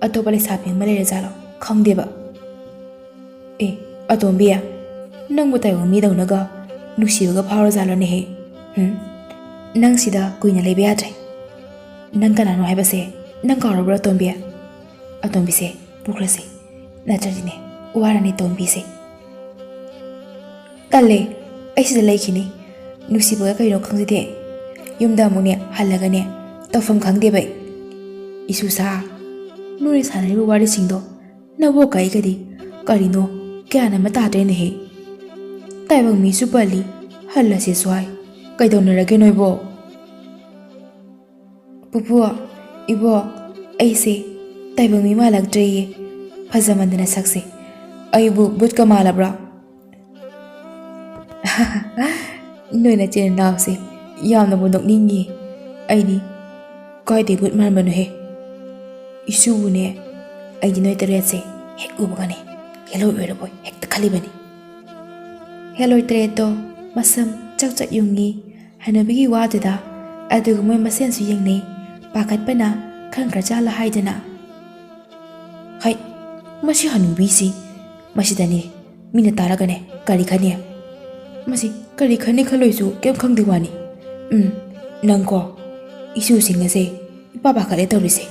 ꯑꯇꯣꯞꯄ ꯂꯩꯁꯥꯕꯤ ꯑꯃ ꯂꯩꯔꯖꯥꯠꯂꯣ? ꯈꯪꯗꯦꯕ꯫" "ꯑꯦ, ꯑꯇꯣꯝꯕꯤ, ꯅꯪꯕꯨ ꯇꯥꯏꯕꯪ ꯃꯤꯗꯧꯅꯒ ꯅꯨꯡꯁꯤꯕꯒ ꯐꯥꯎꯔꯖꯥꯠꯂꯣꯅꯦꯍꯦ? ꯎꯝ, ꯅꯪ ꯁꯤꯗ ꯀꯨꯏꯅ ꯂꯩꯕ ꯌꯥꯗ꯭ꯔꯦ꯫ ꯅꯪ ꯀꯅꯥꯅꯣ ꯍꯥꯏꯕꯁꯦ ꯅꯪ ꯀꯥꯎꯔꯕ꯭ꯔꯣ, ꯑꯇꯣꯝꯕꯤ?" "ꯑꯇꯣꯝꯕꯤꯁꯦ ꯄꯨꯈ꯭ꯔꯁꯦ, ꯅꯠꯇ꯭ꯔꯗꯤꯅꯦ ꯋꯥꯔꯅꯤ ꯇꯣꯝꯕꯤꯁꯦ꯫" "ꯇꯜꯂꯦ, ꯑꯩ ꯁꯤꯗ ꯂꯩꯈꯤꯅꯤ꯫ ꯅꯨꯡꯁꯤꯕꯒ ꯀꯩꯅꯣ ꯈꯪꯖꯗꯦ꯫ ꯌꯨꯝꯗ ꯑꯃꯨꯛꯅꯦ ꯍꯜꯂꯒꯅꯦ ꯇꯧꯐꯝ ꯈꯪꯗꯦꯕ ꯑꯩ꯫" "ꯏꯁꯨꯁꯥ, ꯅꯣꯏꯅ ꯁꯥꯟꯅꯔꯤꯕ ꯋꯥꯔꯤꯁꯤꯡꯗꯣ ꯅꯕꯣꯛꯀ ꯑꯩꯒꯗꯤ ꯀꯔꯤꯅꯣ ꯒ꯭ꯌꯥꯟ ꯑꯃ ꯇꯥꯗ꯭ꯔꯦꯅꯦꯍꯦ꯫ ꯇꯥꯏꯕꯪ ꯃꯤꯁꯨ ꯄꯜꯂꯤ, ꯍꯜꯂꯁꯦꯁꯨ ꯍꯥꯏ꯫ ꯀꯩꯗꯧꯅꯔꯒꯦ ꯅꯣꯏꯕꯣ?" "ꯄꯨꯄꯨ, ꯏꯕꯣꯛ, ꯑꯩꯁꯦ ꯇꯥꯏꯕꯪ ꯃꯤ ꯃꯥꯜꯂꯛꯇ꯭ꯔꯦꯌꯦ꯫ ꯐꯖꯃꯟꯗꯅ ꯁꯛꯁꯦ꯫ ꯑꯩꯕꯨ ꯕꯨꯠꯀ ꯃꯥꯜꯂꯕ꯭ꯔꯥ?" ꯅꯣꯏ ꯅꯆꯤꯟ ꯅꯅꯥꯎꯁꯦ ꯌꯥꯝꯅꯕꯨ ꯅꯣꯛꯅꯤꯡꯉꯤ꯫ ꯑꯩꯗꯤ ꯀꯥꯏꯗꯩ ꯕꯨꯠ ꯃꯥꯟꯕꯅꯣꯍꯦ? ꯏꯁꯨꯕꯨꯅꯦ, ꯑꯩꯗꯤ ꯅꯣꯏ ꯇꯔꯦꯠꯁꯦ ꯍꯦꯛ ꯎꯕꯒꯅꯦ ꯍꯦꯂꯣꯏ ꯑꯣꯏꯔꯕꯣꯏ ꯍꯦꯛꯇ ꯈꯜꯂꯤꯕꯅꯤ꯫ ꯍꯦꯂꯣꯏ ꯇꯔꯦꯠꯇꯣ ꯃꯁꯝ ꯆꯛ ꯆꯛ ꯌꯨꯡꯉꯤ꯫ ꯍꯅꯨꯕꯤꯒꯤ ꯋꯥꯗꯨꯗ ꯑꯗꯨꯒ ꯃꯣꯏ ꯃꯁꯦꯟꯁꯨ ꯌꯦꯡꯅꯩ꯫ ꯄꯥꯈꯠꯄꯅ ꯈꯪꯈ꯭ꯔꯖꯥꯠꯂ ꯍꯥꯏꯗꯅ꯫ "ꯍꯩ, ꯃꯁꯤ ꯍꯅꯨꯕꯤꯁꯤ, ꯃꯁꯤꯗꯅꯤ ꯃꯤꯅ ꯇꯥꯔꯒꯅꯦ ꯀꯔꯤ ꯈꯟꯅꯤ? ꯃꯁꯤ ꯀꯔꯤ ꯈꯟꯅꯤ ꯈꯜꯂꯣꯏꯁꯨ ꯀꯩꯝ ꯈꯪꯗꯦ ꯋꯥꯅꯤ꯫ ꯎꯝ, ꯅꯪꯀꯣ, ꯏꯁꯨꯁꯤꯡ ꯑꯁꯦ ꯏꯄꯥ ꯄꯥꯈꯠꯂꯦ ꯇꯧꯔꯤꯁꯦ꯫"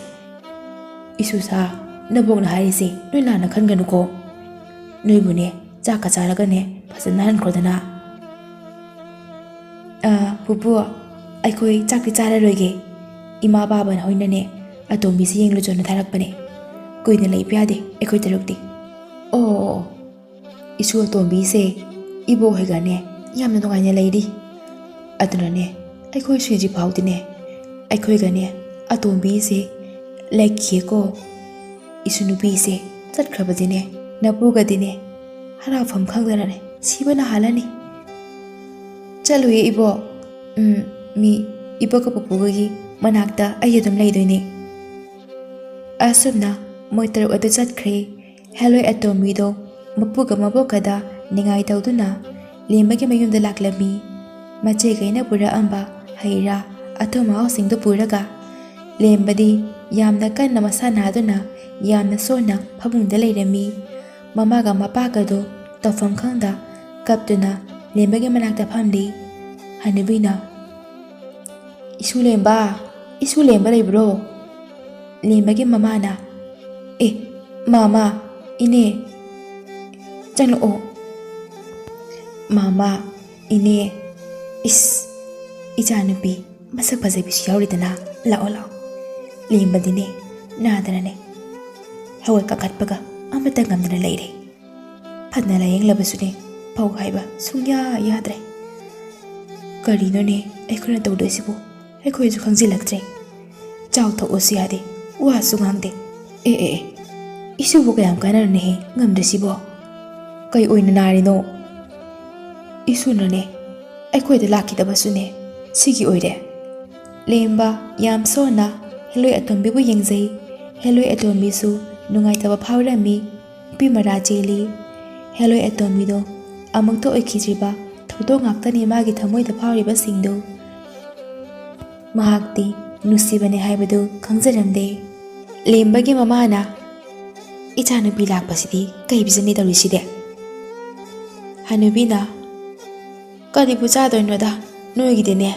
"ꯏꯁꯨꯁꯥ, ꯅꯕꯣꯛꯅ ꯍꯥꯏꯔꯤꯁꯦ ꯅꯣꯏ ꯂꯥꯟꯅ ꯈꯟꯒꯅꯨꯀꯣ꯫ ꯅꯣꯏꯕꯨꯅꯦ ꯆꯥꯛꯀ ꯆꯥꯔꯒꯅꯦ ꯐꯖꯅ ꯍꯟꯈ꯭ꯔꯣꯗꯅ꯫" "ꯑ, ꯄꯨꯄꯨ, ꯑꯩꯈꯣꯏ ꯆꯥꯛꯇꯤ ꯆꯥꯔꯔꯣꯏꯒꯦ꯫ ꯏꯃꯥ ꯕꯥꯕꯅ ꯍꯣꯏꯅꯅꯦ ꯑꯇꯣꯝꯕꯤꯁꯦ ꯌꯦꯡꯂꯨꯆꯣꯅ ꯊꯥꯔꯛꯄꯅꯦ꯫ ꯀꯨꯏꯅ ꯂꯩꯕ ꯌꯥꯗꯦ ꯑꯩꯈꯣꯏ ꯇꯔꯨꯛꯇꯤ꯫" "ꯑꯣ, ꯑꯣ, ꯑꯣ꯫ ꯏꯁꯨ ꯑꯇꯣꯝꯕꯤꯁꯦ ꯏꯕꯣꯛ ꯍꯣꯏꯒꯅꯦ ꯌꯥꯝꯅ ꯅꯨꯡꯉꯥꯏꯅ ꯂꯩꯔꯤ꯫ ꯑꯗꯨꯅꯅꯦ ꯑꯩꯈꯣꯏ ꯁꯤꯗ꯭ꯔꯤ ꯐꯥꯎꯗꯤꯅꯦ ꯑꯩꯈꯣꯏꯒꯅꯦ ꯑꯇꯣꯝꯕꯤꯁꯦ ꯂꯩꯈꯤꯀꯣ꯫ ꯏꯁꯨ ꯅꯨꯄꯤꯁꯦ ꯆꯠꯈ꯭ꯔꯕꯗꯤꯅꯦ ꯅꯄꯨꯒꯗꯤꯅꯦ ꯍꯔꯥꯎꯐꯝ ꯈꯪꯗꯅꯅꯦ ꯁꯤꯕꯅ ꯍꯥꯜꯂꯅꯤ꯫" "ꯆꯠꯂꯨꯏ ꯏꯕꯣꯛ꯫ ꯎꯝ, ꯃꯤ ꯏꯕꯣꯛꯀ ꯄꯨꯄꯨꯒꯒꯤ ꯃꯅꯥꯛꯇ ꯑꯩ ꯑꯗꯨꯝ ꯂꯩꯗꯣꯏꯅꯦ꯫ ꯑꯁꯨꯝꯅ ꯃꯣꯏ ꯇꯔꯨꯛ ꯑꯗꯨ ꯆꯠꯈ꯭ꯔꯦ꯫ ꯍꯦꯂꯣꯏ ꯑꯇꯣꯝꯕꯤꯗꯣ ꯃꯄꯨꯒ ꯃꯕꯣꯛꯀꯗ ꯅꯤꯡꯉꯥꯏ ꯇꯧꯗꯨꯅ ꯂꯦꯝꯕꯒꯤ ꯃꯌꯨꯝꯗ ꯂꯥꯛꯂꯝꯃꯤ꯫ ꯃꯆꯦꯈꯩꯅ ꯄꯨꯔꯛꯑꯝꯕ ꯍꯩ ꯔꯥ, ꯑꯊꯨꯝ ꯑꯍꯥꯎꯁꯤꯡꯗꯨ ꯄꯨꯔꯒ ꯂꯦꯝꯕꯗꯤ ꯌꯥꯝꯅ ꯀꯟꯅ ꯃꯁꯥ ꯅꯥꯗꯨꯅ ꯌꯥꯝꯅ ꯁꯣꯟꯅ ꯐꯃꯨꯡꯗ ꯂꯩꯔꯝꯃꯤ꯫ ꯃꯃꯥꯒ ꯃꯄꯥꯒꯗꯣ ꯇꯧꯐꯝ ꯈꯪꯗ ꯀꯞꯇꯨꯅ ꯂꯦꯝꯕꯒꯤ ꯃꯅꯥꯛꯇ ꯐꯝꯂꯤ꯫ ꯍꯅꯨꯕꯤꯅ, "ꯏꯁꯨ ꯂꯦꯝꯕ, ꯏꯁꯨ ꯂꯦꯝꯕ ꯂꯩꯕ꯭ꯔꯣ?" ꯂꯦꯝꯕꯒꯤ ꯃꯃꯥꯅ, "ꯑꯦ, ꯃꯥꯃꯥ, ꯏꯅꯦ, ꯆꯪꯂꯛꯑꯣ꯫" "ꯃꯥꯃꯥ, ꯏꯅꯦ, ꯏꯁ, ꯏꯆꯥꯅꯨꯄꯤ ꯃꯁꯛ ꯐꯖꯕꯤꯁꯨ ꯌꯥꯎꯔꯤꯗꯅ, ꯂꯥꯛꯑꯣ, ꯂꯥꯛꯑꯣ꯫" ꯂꯦꯝꯕꯗꯤꯅꯦ, ꯅꯥꯗꯅꯅꯦ, ꯍꯧꯒꯠ ꯀꯥꯈꯠꯄꯒ ꯑꯃꯠꯇ ꯉꯝꯗꯅ ꯂꯩꯔꯦ꯫ ꯐꯅ ꯂꯥꯌꯦꯡꯂꯕꯁꯨꯅꯦ, ꯐꯧ ꯍꯥꯏꯕ ꯁꯨꯡꯌꯥ ꯌꯥꯗ꯭ꯔꯦ꯫ "ꯀꯔꯤꯅꯣꯅꯦ ꯑꯩꯈꯣꯏꯅ ꯇꯧꯗꯣꯏꯁꯤꯕꯨ? ꯑꯩꯈꯣꯏꯁꯨ ꯈꯪꯖꯤꯜꯂꯛꯇ꯭ꯔꯦ꯫ ꯆꯥꯎ ꯊꯛꯎꯁꯨ ꯌꯥꯗꯦ, ꯋꯥꯁꯨ ꯉꯥꯡꯗꯦ꯫ ꯑꯦ, ꯑꯦ, ꯑꯦ, ꯏꯁꯨꯕꯨ ꯀꯌꯥꯝ ꯀꯥꯟꯅꯔꯨꯅꯦꯍꯦ ꯉꯝꯗ꯭ꯔꯤꯁꯤꯕꯣ? ꯀꯩ ꯑꯣꯏꯅ ꯅꯥꯔꯤꯅꯣ?" "ꯏꯁꯨꯅꯅꯦ, ꯑꯩꯈꯣꯏꯗ ꯂꯥꯛꯈꯤꯗꯕꯁꯨꯅꯦ ꯁꯤꯒꯤ ꯑꯣꯏꯔꯦ꯫" ꯂꯦꯝꯕ ꯌꯥꯝ ꯁꯣꯟꯅ ꯍꯦꯂꯣꯏ ꯑꯇꯣꯝꯕꯤꯕꯨ ꯌꯦꯡꯖꯩ꯫ ꯍꯦꯂꯣꯏ ꯑꯇꯣꯝꯕꯤꯁꯨ ꯅꯨꯡꯉꯥꯏꯇꯕ ꯐꯥꯎꯔꯝꯃꯤ꯫ ꯅꯨꯄꯤ ꯃꯔꯥ ꯆꯦꯜꯂꯤ꯫ ꯍꯦꯂꯣꯏ ꯑꯇꯣꯝꯕꯤꯗꯣ ꯑꯃꯨꯛꯇ ꯑꯣꯏꯈꯤꯗ꯭ꯔꯤꯕ ꯊꯧꯗꯣꯛ ꯉꯥꯛꯇꯅꯤ ꯃꯥꯒꯤ ꯊꯃꯣꯏꯗ ꯐꯥꯎꯔꯤꯕꯁꯤꯡꯗꯨ꯫ ꯃꯍꯥꯛꯇꯤ ꯅꯨꯡꯁꯤꯕꯅꯦ ꯍꯥꯏꯕꯗꯨ ꯈꯪꯖꯔꯝꯗꯦ꯫ ꯂꯦꯝꯕꯒꯤ ꯃꯃꯥꯅ, "ꯏꯆꯥꯅꯨꯄꯤ ꯂꯥꯛꯄꯁꯤꯗꯤ ꯀꯩ ꯄꯤꯖꯅꯤ ꯇꯧꯔꯤꯁꯤꯗꯤ?" ꯍꯅꯨꯕꯤꯅ, "ꯀꯔꯤꯕꯨ ꯆꯥꯗꯣꯏꯅꯣꯗ, ꯅꯣꯏꯒꯤꯗꯤꯅꯦ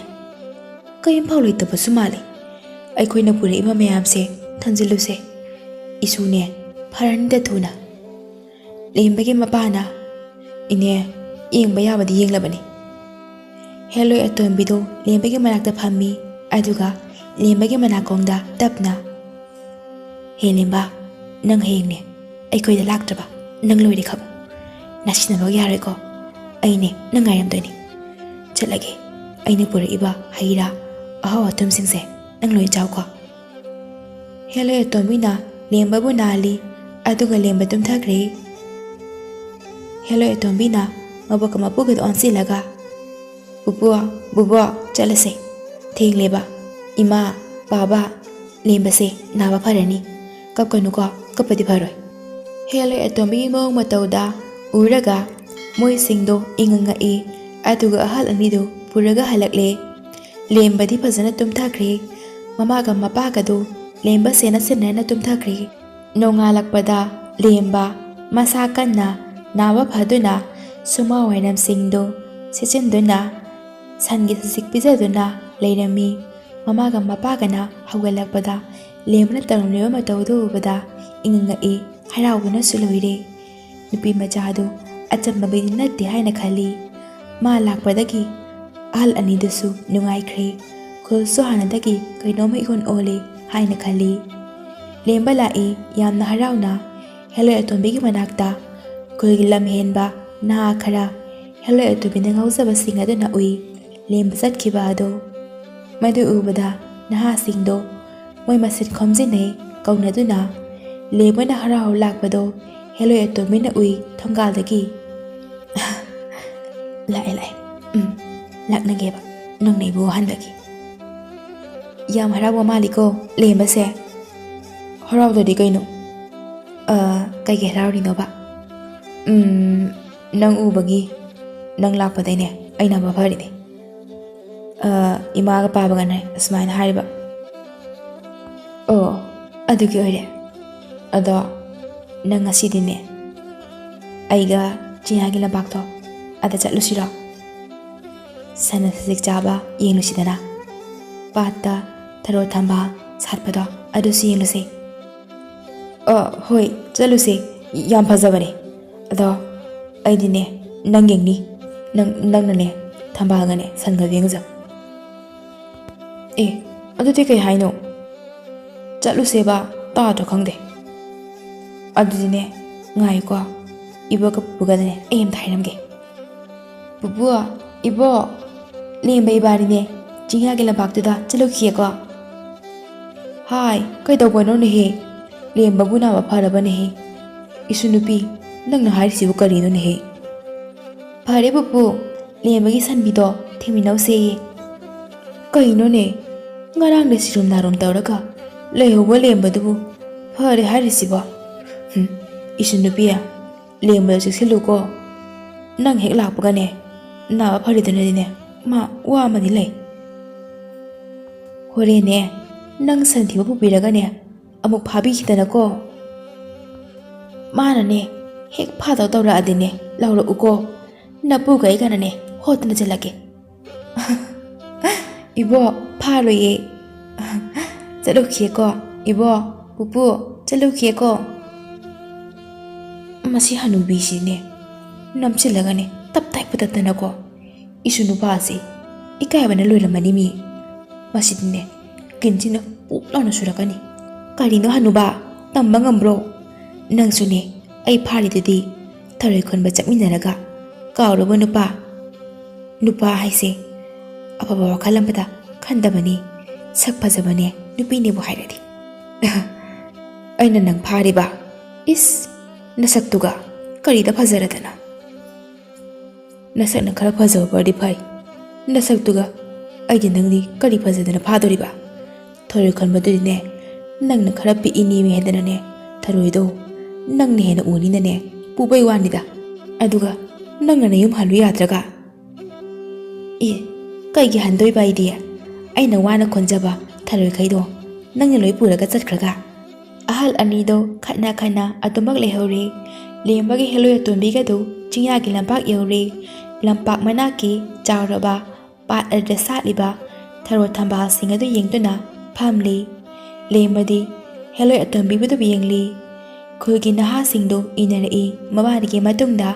ꯀꯔꯤꯝꯐꯥꯎ ꯂꯩꯇꯕꯁꯨ ꯃꯥꯜꯂꯤ꯫ ꯑꯩꯈꯣꯏꯅ ꯄꯨꯔꯛꯏꯕ ꯃꯌꯥꯝꯁꯦ ꯊꯝꯖꯤꯜꯂꯨꯁꯦ꯫ ꯏꯁꯨꯅꯦ ꯐꯔꯅꯤꯗ ꯊꯨꯅ꯫" ꯂꯦꯝꯕꯒꯤ ꯃꯄꯥꯅ, "ꯏꯅꯦ, ꯌꯦꯡꯕ ꯌꯥꯕꯗꯤ ꯌꯦꯡꯂꯕꯅꯤ꯫" ꯍꯦꯂꯣꯏ ꯑꯇꯣꯝꯕꯤꯗꯨ ꯂꯦꯝꯕꯒꯤ ꯃꯅꯥꯛꯇ ꯐꯝꯃꯤ, ꯑꯗꯨꯒ ꯂꯦꯝꯕꯒꯤ ꯃꯅꯥꯀꯣꯡꯗ ꯇꯞꯅ, "ꯍꯦ ꯂꯦꯝꯕ, ꯅꯪ ꯍꯌꯦꯡꯅꯦ ꯑꯩꯈꯣꯏꯗ ꯂꯥꯛꯇ꯭ꯔꯕ ꯅꯪ ꯂꯣꯏꯔꯦ ꯈꯪꯉꯨ꯫ ꯅꯥꯁꯤꯟꯅꯕ ꯌꯥꯔꯣꯏꯀꯣ꯫ ꯑꯩꯅꯦ ꯅꯪ ꯉꯥꯏꯔꯝꯗꯣꯏꯅꯤ꯫ ꯆꯠꯂꯒꯦ꯫ ꯑꯩꯅ ꯄꯨꯔꯛꯏꯕ ꯍꯩ ꯔꯥ, ꯑꯍꯥꯎ ꯑꯊꯨꯝꯁꯤꯡꯁꯦ ꯅꯪ ꯂꯣꯏ ꯆꯥꯎꯀꯣ꯫" ꯍꯦꯂꯣꯏ ꯑꯇꯣꯝꯕꯤꯅ ꯂꯦꯝꯕꯕꯨ ꯅꯥꯜꯂꯤ, ꯑꯗꯨꯒ ꯂꯦꯝꯕ ꯇꯨꯝꯊꯈ꯭ꯔꯦ꯫ ꯍꯦꯂꯣꯏ ꯑꯇꯣꯝꯕꯤꯅ ꯃꯕꯣꯛꯀ ꯃꯄꯨꯒꯗ ꯑꯣꯟꯁꯤꯜꯂꯒ, "ꯄꯨꯄꯨ, ꯕꯨꯕꯣꯛ, ꯆꯠꯂꯁꯦ꯫ ꯊꯦꯡꯂꯦꯕ꯫ ꯏꯃꯥ, ꯕꯥꯕꯥ, ꯂꯦꯝꯕꯁꯦ ꯅꯥꯕ ꯐꯔꯅꯤ꯫ ꯀꯞꯀꯅꯨꯀꯣ, ꯀꯞꯄꯗꯤ ꯐꯔꯣꯏ꯫ ꯍꯦꯂꯣꯏ ꯑꯇꯣꯝꯕꯤꯒꯤ ꯃꯑꯣꯡ ꯃꯇꯧꯗ ꯎꯔꯒ ꯃꯣꯏꯁꯤꯡꯗꯣ ꯏꯉꯛ ꯉꯛꯏ꯫ ꯑꯗꯨꯒ ꯑꯍꯜ ꯑꯅꯤꯗꯨ ꯄꯨꯔꯒ ꯍꯜꯂꯛꯂꯦ꯫ ꯂꯦꯝꯕꯗꯤ ꯐꯖꯅ ꯇꯨꯝꯊꯈ꯭ꯔꯦ꯫ ꯃꯃꯥꯒ ꯃꯄꯥꯒꯗꯨ ꯂꯦꯝꯕ ꯁꯦꯟꯅ ꯁꯦꯟꯅꯅ ꯇꯨꯝꯊꯈ꯭ꯔꯦ꯫ ꯅꯣꯡꯉꯥꯜꯂꯛꯄꯗ ꯂꯦꯝꯕ ꯃꯁꯥ ꯀꯟꯅ ꯅꯥꯕ ꯐꯗꯨꯅ ꯁꯨꯃꯥꯡ ꯋꯥꯏꯔꯝꯁꯤꯡꯗꯨ ꯁꯤꯠꯆꯤꯟꯗꯨꯅ ꯁꯟꯒꯤ ꯁꯖꯤꯛ ꯄꯤꯖꯗꯨꯅ ꯂꯩꯔꯝꯃꯤ꯫ ꯃꯃꯥꯒ ꯃꯄꯥꯒꯅ ꯍꯧꯒꯠꯂꯛꯄꯗ ꯂꯦꯝꯕꯅ ꯇꯧꯔꯝꯂꯤꯕ ꯃꯇꯧꯗꯨ ꯎꯕꯗ ꯏꯉꯛ ꯉꯛꯏ, ꯍꯔꯥꯎꯕꯅꯁꯨ ꯂꯣꯏꯔꯦ꯫ ꯅꯨꯄꯤ ꯃꯆꯥꯗꯨ ꯑꯆꯝꯕ ꯃꯤꯗꯤ ꯅꯠꯇꯦ ꯍꯥꯏꯅ ꯈꯜꯂꯤ꯫ ꯃꯥ ꯂꯥꯛꯄꯗꯒꯤ ꯑꯍꯜ ꯑꯅꯤꯗꯨꯁꯨ ꯅꯨꯡꯉꯥꯏꯈ꯭ꯔꯦ꯫ ꯈꯨꯜꯁꯨ ꯍꯥꯟꯅꯗꯒꯤ ꯀꯩꯅꯣꯝꯃ ꯏꯑꯣꯟ ꯑꯣꯜꯂꯦ ꯍꯥꯏꯅ ꯈꯜꯂꯤ꯫ ꯂꯦꯝꯕ ꯂꯥꯛꯏ ꯌꯥꯝꯅ ꯍꯔꯥꯎꯅ ꯍꯦꯂꯣꯏ ꯑꯇꯣꯝꯕꯤꯒꯤ ꯃꯅꯥꯛꯇ꯫ ꯈꯨꯜꯒꯤ ꯂꯝ ꯍꯦꯟꯕ ꯅꯍꯥ ꯈꯔ ꯍꯦꯂꯣꯏ ꯑꯇꯣꯝꯕꯤꯅ ꯉꯥꯎꯖꯕꯁꯤꯡ ꯑꯗꯨꯅ ꯎꯏ ꯂꯦꯝꯕ ꯆꯠꯈꯤꯕ ꯑꯗꯨ꯫ ꯃꯗꯨ ꯎꯕꯗ ꯅꯍꯥꯁꯤꯡꯗꯣ ꯃꯣꯏ ꯃꯁꯦꯟ ꯈꯣꯝꯖꯤꯟꯅꯩ ꯀꯧꯅꯗꯨꯅ꯫ ꯂꯦꯝꯕꯅ ꯍꯔꯥꯎ ꯍꯔꯥꯎ ꯂꯥꯛꯄꯗꯣ ꯍꯦꯂꯣꯏ ꯑꯇꯣꯝꯕꯤꯅ ꯎꯏ ꯊꯣꯡꯒꯥꯜꯗꯒꯤ꯫ "ꯂꯥꯛꯑꯦ, ꯂꯥꯛꯑꯦ꯫ ꯎꯝ, ꯂꯥꯛꯅꯒꯦꯕ ꯅꯪꯅ ꯑꯩꯕꯨ ꯋꯥꯍꯟꯕꯒꯤ꯫ ꯌꯥꯝ ꯍꯔꯥꯎꯕ ꯃꯥꯜꯂꯤꯀꯣ ꯂꯦꯝꯕꯁꯦ?" "ꯍꯔꯥꯎꯗ꯭ꯔꯗꯤ ꯀꯩꯅꯣ?" "ꯑ, ꯀꯩꯒꯤ ꯍꯔꯥꯎꯔꯤꯅꯣꯕ?" "ꯎꯝ, ꯅꯪ ꯎꯕꯒꯤ, ꯅꯪ ꯂꯥꯛꯄꯗꯩꯅꯦ ꯑꯩ ꯅꯥꯕ ꯐꯔꯤꯅꯦ꯫ ꯑ, ꯏꯃꯥꯒ ꯄꯥꯕꯒꯅꯦ ꯑꯁꯨꯃꯥꯏꯅ ꯍꯥꯏꯔꯤꯕ꯫" "ꯑꯣ, ꯑꯗꯨꯒꯤ ꯑꯣꯏꯔꯦ꯫ ꯑꯗꯣ ꯅꯪ ꯉꯁꯤꯗꯤꯅꯦ ꯑꯩꯒ ꯆꯤꯡꯌꯥꯒꯤ ꯂꯝꯄꯥꯛꯇꯣ ꯑꯗ ꯆꯠꯂꯨꯁꯤꯔꯣ? ꯁꯟꯅ ꯁꯖꯤꯛ ꯆꯥꯕ ꯌꯦꯡꯂꯨꯁꯤꯗꯅ꯫ ꯄꯥꯠꯇ ꯊꯔꯣ ꯊꯝꯕꯥꯜ ꯁꯥꯠꯄꯗꯣ ꯑꯗꯨꯁꯨ ꯌꯦꯡꯂꯨꯁꯦ꯫" "ꯑ, ꯍꯣꯏ, ꯆꯠꯂꯨꯁꯦ꯫ ꯌꯥꯝ ꯐꯖꯕꯅꯦ꯫ ꯑꯗꯣ ꯑꯩꯗꯤꯅꯦ ꯅꯪ ꯌꯦꯡꯅꯤ꯫ ꯅꯪ, ꯅꯪꯅꯅꯦ ꯊꯝꯕꯥꯜꯒꯅꯦ ꯁꯟꯒꯗꯣ ꯌꯦꯡꯖꯧ꯫" "ꯑꯦ, ꯑꯗꯨꯗꯤ ꯀꯩ ꯍꯥꯏꯅꯣ? ꯆꯠꯂꯨꯁꯦꯕ, ꯇꯥꯗ꯭ꯔꯣ ꯈꯪꯗꯦ꯫" "ꯑꯗꯨꯗꯤꯅꯦ ꯉꯥꯏꯌꯨꯀꯣ, ꯏꯕꯣꯛꯀ ꯄꯨꯄꯨꯒꯗꯅꯦ ꯑꯩ ꯑꯝꯇ ꯍꯥꯏꯔꯝꯒꯦ꯫" "ꯄꯨꯄꯨ, ꯏꯕꯣꯛ, ꯂꯦꯝꯕ ꯏꯕꯥꯅꯤꯅꯦ ꯆꯤꯡꯌꯥꯒꯤ ꯂꯝꯄꯥꯛꯇꯨꯗ ꯆꯠꯂꯨꯈꯤꯒꯦꯀꯣ꯫" "ꯍꯥꯏ, ꯀꯩꯗꯧꯕꯅꯣꯅꯦꯍꯦ? ꯂꯦꯝꯕꯕꯨ ꯅꯥꯕ ꯐꯔꯕꯅꯦꯍꯦ꯫ ꯏꯁꯨ ꯅꯨꯄꯤ, ꯅꯪꯅ ꯍꯥꯏꯔꯤꯁꯤꯕꯨ ꯀꯔꯤꯅꯣꯅꯦꯍꯦ?" "ꯐꯔꯦ ꯄꯨꯄꯨ, ꯂꯦꯝꯕꯒꯤ ꯁꯟꯕꯤꯗꯣ ꯊꯤꯃꯤꯟꯅꯧꯁꯦꯌꯦ꯫" "ꯀꯩꯅꯣꯅꯦ, ꯉꯔꯥꯡꯗ ꯁꯤꯔꯨꯝ ꯅꯥꯔꯨꯝ ꯇꯧꯔꯒ ꯂꯩꯍꯧꯕ ꯂꯦꯝꯕꯗꯨꯕꯨ ꯐꯔꯦ ꯍꯥꯏꯔꯤꯁꯤꯕꯣ?" "ꯍꯨꯝ, ꯏꯁꯨ ꯅꯨꯄꯤ, ꯂꯦꯝꯕꯗ ꯆꯦꯛꯁꯤꯜꯂꯨꯀꯣ꯫ ꯅꯪ ꯍꯦꯛ ꯂꯥꯛꯄꯒꯅꯦ, ꯅꯥꯕ ꯐꯔꯤꯗꯨꯅꯗꯤꯅꯦ, ꯃꯥ ꯋꯥ ꯑꯃꯗꯤ ꯂꯩ꯫ ꯍꯣꯔꯦꯟꯅꯦ, ꯅꯪ ꯁꯟ ꯊꯤꯕ ꯄꯨꯕꯤꯔꯒꯅꯦ, ꯑꯃꯨꯛ ꯐꯥꯕꯤꯈꯤꯗꯅꯀꯣ꯫ ꯃꯥꯅꯅꯦ, ꯍꯦꯛ ꯐꯥꯗꯧ ꯇꯧꯔꯛꯑꯗꯤꯅꯦ, ꯂꯧꯔꯛꯎꯀꯣ꯫ ꯅꯄꯨꯒ ꯑꯩꯒꯅꯅꯦ, ꯍꯣꯠꯇꯅ ꯆꯠꯂꯒꯦ꯫" "ꯏꯕꯣ, ꯐꯥꯔꯣꯏꯌꯦ꯫" "ꯆꯠꯂꯨꯈꯤꯒꯦꯀꯣ, ꯏꯕꯣ, ꯄꯨꯄꯨ, ꯆꯠꯂꯨꯈꯤꯒꯦꯀꯣ꯫" ꯃꯁꯤ ꯍꯅꯨꯕꯤꯁꯤꯅꯦ, ꯅꯝꯁꯤꯜꯂꯒꯅꯦ, ꯇꯞ ꯇꯥꯏ ꯄꯨꯇꯠꯇꯅꯀꯣ꯫ ꯏꯁꯨ ꯅꯨꯄꯥꯁꯦ ꯏꯀꯥꯏꯕꯅ ꯂꯣꯏꯔꯝꯃꯅꯤ ꯃꯤ꯫ ꯃꯁꯤꯗꯤꯅꯦ, ꯀꯤꯟꯁꯤꯅ ꯄꯨꯞ ꯂꯥꯎꯅ ꯁꯨꯔꯛꯀꯅꯤ꯫ "ꯀꯔꯤꯅꯣ ꯍꯅꯨꯕ, ꯇꯝꯕ ꯉꯝꯕ꯭ꯔꯣ? ꯅꯪꯁꯨꯅꯦ, ꯑꯩ ꯐꯥꯔꯤꯗꯨꯗꯤ ꯊꯔꯣꯏ ꯈꯨꯟꯕ ꯆꯠꯃꯤꯟꯅꯔꯒ꯫ ꯀꯥꯎꯔꯕꯣ ꯅꯨꯄꯥ? ꯅꯨꯄꯥ ꯍꯥꯏꯁꯦ ꯑꯐꯕ ꯋꯥꯈꯜ ꯑꯃꯗ ꯈꯟꯗꯕꯅꯤ, ꯁꯛ ꯐꯖꯕꯅꯦ ꯅꯨꯄꯤꯅꯦꯕꯨ ꯍꯥꯏꯔꯗꯤ꯫" "ꯑꯩꯅ ꯅꯪ ꯐꯥꯔꯤꯕ? ꯏꯁ, ꯅꯁꯛꯇꯨꯒ ꯀꯔꯤꯗ ꯐꯖꯔꯗꯅ?" "ꯅꯁꯛꯅ ꯈꯔ ꯐꯖꯍꯧꯕꯗꯤ ꯐꯩ꯫ ꯅꯁꯛꯇꯨꯒ ꯑꯩꯗꯤ ꯅꯪꯗꯤ ꯀꯔꯤ ꯐꯖꯗꯅ ꯐꯥꯗꯣꯔꯤꯕ? ꯊꯔꯣꯏ ꯈꯟꯕꯗꯨꯗꯤꯅꯦ, ꯅꯪꯅ ꯈꯔ ꯄꯤꯛꯏꯅꯦꯃꯤ ꯍꯥꯏꯗꯅꯅꯦ, ꯊꯔꯣꯏꯗꯣ ꯅꯪꯅ ꯍꯦꯟꯅ ꯎꯅꯤꯅꯅꯦ ꯄꯨꯕꯩ ꯋꯥꯅꯤꯗ꯫ ꯑꯗꯨꯒ ꯅꯪꯅ ꯅꯌꯨꯝ ꯍꯜꯂꯨ ꯌꯥꯗ꯭ꯔꯒ?" "ꯑꯦ, ꯀꯩꯒꯤ ꯍꯟꯗꯣꯏꯕ ꯑꯩꯗꯤ? ꯑꯩꯅ ꯋꯥꯅ ꯈꯣꯟꯖꯕ ꯊꯔꯣꯏꯈꯩꯗꯣ ꯅꯪꯅ ꯂꯣꯏ ꯄꯨꯔꯒ ꯆꯠꯈ꯭ꯔꯒ?" ꯑꯍꯜ ꯑꯅꯤꯗꯣ ꯈꯠꯅ ꯈꯠꯅ ꯑꯗꯨꯃꯛ ꯂꯩꯍꯧꯔꯦ꯫ ꯂꯦꯝꯕꯒꯤ ꯍꯦꯂꯣꯏ ꯑꯇꯣꯝꯕꯤꯒꯗꯨ ꯆꯤꯡꯌꯥꯒꯤ ꯂꯝꯄꯥꯛ ꯌꯧꯔꯦ꯫ ꯂꯝꯄꯥꯛ ꯃꯅꯥꯛꯀꯤ ꯆꯥꯎꯔꯕ ꯄꯥꯠ ꯑꯗꯨꯗ ꯁꯥꯠꯂꯤꯕ ꯊꯔꯣ ꯊꯝꯕꯥꯜꯁꯤꯡ ꯑꯗꯨ ꯌꯦꯡꯗꯨꯅ ꯐꯝꯂꯤ꯫ ꯂꯦꯝꯕꯗꯤ ꯍꯦꯂꯣꯏ ꯑꯇꯣꯝꯕꯤꯕꯨꯗꯨ ꯌꯦꯡꯂꯤ꯫ ꯈꯨꯜꯒꯤ ꯅꯍꯥꯁꯤꯡꯗꯨ ꯏꯟꯅꯔꯛꯏ꯫ ꯃꯕꯥꯅꯤꯒꯤ ꯃꯇꯨꯡꯗ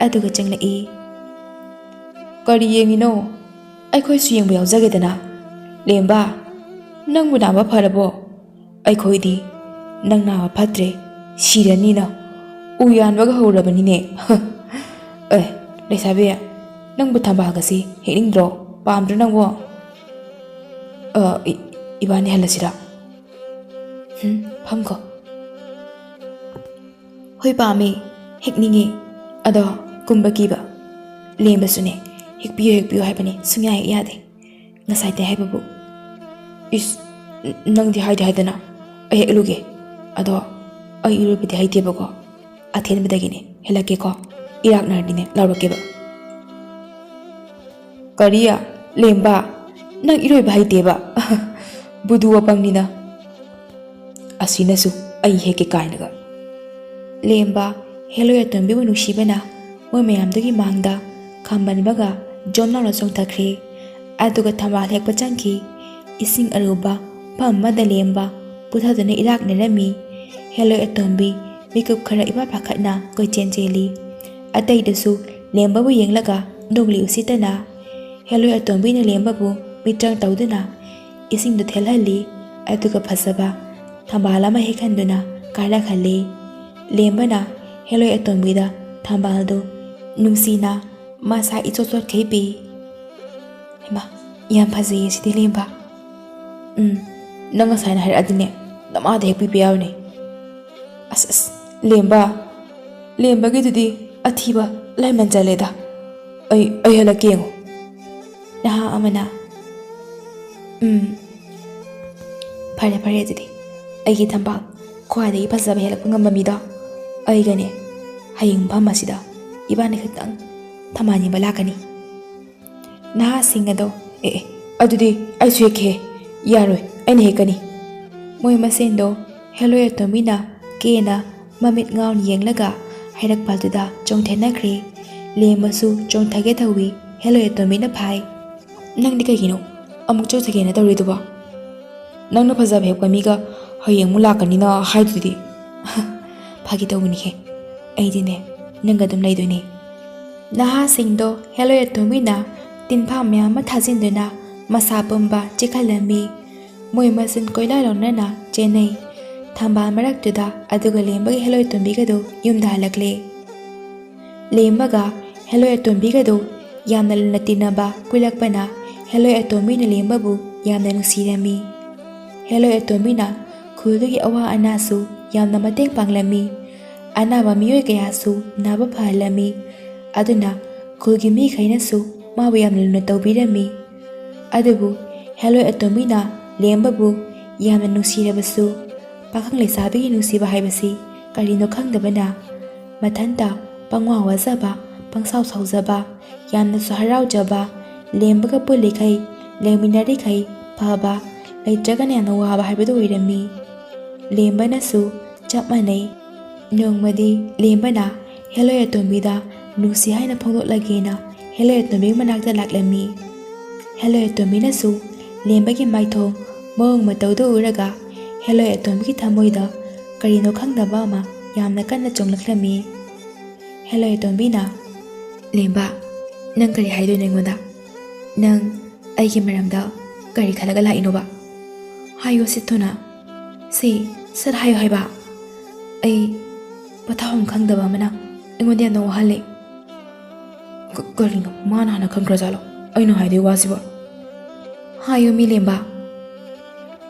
ꯑꯗꯨꯒ ꯆꯪꯂꯛꯏ꯫ "ꯀꯔꯤ ꯌꯦꯡꯉꯤꯅꯣ? ꯑꯩꯈꯣꯏꯁꯨ ꯌꯦꯡꯕ ꯌꯥꯎꯖꯒꯦꯗꯅ꯫ ꯂꯦꯝꯕ, ꯅꯪꯕꯨ ꯅꯥꯕ ꯐꯔꯕꯣ? ꯑꯩꯈꯣꯏꯗꯤ ꯅꯪ ꯅꯥꯕ ꯐꯠꯇ꯭ꯔꯦ, ꯁꯤꯔꯅꯤꯅ ꯎ ꯌꯥꯟꯕꯒ ꯍꯧꯔꯕꯅꯤꯅꯦ꯫" "ꯑꯦ, ꯂꯩꯁꯥꯕꯤ, ꯅꯪꯕꯨ ꯊꯝꯕꯥꯜꯒꯁꯤ ꯍꯦꯛꯅꯤꯡꯗ꯭ꯔꯣ? ꯄꯥꯝꯗ꯭ꯔꯣ ꯅꯪꯕꯣ?" "ꯑ, ꯏ-, ꯏꯕꯥꯅꯤ ꯍꯜꯂꯁꯤꯔꯥ?" "ꯍꯨꯝ, ꯐꯝꯈꯣ꯫" "ꯍꯣꯏ, ꯄꯥꯝꯃꯦ, ꯍꯦꯛꯅꯤꯡꯉꯦ꯫ ꯑꯗꯣ ꯀꯨꯝꯕ ꯀꯤꯕ꯫ ꯂꯦꯝꯕꯁꯨꯅꯦ, ꯍꯦꯛꯄꯤꯌꯨ, ꯍꯦꯛꯄꯤꯌꯨ ꯍꯥꯏꯕꯅꯦ, ꯁꯨꯡꯌꯥ ꯍꯦꯛ ꯌꯥꯗꯦ꯫ ꯉꯁꯥꯏꯗꯩ ꯍꯥꯏꯕꯕꯨ? ꯏꯁ, ꯅꯪꯗꯤ ꯍꯥꯏꯗꯤ ꯍꯥꯏꯗꯅ꯫ ꯑꯩ ꯍꯦꯛ ꯏꯔꯨꯒꯦ꯫ ꯑꯗꯣ ꯑꯩ ꯏꯔꯣꯏꯕꯗꯤ ꯍꯩꯇꯦꯕꯀꯣ꯫ ꯑꯊꯦꯟꯕꯗꯒꯤꯅꯦ ꯍꯦꯜꯂꯛꯀꯦꯀꯣ꯫ ꯏꯔꯥꯛꯅꯔꯗꯤꯅꯦ ꯂꯥꯎꯔꯛꯀꯦꯕ꯫ ꯀꯔꯤ? ꯂꯦꯝꯕ, ꯅꯪ ꯏꯔꯣꯏꯕ ꯍꯩꯇꯦꯕ? ꯕꯨꯗꯨ ꯑꯄꯪꯅꯤꯅ꯫ ꯑꯁꯤꯅꯁꯨ ꯑꯩ ꯍꯦꯛꯀꯦ ꯀꯥꯏꯅꯒ꯫ ꯂꯦꯝꯕ, ꯍꯦꯂꯣꯏ ꯑꯇꯣꯝꯕꯤꯕꯨ ꯅꯨꯡꯁꯤꯕꯅ ꯃꯣꯏ ꯃꯌꯥꯝꯗꯨꯒꯤ ꯃꯥꯡꯗ ꯈꯥꯝꯕꯟꯕꯒ ꯖꯣꯝ ꯂꯥꯎꯅ ꯆꯣꯡꯊꯈ꯭ꯔꯦ꯫ ꯑꯗꯨꯒ ꯊꯝꯕꯥꯜ ꯍꯦꯛꯄ ꯆꯪꯈꯤ꯫ ꯏꯁꯤꯡ ꯑꯔꯨꯕ ꯃꯐꯝ ꯑꯃꯗ ꯂꯦꯝꯕ ꯄꯨꯊꯗꯨꯅ ꯏꯔꯥꯛꯅꯔꯝꯃꯤ꯫ ꯍꯦꯂꯣꯏ ꯑꯇꯣꯝꯕꯤ ꯃꯤꯀꯨꯞ ꯈꯔ ꯏꯐꯥ ꯐꯥꯈꯠꯅ ꯀꯣꯏꯆꯦꯟ ꯆꯦꯜꯂꯤ꯫ ꯑꯇꯩꯗꯁꯨ ꯂꯦꯝꯕꯕꯨ ꯌꯦꯡꯂꯒ ꯅꯣꯛꯂꯤ ꯎꯁꯤꯠꯇꯅ꯫ ꯍꯦꯂꯣꯏ ꯑꯇꯣꯝꯕꯤꯅ ꯂꯦꯝꯕꯕꯨ ꯃꯤꯇ꯭ꯔꯪ ꯇꯧꯗꯨꯅ ꯏꯁꯤꯡꯗ ꯊꯦꯜꯍꯜꯂꯤ꯫ ꯑꯗꯨꯒ ꯐꯖꯕ ꯊꯝꯕꯥꯜ ꯑꯃ ꯍꯦꯛꯍꯟꯗꯨꯅ ꯀꯥꯔꯛꯍꯜꯂꯤ꯫ ꯂꯦꯝꯕꯅ ꯍꯦꯂꯣꯏ ꯑꯇꯣꯝꯕꯤꯗ ꯊꯝꯕꯥꯜꯗꯨ ꯅꯨꯡꯁꯤꯅ ꯃꯁꯥ ꯏꯆꯣꯠ ꯆꯣꯠꯈꯩ ꯄꯤ꯫ ꯍꯩꯃꯥ, ꯌꯥꯝ ꯐꯖꯩꯌꯦ ꯁꯤꯗꯤ ꯂꯦꯝꯕ꯫ ꯎꯝ, ꯅꯪ ꯉꯁꯥꯏꯅ ꯍꯥꯏꯔꯛꯑꯗꯤꯅꯦ, ꯅꯃꯥꯗ ꯍꯦꯛ ꯄꯤꯕ ꯌꯥꯕꯅꯦ꯫ ꯑꯁ, ꯑꯁ, ꯂꯦꯝꯕ, ꯂꯦꯝꯕꯒꯤꯗꯨꯗꯤ ꯑꯊꯤꯕ ꯂꯥꯏꯃꯟ ꯆꯜꯂꯦꯗ꯫ ꯑꯩ, ꯑꯩ ꯍꯜꯂꯛꯀꯦ ꯌꯦꯡꯉꯣ꯫ ꯅꯍꯥ ꯑꯃꯅ, ꯎꯝ, ꯐꯔꯦ, ꯐꯔꯦ ꯑꯗꯨꯗꯤ꯫ ꯑꯩꯒꯤ ꯊꯝꯕꯥꯜ ꯈ꯭ꯋꯥꯏꯗꯒꯤ ꯐꯖꯕ ꯍꯦꯛꯂꯛꯄ ꯉꯝꯕ ꯃꯤꯗꯣ ꯑꯩꯒꯅꯦ, ꯍꯌꯦꯡ ꯃꯐꯝ ꯑꯁꯤꯗ ꯏꯕꯥꯅꯤ ꯈꯛꯇꯪ ꯊꯝꯕꯥꯜ ꯌꯦꯡꯕ ꯂꯥꯛꯀꯅꯤ꯫ ꯅꯍꯥꯁꯤꯡ ꯑꯗꯣ, "ꯑꯦ, ꯑꯦ, ꯑꯗꯨꯗꯤ ꯑꯩꯁꯨ ꯍꯦꯛꯀꯦ꯫ ꯌꯥꯔꯣꯏ, ꯑꯩꯅ ꯍꯦꯛꯀꯅꯤ꯫" ꯃꯣꯏ ꯃꯁꯦꯟꯗꯣ ꯍꯦꯂꯣꯏ ꯑꯇꯣꯝꯕꯤꯅ ꯀꯦꯅ ꯃꯃꯤꯠ ꯉꯥꯎꯅ ꯌꯦꯡꯂꯒ ꯍꯩꯔꯛꯄꯗꯨꯗ ꯆꯣꯡꯊꯅꯈ꯭ꯔꯦ꯫ ꯂꯦꯝꯕꯁꯨ ꯆꯣꯡꯊꯒꯦ ꯇꯧꯏ, ꯍꯦꯂꯣꯏ ꯑꯇꯣꯝꯕꯤꯅ ꯐꯥꯏ꯫ "ꯅꯪꯗꯤ ꯀꯩꯒꯤꯅꯣ ꯑꯃꯨꯛ ꯆꯣꯡꯊꯒꯦꯅ ꯇꯧꯔꯤꯗꯨꯕꯣ? ꯅꯪꯅ ꯐꯖꯕ ꯍꯦꯛꯄ ꯃꯤꯒ ꯍꯌꯦꯡ ꯑꯃꯨꯛ ꯂꯥꯛꯀꯅꯤꯅ ꯍꯥꯏꯗꯨꯗꯤ?" "ꯐꯥꯒꯤ ꯇꯧꯕꯅꯤꯍꯦ, ꯑꯩꯗꯤꯅꯦ ꯅꯪꯒ ꯑꯗꯨꯝ ꯂꯩꯗꯣꯏꯅꯦ꯫" ꯅꯍꯥꯁꯤꯡꯗꯣ ꯍꯦꯂꯣꯏ ꯑꯇꯣꯝꯕꯤꯅ ꯇꯤꯟꯐꯥ ꯃꯌꯥꯝ ꯑꯃ ꯊꯥꯖꯤꯟꯗꯨꯅ ꯃꯁꯥ ꯄꯨꯝꯕ ꯆꯤꯛꯍꯜꯂꯝꯃꯤ꯫ ꯃꯣꯏ ꯃꯁꯦꯟ ꯀꯣꯏꯂꯥ ꯂꯧꯅꯅ ꯆꯦꯟꯅꯩ꯫ ꯊꯝꯕꯥꯜ ꯃꯔꯛꯇꯨꯗ ꯑꯗꯨꯒ ꯂꯦꯝꯕꯒꯤ ꯍꯦꯂꯣꯏ ꯑꯇꯣꯝꯕꯤꯒꯗꯨ ꯌꯨꯝꯗ ꯍꯜꯂꯛꯂꯦ꯫ ꯂꯦꯝꯕꯒ ꯍꯦꯂꯣꯏ ꯑꯇꯣꯝꯕꯤꯒꯗꯨ ꯌꯥꯝꯅ ꯂꯨꯅ ꯇꯤꯟꯅꯕ ꯀꯨꯏꯔꯛꯄꯅ ꯍꯦꯂꯣꯏ ꯑꯇꯣꯝꯕꯤꯅ ꯂꯦꯝꯕꯕꯨ ꯌꯥꯝꯅ ꯅꯨꯡꯁꯤꯔꯝꯃꯤ꯫ ꯍꯦꯂꯣꯏ ꯑꯇꯣꯝꯕꯤꯅ ꯈꯨꯜꯗꯨꯒꯤ ꯑꯋꯥ ꯑꯅꯥꯁꯨ ꯌꯥꯝꯅ ꯃꯇꯦꯡ ꯄꯥꯡꯂꯝꯃꯤ꯫ ꯑꯅꯥꯕ ꯃꯤꯑꯣꯏ ꯀꯌꯥꯁꯨ ꯅꯥꯕ ꯐꯍꯜꯂꯝꯃꯤ꯫ ꯑꯗꯨꯅ ꯈꯨꯜꯒꯤ ꯃꯤꯈꯩꯅꯁꯨ ꯃꯥꯕꯨ ꯌꯥꯝꯅ ꯂꯨꯅ ꯇꯧꯕꯤꯔꯝꯃꯤ꯫ ꯑꯗꯨꯕꯨ ꯍꯦꯂꯣꯏ ꯑꯇꯣꯝꯕꯤꯅ ꯂꯦꯝꯕꯕꯨ ꯌꯥꯝꯅ ꯅꯨꯡꯁꯤꯔꯕꯁꯨ, ꯄꯥꯈꯪ ꯂꯩꯁꯥꯕꯤꯒꯤ ꯅꯨꯡꯁꯤꯕ ꯍꯥꯏꯕꯁꯤ ꯀꯔꯤꯅꯣ ꯈꯪꯗꯕꯅ, ꯃꯊꯟꯇ ꯄꯪꯋꯥ ꯋꯥꯖꯕ, ꯄꯪꯁꯥꯎ ꯁꯥꯎꯖꯕ, ꯌꯥꯝꯅꯁꯨ ꯍꯔꯥꯎꯖꯕ, ꯂꯦꯝꯕꯒ ꯄꯨꯜꯂꯤꯈꯩ, ꯂꯩꯃꯤꯟꯅꯔꯤꯈꯩ ꯐꯕ, ꯂꯩꯇ꯭ꯔꯒꯅ ꯌꯥꯝꯅ ꯋꯥꯕ ꯍꯥꯏꯕꯗꯨ ꯑꯣꯏꯔꯝꯃꯤ꯫ ꯂꯦꯝꯕꯅꯁꯨ ꯆꯞ ꯃꯥꯟꯅꯩ꯫ ꯅꯣꯡꯃꯗꯤ ꯂꯦꯝꯕꯅ ꯍꯦꯂꯣꯏ ꯑꯇꯣꯝꯕꯤꯗ ꯅꯨꯡꯁꯤ ꯍꯥꯏꯅ ꯐꯣꯡꯗꯣꯛꯂꯒꯦꯅ ꯍꯦꯂꯣꯏ ꯑꯇꯣꯝꯕꯤꯒꯤ ꯃꯅꯥꯛꯇ ꯂꯥꯛꯂꯝꯃꯤ꯫ ꯍꯦꯂꯣꯏ ꯑꯇꯣꯝꯕꯤꯅꯁꯨ ꯂꯦꯝꯕꯒꯤ ꯃꯥꯏꯊꯣꯡ ꯃꯑꯣꯡ ꯃꯇꯧꯗꯨ ꯎꯔꯒ ꯍꯦꯂꯣꯏ ꯑꯇꯣꯝꯕꯤꯒꯤ ꯊꯃꯣꯏꯗ ꯀꯔꯤꯅꯣ ꯈꯪꯗꯕ ꯑꯃ ꯌꯥꯝꯅ ꯀꯟꯅ ꯆꯣꯡꯂꯛꯂꯝꯃꯤ꯫ ꯍꯦꯂꯣꯏ ꯑꯇꯣꯝꯕꯤꯅ, "ꯂꯦꯝꯕ, ꯅꯪ ꯀꯔꯤ ꯍꯥꯏꯗꯣꯏꯅꯣ ꯑꯩꯉꯣꯟꯗ? ꯅꯪ ꯑꯩꯒꯤ ꯃꯔꯝꯗ ꯀꯔꯤ ꯈꯜꯂꯒ ꯂꯥꯛꯏꯅꯣꯕ? ꯍꯥꯏꯌꯣ ꯁꯤ ꯊꯨꯅ꯫ ꯁꯤ ꯁꯠ ꯍꯥꯏꯌꯣ ꯍꯥꯏꯕ꯫ ꯑꯩ ꯄꯣꯊꯥꯐꯝ ꯈꯪꯗꯕ ꯑꯃꯅ ꯑꯩꯉꯣꯟꯗ ꯌꯥꯝꯅ ꯋꯥꯍꯜꯂꯦ꯫" "ꯀ-, ꯀꯔꯤꯅꯣ? ꯃꯥꯅ ꯍꯥꯟꯅ ꯈꯪꯈ꯭ꯔꯖꯥꯠꯂꯣ ꯑꯩꯅ ꯍꯥꯏꯗꯣꯏ ꯋꯥꯁꯤꯕꯣ?" "ꯍꯥꯏꯌꯣ ꯃꯤ ꯂꯦꯝꯕ꯫"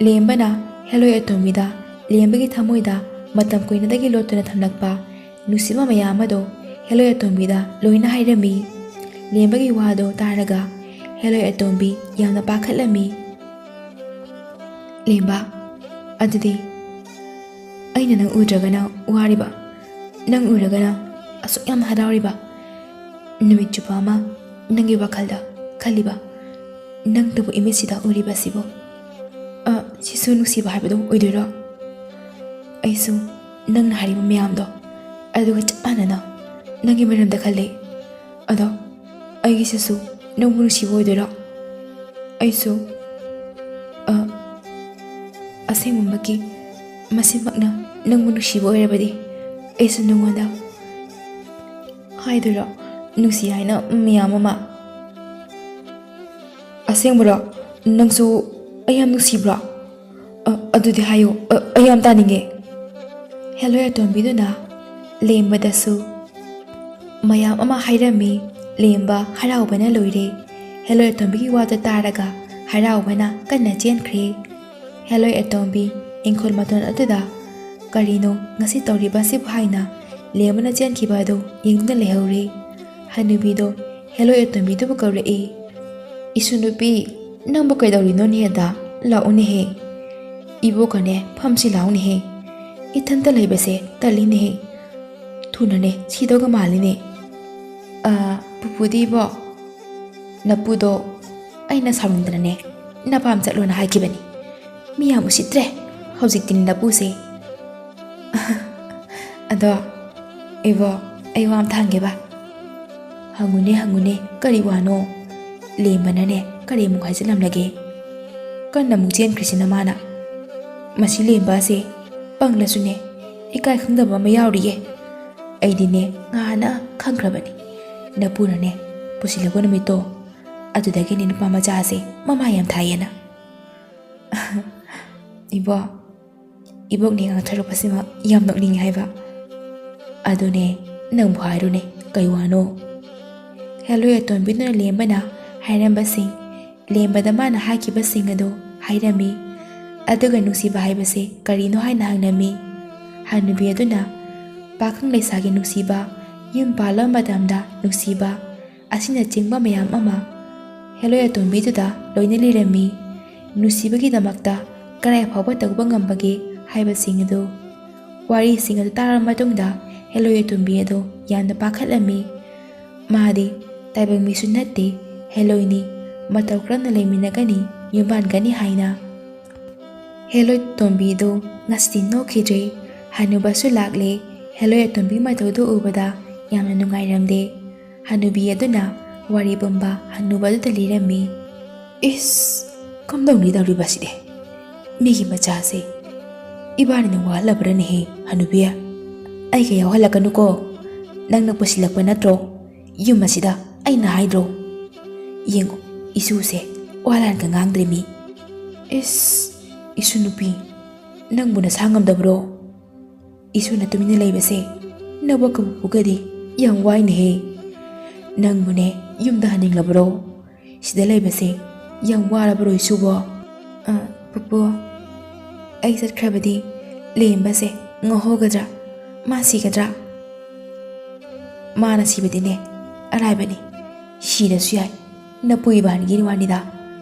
ꯂꯦꯝꯕꯅ ꯍꯦꯂꯣꯏ ꯑꯇꯣꯝꯕꯤꯗ ꯂꯦꯝꯕꯒꯤ ꯊꯃꯣꯏꯗ ꯃꯇꯝ ꯀꯨꯏꯅꯗꯒꯤ ꯂꯣꯠꯇꯨꯅ ꯊꯝꯂꯛꯄ ꯅꯨꯡꯁꯤꯕ ꯃꯌꯥꯝ ꯑꯗꯣ ꯍꯦꯂꯣꯏ ꯑꯇꯣꯝꯕꯤꯗ ꯂꯣꯏꯅ ꯍꯥꯏꯔꯝꯃꯤ꯫ ꯂꯦꯝꯕꯒꯤ ꯋꯥꯗꯣ ꯇꯥꯔꯒ ꯍꯦꯂꯣꯏ ꯑꯇꯣꯝꯕꯤ ꯌꯥꯝꯅ ꯄꯥꯈꯠꯂꯝꯃꯤ꯫ "ꯂꯦꯝꯕ, ꯑꯗꯨꯗꯤ ꯑꯩꯅ ꯅꯪ ꯎꯗ꯭ꯔꯒꯅ ꯋꯥꯔꯤꯕ, ꯅꯪ ꯎꯔꯒꯅ ꯑꯁꯨꯛ ꯌꯥꯝꯅ ꯍꯔꯥꯎꯔꯤꯕ, ꯅꯨꯃꯤꯠ ꯆꯨꯞꯄ ꯑꯃ ꯅꯪꯒꯤ ꯋꯥꯈꯜꯗ ꯈꯜꯂꯤꯕ, ꯅꯪꯇꯕꯨ ꯏꯃꯤꯠꯁꯤꯗ ꯎꯔꯤꯕꯁꯤꯕꯨ, ꯑ, ꯁꯤꯁꯨ ꯅꯨꯡꯁꯤꯕ ꯍꯥꯏꯕꯗꯨ ꯑꯣꯏꯗꯣꯏꯔꯣ? ꯑꯩꯁꯨ ꯅꯪꯅ ꯍꯥꯏꯔꯤꯕ ꯃꯌꯥꯝꯗꯣ ꯑꯗꯨꯒ ꯆꯞ ꯃꯥꯟꯅꯅ ꯅꯪꯒꯤ ꯃꯔꯝꯗ ꯈꯜꯂꯤ꯫ ꯑꯗꯣ ꯑꯩꯒꯤꯁꯤꯁꯨ ꯅꯪꯕꯨ ꯅꯨꯡꯁꯤꯕ ꯑꯣꯏꯗꯣꯏꯔꯣ? ꯑꯩꯁꯨ, ꯑ, ꯑꯁꯦꯡꯕꯃꯛꯀꯤ ꯃꯁꯤꯃꯛꯅ ꯅꯪꯕꯨ ꯅꯨꯡꯁꯤꯕ ꯑꯣꯏꯔꯕꯗꯤ ꯑꯩꯁꯨ ꯅꯉꯣꯟꯗ ꯍꯥꯏꯗꯣꯏꯔꯣ ꯅꯨꯡꯁꯤ ꯍꯥꯏꯅ ꯃꯌꯥꯝ ꯑꯃ?" "ꯑꯁꯦꯡꯕꯔꯣ? ꯅꯪꯁꯨ ꯑꯩ ꯌꯥꯝ ꯅꯨꯡꯁꯤꯕ꯭ꯔꯣ? ꯑ, ꯑꯗꯨꯗꯤ ꯍꯥꯏꯌꯨ, ꯑ, ꯑꯩ ꯌꯥꯝ ꯇꯥꯅꯤꯡꯉꯦ꯫" ꯍꯦꯂꯣꯏ ꯑꯇꯣꯝꯕꯤꯗꯨꯅ ꯂꯦꯝꯕꯗꯁꯨ ꯃꯌꯥꯝ ꯑꯃ ꯍꯥꯏꯔꯝꯃꯤ꯫ ꯂꯦꯝꯕ ꯍꯔꯥꯎꯕꯅ ꯂꯣꯏꯔꯦ꯫ ꯍꯦꯂꯣꯏ ꯑꯇꯣꯝꯕꯤꯒꯤ ꯋꯥꯗꯨ ꯇꯥꯔꯒ ꯍꯔꯥꯎꯕꯅ ꯀꯟꯅ ꯆꯦꯟꯈ꯭ꯔꯦ꯫ ꯍꯦꯂꯣꯏ ꯑꯇꯣꯝꯕꯤ ꯏꯪꯈꯣꯜ ꯃꯇꯣꯟ ꯑꯗꯨꯗ ꯀꯔꯤꯅꯣ ꯉꯁꯤ ꯇꯧꯔꯤꯕ ꯑꯁꯤꯕꯨ ꯍꯥꯏꯅ ꯂꯦꯝꯕꯅ ꯆꯦꯟꯈꯤꯕ ꯑꯗꯨ ꯌꯦꯡꯗꯨꯅ ꯂꯩꯍꯧꯔꯦ꯫ ꯍꯅꯨꯕꯤꯗꯣ ꯍꯦꯂꯣꯏ ꯑꯇꯣꯝꯕꯤꯗꯨꯕꯨ ꯀꯧꯔꯛꯏ꯫ "ꯏꯁꯨ ꯅꯨꯄꯤ, "ꯅꯪꯕꯨ ꯀꯩꯗꯧꯔꯤꯅꯣꯅꯦ ꯑꯗꯥ? ꯂꯥꯛꯎꯅꯦꯍꯦ꯫ ꯏꯕꯣꯛꯀꯅꯦ ꯐꯝꯁꯤ ꯂꯥꯛꯎꯅꯦꯍꯦ꯫ ꯏꯊꯟꯇ ꯂꯩꯕꯁꯦ ꯇꯜꯂꯤꯅꯦꯍꯦ꯫ ꯊꯨꯅꯅꯦ ꯁꯤꯗꯧꯒ ꯃꯥꯜꯂꯤꯅꯦ꯫" "ꯑ, ꯄꯨꯄꯨꯗꯤ ꯏꯕꯣꯛ, ꯅꯄꯨꯗꯣ ꯑꯩꯅ ꯁꯥꯎꯅꯤꯡꯗꯅꯅꯦ ꯅꯄꯥꯝ ꯆꯠꯂꯣꯅ ꯍꯥꯏꯈꯤꯕꯅꯤ꯫ ꯃꯤ ꯌꯥꯝ ꯎꯁꯤꯠꯇ꯭ꯔꯦ ꯍꯧꯖꯤꯛꯇꯤꯅꯦ ꯅꯄꯨꯁꯦ꯫" "ꯑꯗꯣ ꯏꯕꯣꯛ, ꯑꯩ ꯋꯥ ꯑꯝꯇ ꯍꯪꯒꯦꯕ?" "ꯍꯪꯉꯨꯅꯦ, ꯍꯪꯉꯨꯅꯦ, ꯀꯔꯤ ꯋꯥꯅꯣ?" ꯂꯦꯝꯕꯅꯅꯦ ꯀꯔꯤ ꯑꯃꯨꯛ ꯍꯥꯏꯖꯤꯜꯂꯝꯂꯒꯦ? ꯀꯟꯅ ꯑꯃꯨꯛ ꯆꯦꯟꯈ꯭ꯔꯤꯁꯤꯅ ꯃꯥꯅ꯫ "ꯃꯁꯤ ꯂꯦꯝꯕ ꯑꯁꯦ ꯄꯪꯂꯁꯨꯅꯦ ꯏꯀꯥꯏ ꯈꯪꯗꯕ ꯑꯃ ꯌꯥꯎꯔꯤꯌꯦ꯫ ꯑꯩꯗꯤꯅꯦ ꯉꯍꯥꯟꯅ ꯈꯪꯈ꯭ꯔꯕꯅꯤ, ꯅꯄꯨꯅꯅꯦ ꯄꯨꯁꯤꯜꯂꯛꯄ ꯅꯨꯃꯤꯠꯇꯣ, ꯑꯗꯨꯗꯒꯤꯅꯦ ꯅꯨꯄꯥ ꯃꯆꯥꯁꯦ ꯃꯃꯥ ꯌꯥꯝ ꯊꯥꯏꯌꯦꯅ꯫" "ꯏꯕꯣꯛ, ꯏꯕꯣꯛꯅꯦ ꯉꯥꯡꯊꯣꯔꯛꯄꯁꯤꯃ ꯌꯥꯝ ꯅꯣꯛꯅꯤꯡꯉꯦ ꯍꯥꯏꯕ꯫ ꯑꯗꯨꯅꯦ, ꯅꯪꯕꯨ ꯍꯥꯏꯔꯨꯅꯦ, ꯀꯩ ꯋꯥꯅꯣ?" ꯍꯦꯂꯣꯏ ꯑꯇꯣꯝꯕꯤꯗꯨꯅ ꯂꯦꯝꯕꯅ ꯍꯥꯏꯔꯝꯕꯁꯤꯡ, ꯂꯦꯝꯕꯗ ꯃꯥꯅ ꯍꯥꯏꯈꯤꯕꯁꯤꯡ ꯑꯗꯨ ꯍꯥꯏꯔꯝꯃꯤ꯫ ꯑꯗꯨꯒ ꯅꯨꯡꯁꯤꯕ ꯍꯥꯏꯕꯁꯦ ꯀꯔꯤꯅꯣ ꯍꯥꯏꯅ ꯍꯪꯂꯝꯃꯤ꯫ ꯍꯅꯨꯕꯤ ꯑꯗꯨꯅ, "ꯄꯥꯈꯪ ꯂꯩꯁꯥꯒꯤ ꯅꯨꯡꯁꯤꯕ, ꯌꯨꯝ ꯄꯥꯜꯂꯕ ꯃꯇꯝꯗ ꯅꯨꯡꯁꯤꯕ, ꯑꯁꯤꯅꯆꯤꯡꯕ ꯃꯌꯥꯝ ꯑꯃ ꯍꯦꯂꯣꯏ ꯑꯇꯣꯝꯕꯤꯗꯨꯗ ꯂꯣꯏꯅ ꯂꯤꯔꯝꯃꯤ꯫ ꯅꯨꯡꯁꯤꯕꯒꯤꯗꯃꯛꯇ ꯀꯗꯥꯏ ꯐꯥꯎꯕ ꯇꯧꯕ ꯉꯝꯕꯒꯦ ꯍꯥꯏꯕꯁꯤꯡ ꯑꯗꯨ꯫ ꯋꯥꯔꯤꯁꯤꯡ ꯑꯗꯨ ꯇꯥꯔꯕ ꯃꯇꯨꯡꯗ ꯍꯦꯂꯣꯏ ꯑꯇꯣꯝꯕꯤ ꯑꯗꯨ ꯌꯥꯝꯅ ꯄꯥꯈꯠꯂꯝꯃꯤ꯫ ꯃꯥꯗꯤ ꯇꯥꯏꯕꯪ ꯃꯤꯁꯨ ꯅꯠꯇꯦ, ꯍꯦꯂꯣꯏꯅꯤ, ꯃꯇꯧ ꯀꯔꯝꯅ ꯂꯩꯃꯤꯟꯅꯒꯅꯤ, ꯌꯨꯝꯕꯥꯟꯒꯅꯤ ꯍꯥꯏꯅ꯫ ꯍꯦꯂꯣꯏ ꯑꯇꯣꯝꯕꯤꯗꯨ ꯉꯁꯤꯗꯤ ꯅꯣꯛꯈꯤꯗ꯭ꯔꯦ꯫ ꯍꯅꯨꯕꯁꯨ ꯂꯥꯛꯂꯦ꯫ ꯍꯦꯂꯣꯏ ꯑꯇꯣꯝꯕꯤ ꯃꯇꯧꯗꯨ ꯎꯕꯗ ꯌꯥꯝꯅ ꯅꯨꯡꯉꯥꯏꯔꯝꯗꯦ꯫ ꯍꯅꯨꯕꯤ ꯑꯗꯨꯅ ꯋꯥꯔꯤ ꯄꯨꯝꯕ ꯍꯅꯨꯕꯗꯨꯗ ꯂꯤꯔꯝꯃꯤ꯫ "ꯏꯁ, ꯀꯝꯗꯧꯅꯤ ꯇꯧꯔꯤꯕꯁꯤꯗꯤ? ꯃꯤꯒꯤ ꯃꯆꯥꯁꯦ ꯏꯕꯥꯅꯤꯅ ꯋꯥꯍꯜꯂꯕ꯭ꯔꯅꯦꯍꯦ, ꯍꯅꯨꯕꯤ? ꯑꯩꯒ ꯌꯥꯎꯍꯜꯂꯛꯀꯅꯨꯀꯣ꯫ ꯅꯪꯅ ꯄꯨꯁꯤꯜꯂꯛꯄ ꯅꯠꯇ꯭ꯔꯣ ꯌꯨꯝ ꯑꯁꯤꯗ? ꯑꯩꯅ ꯍꯥꯏꯗ꯭ꯔꯣ? ꯌꯦꯡꯉꯣ, ꯏꯁꯨꯁꯦ ꯋꯥ ꯂꯥꯟꯒ ꯉꯥꯡꯗ꯭ꯔꯦ ꯃꯤ꯫" "ꯏꯁ, ꯏꯁꯨ ꯅꯨꯄꯤ, ꯅꯪꯕꯨ ꯅꯁꯥ ꯉꯝꯗꯕ꯭ꯔꯣ? ꯏꯁꯨꯅ ꯇꯨꯃꯤꯟꯅ ꯂꯩꯕꯁꯦ ꯅꯕꯣꯛꯀ ꯄꯨꯄꯨꯒꯗꯤ ꯌꯥꯝ ꯋꯥꯏꯅꯦꯍꯦ꯫ ꯅꯪꯕꯨꯅꯦ ꯌꯨꯝꯗ ꯍꯟꯅꯤꯡꯂꯕ꯭ꯔꯣ? ꯁꯤꯗ ꯂꯩꯕꯁꯦ ꯌꯥꯝ ꯋꯥꯔꯕ꯭ꯔꯣ ꯏꯁꯨꯕꯣ?" "ꯑ, ꯄꯨꯄꯨ, ꯑꯩ ꯆꯠꯈ꯭ꯔꯕꯗꯤ ꯂꯦꯝꯕꯁꯦ ꯉꯥꯎꯍꯧꯒꯗ꯭ꯔꯥ? ꯃꯥ ꯁꯤꯒꯗ꯭ꯔꯥ?" "ꯃꯥꯅ ꯁꯤꯕꯗꯤꯅꯦ ꯑꯔꯥꯏꯕꯅꯤ, ꯁꯤꯔꯁꯨ ꯌꯥꯏ꯫ ꯅꯄꯨ ꯏꯕꯥꯅꯤꯒꯤ ꯋꯥꯅꯤꯗ꯫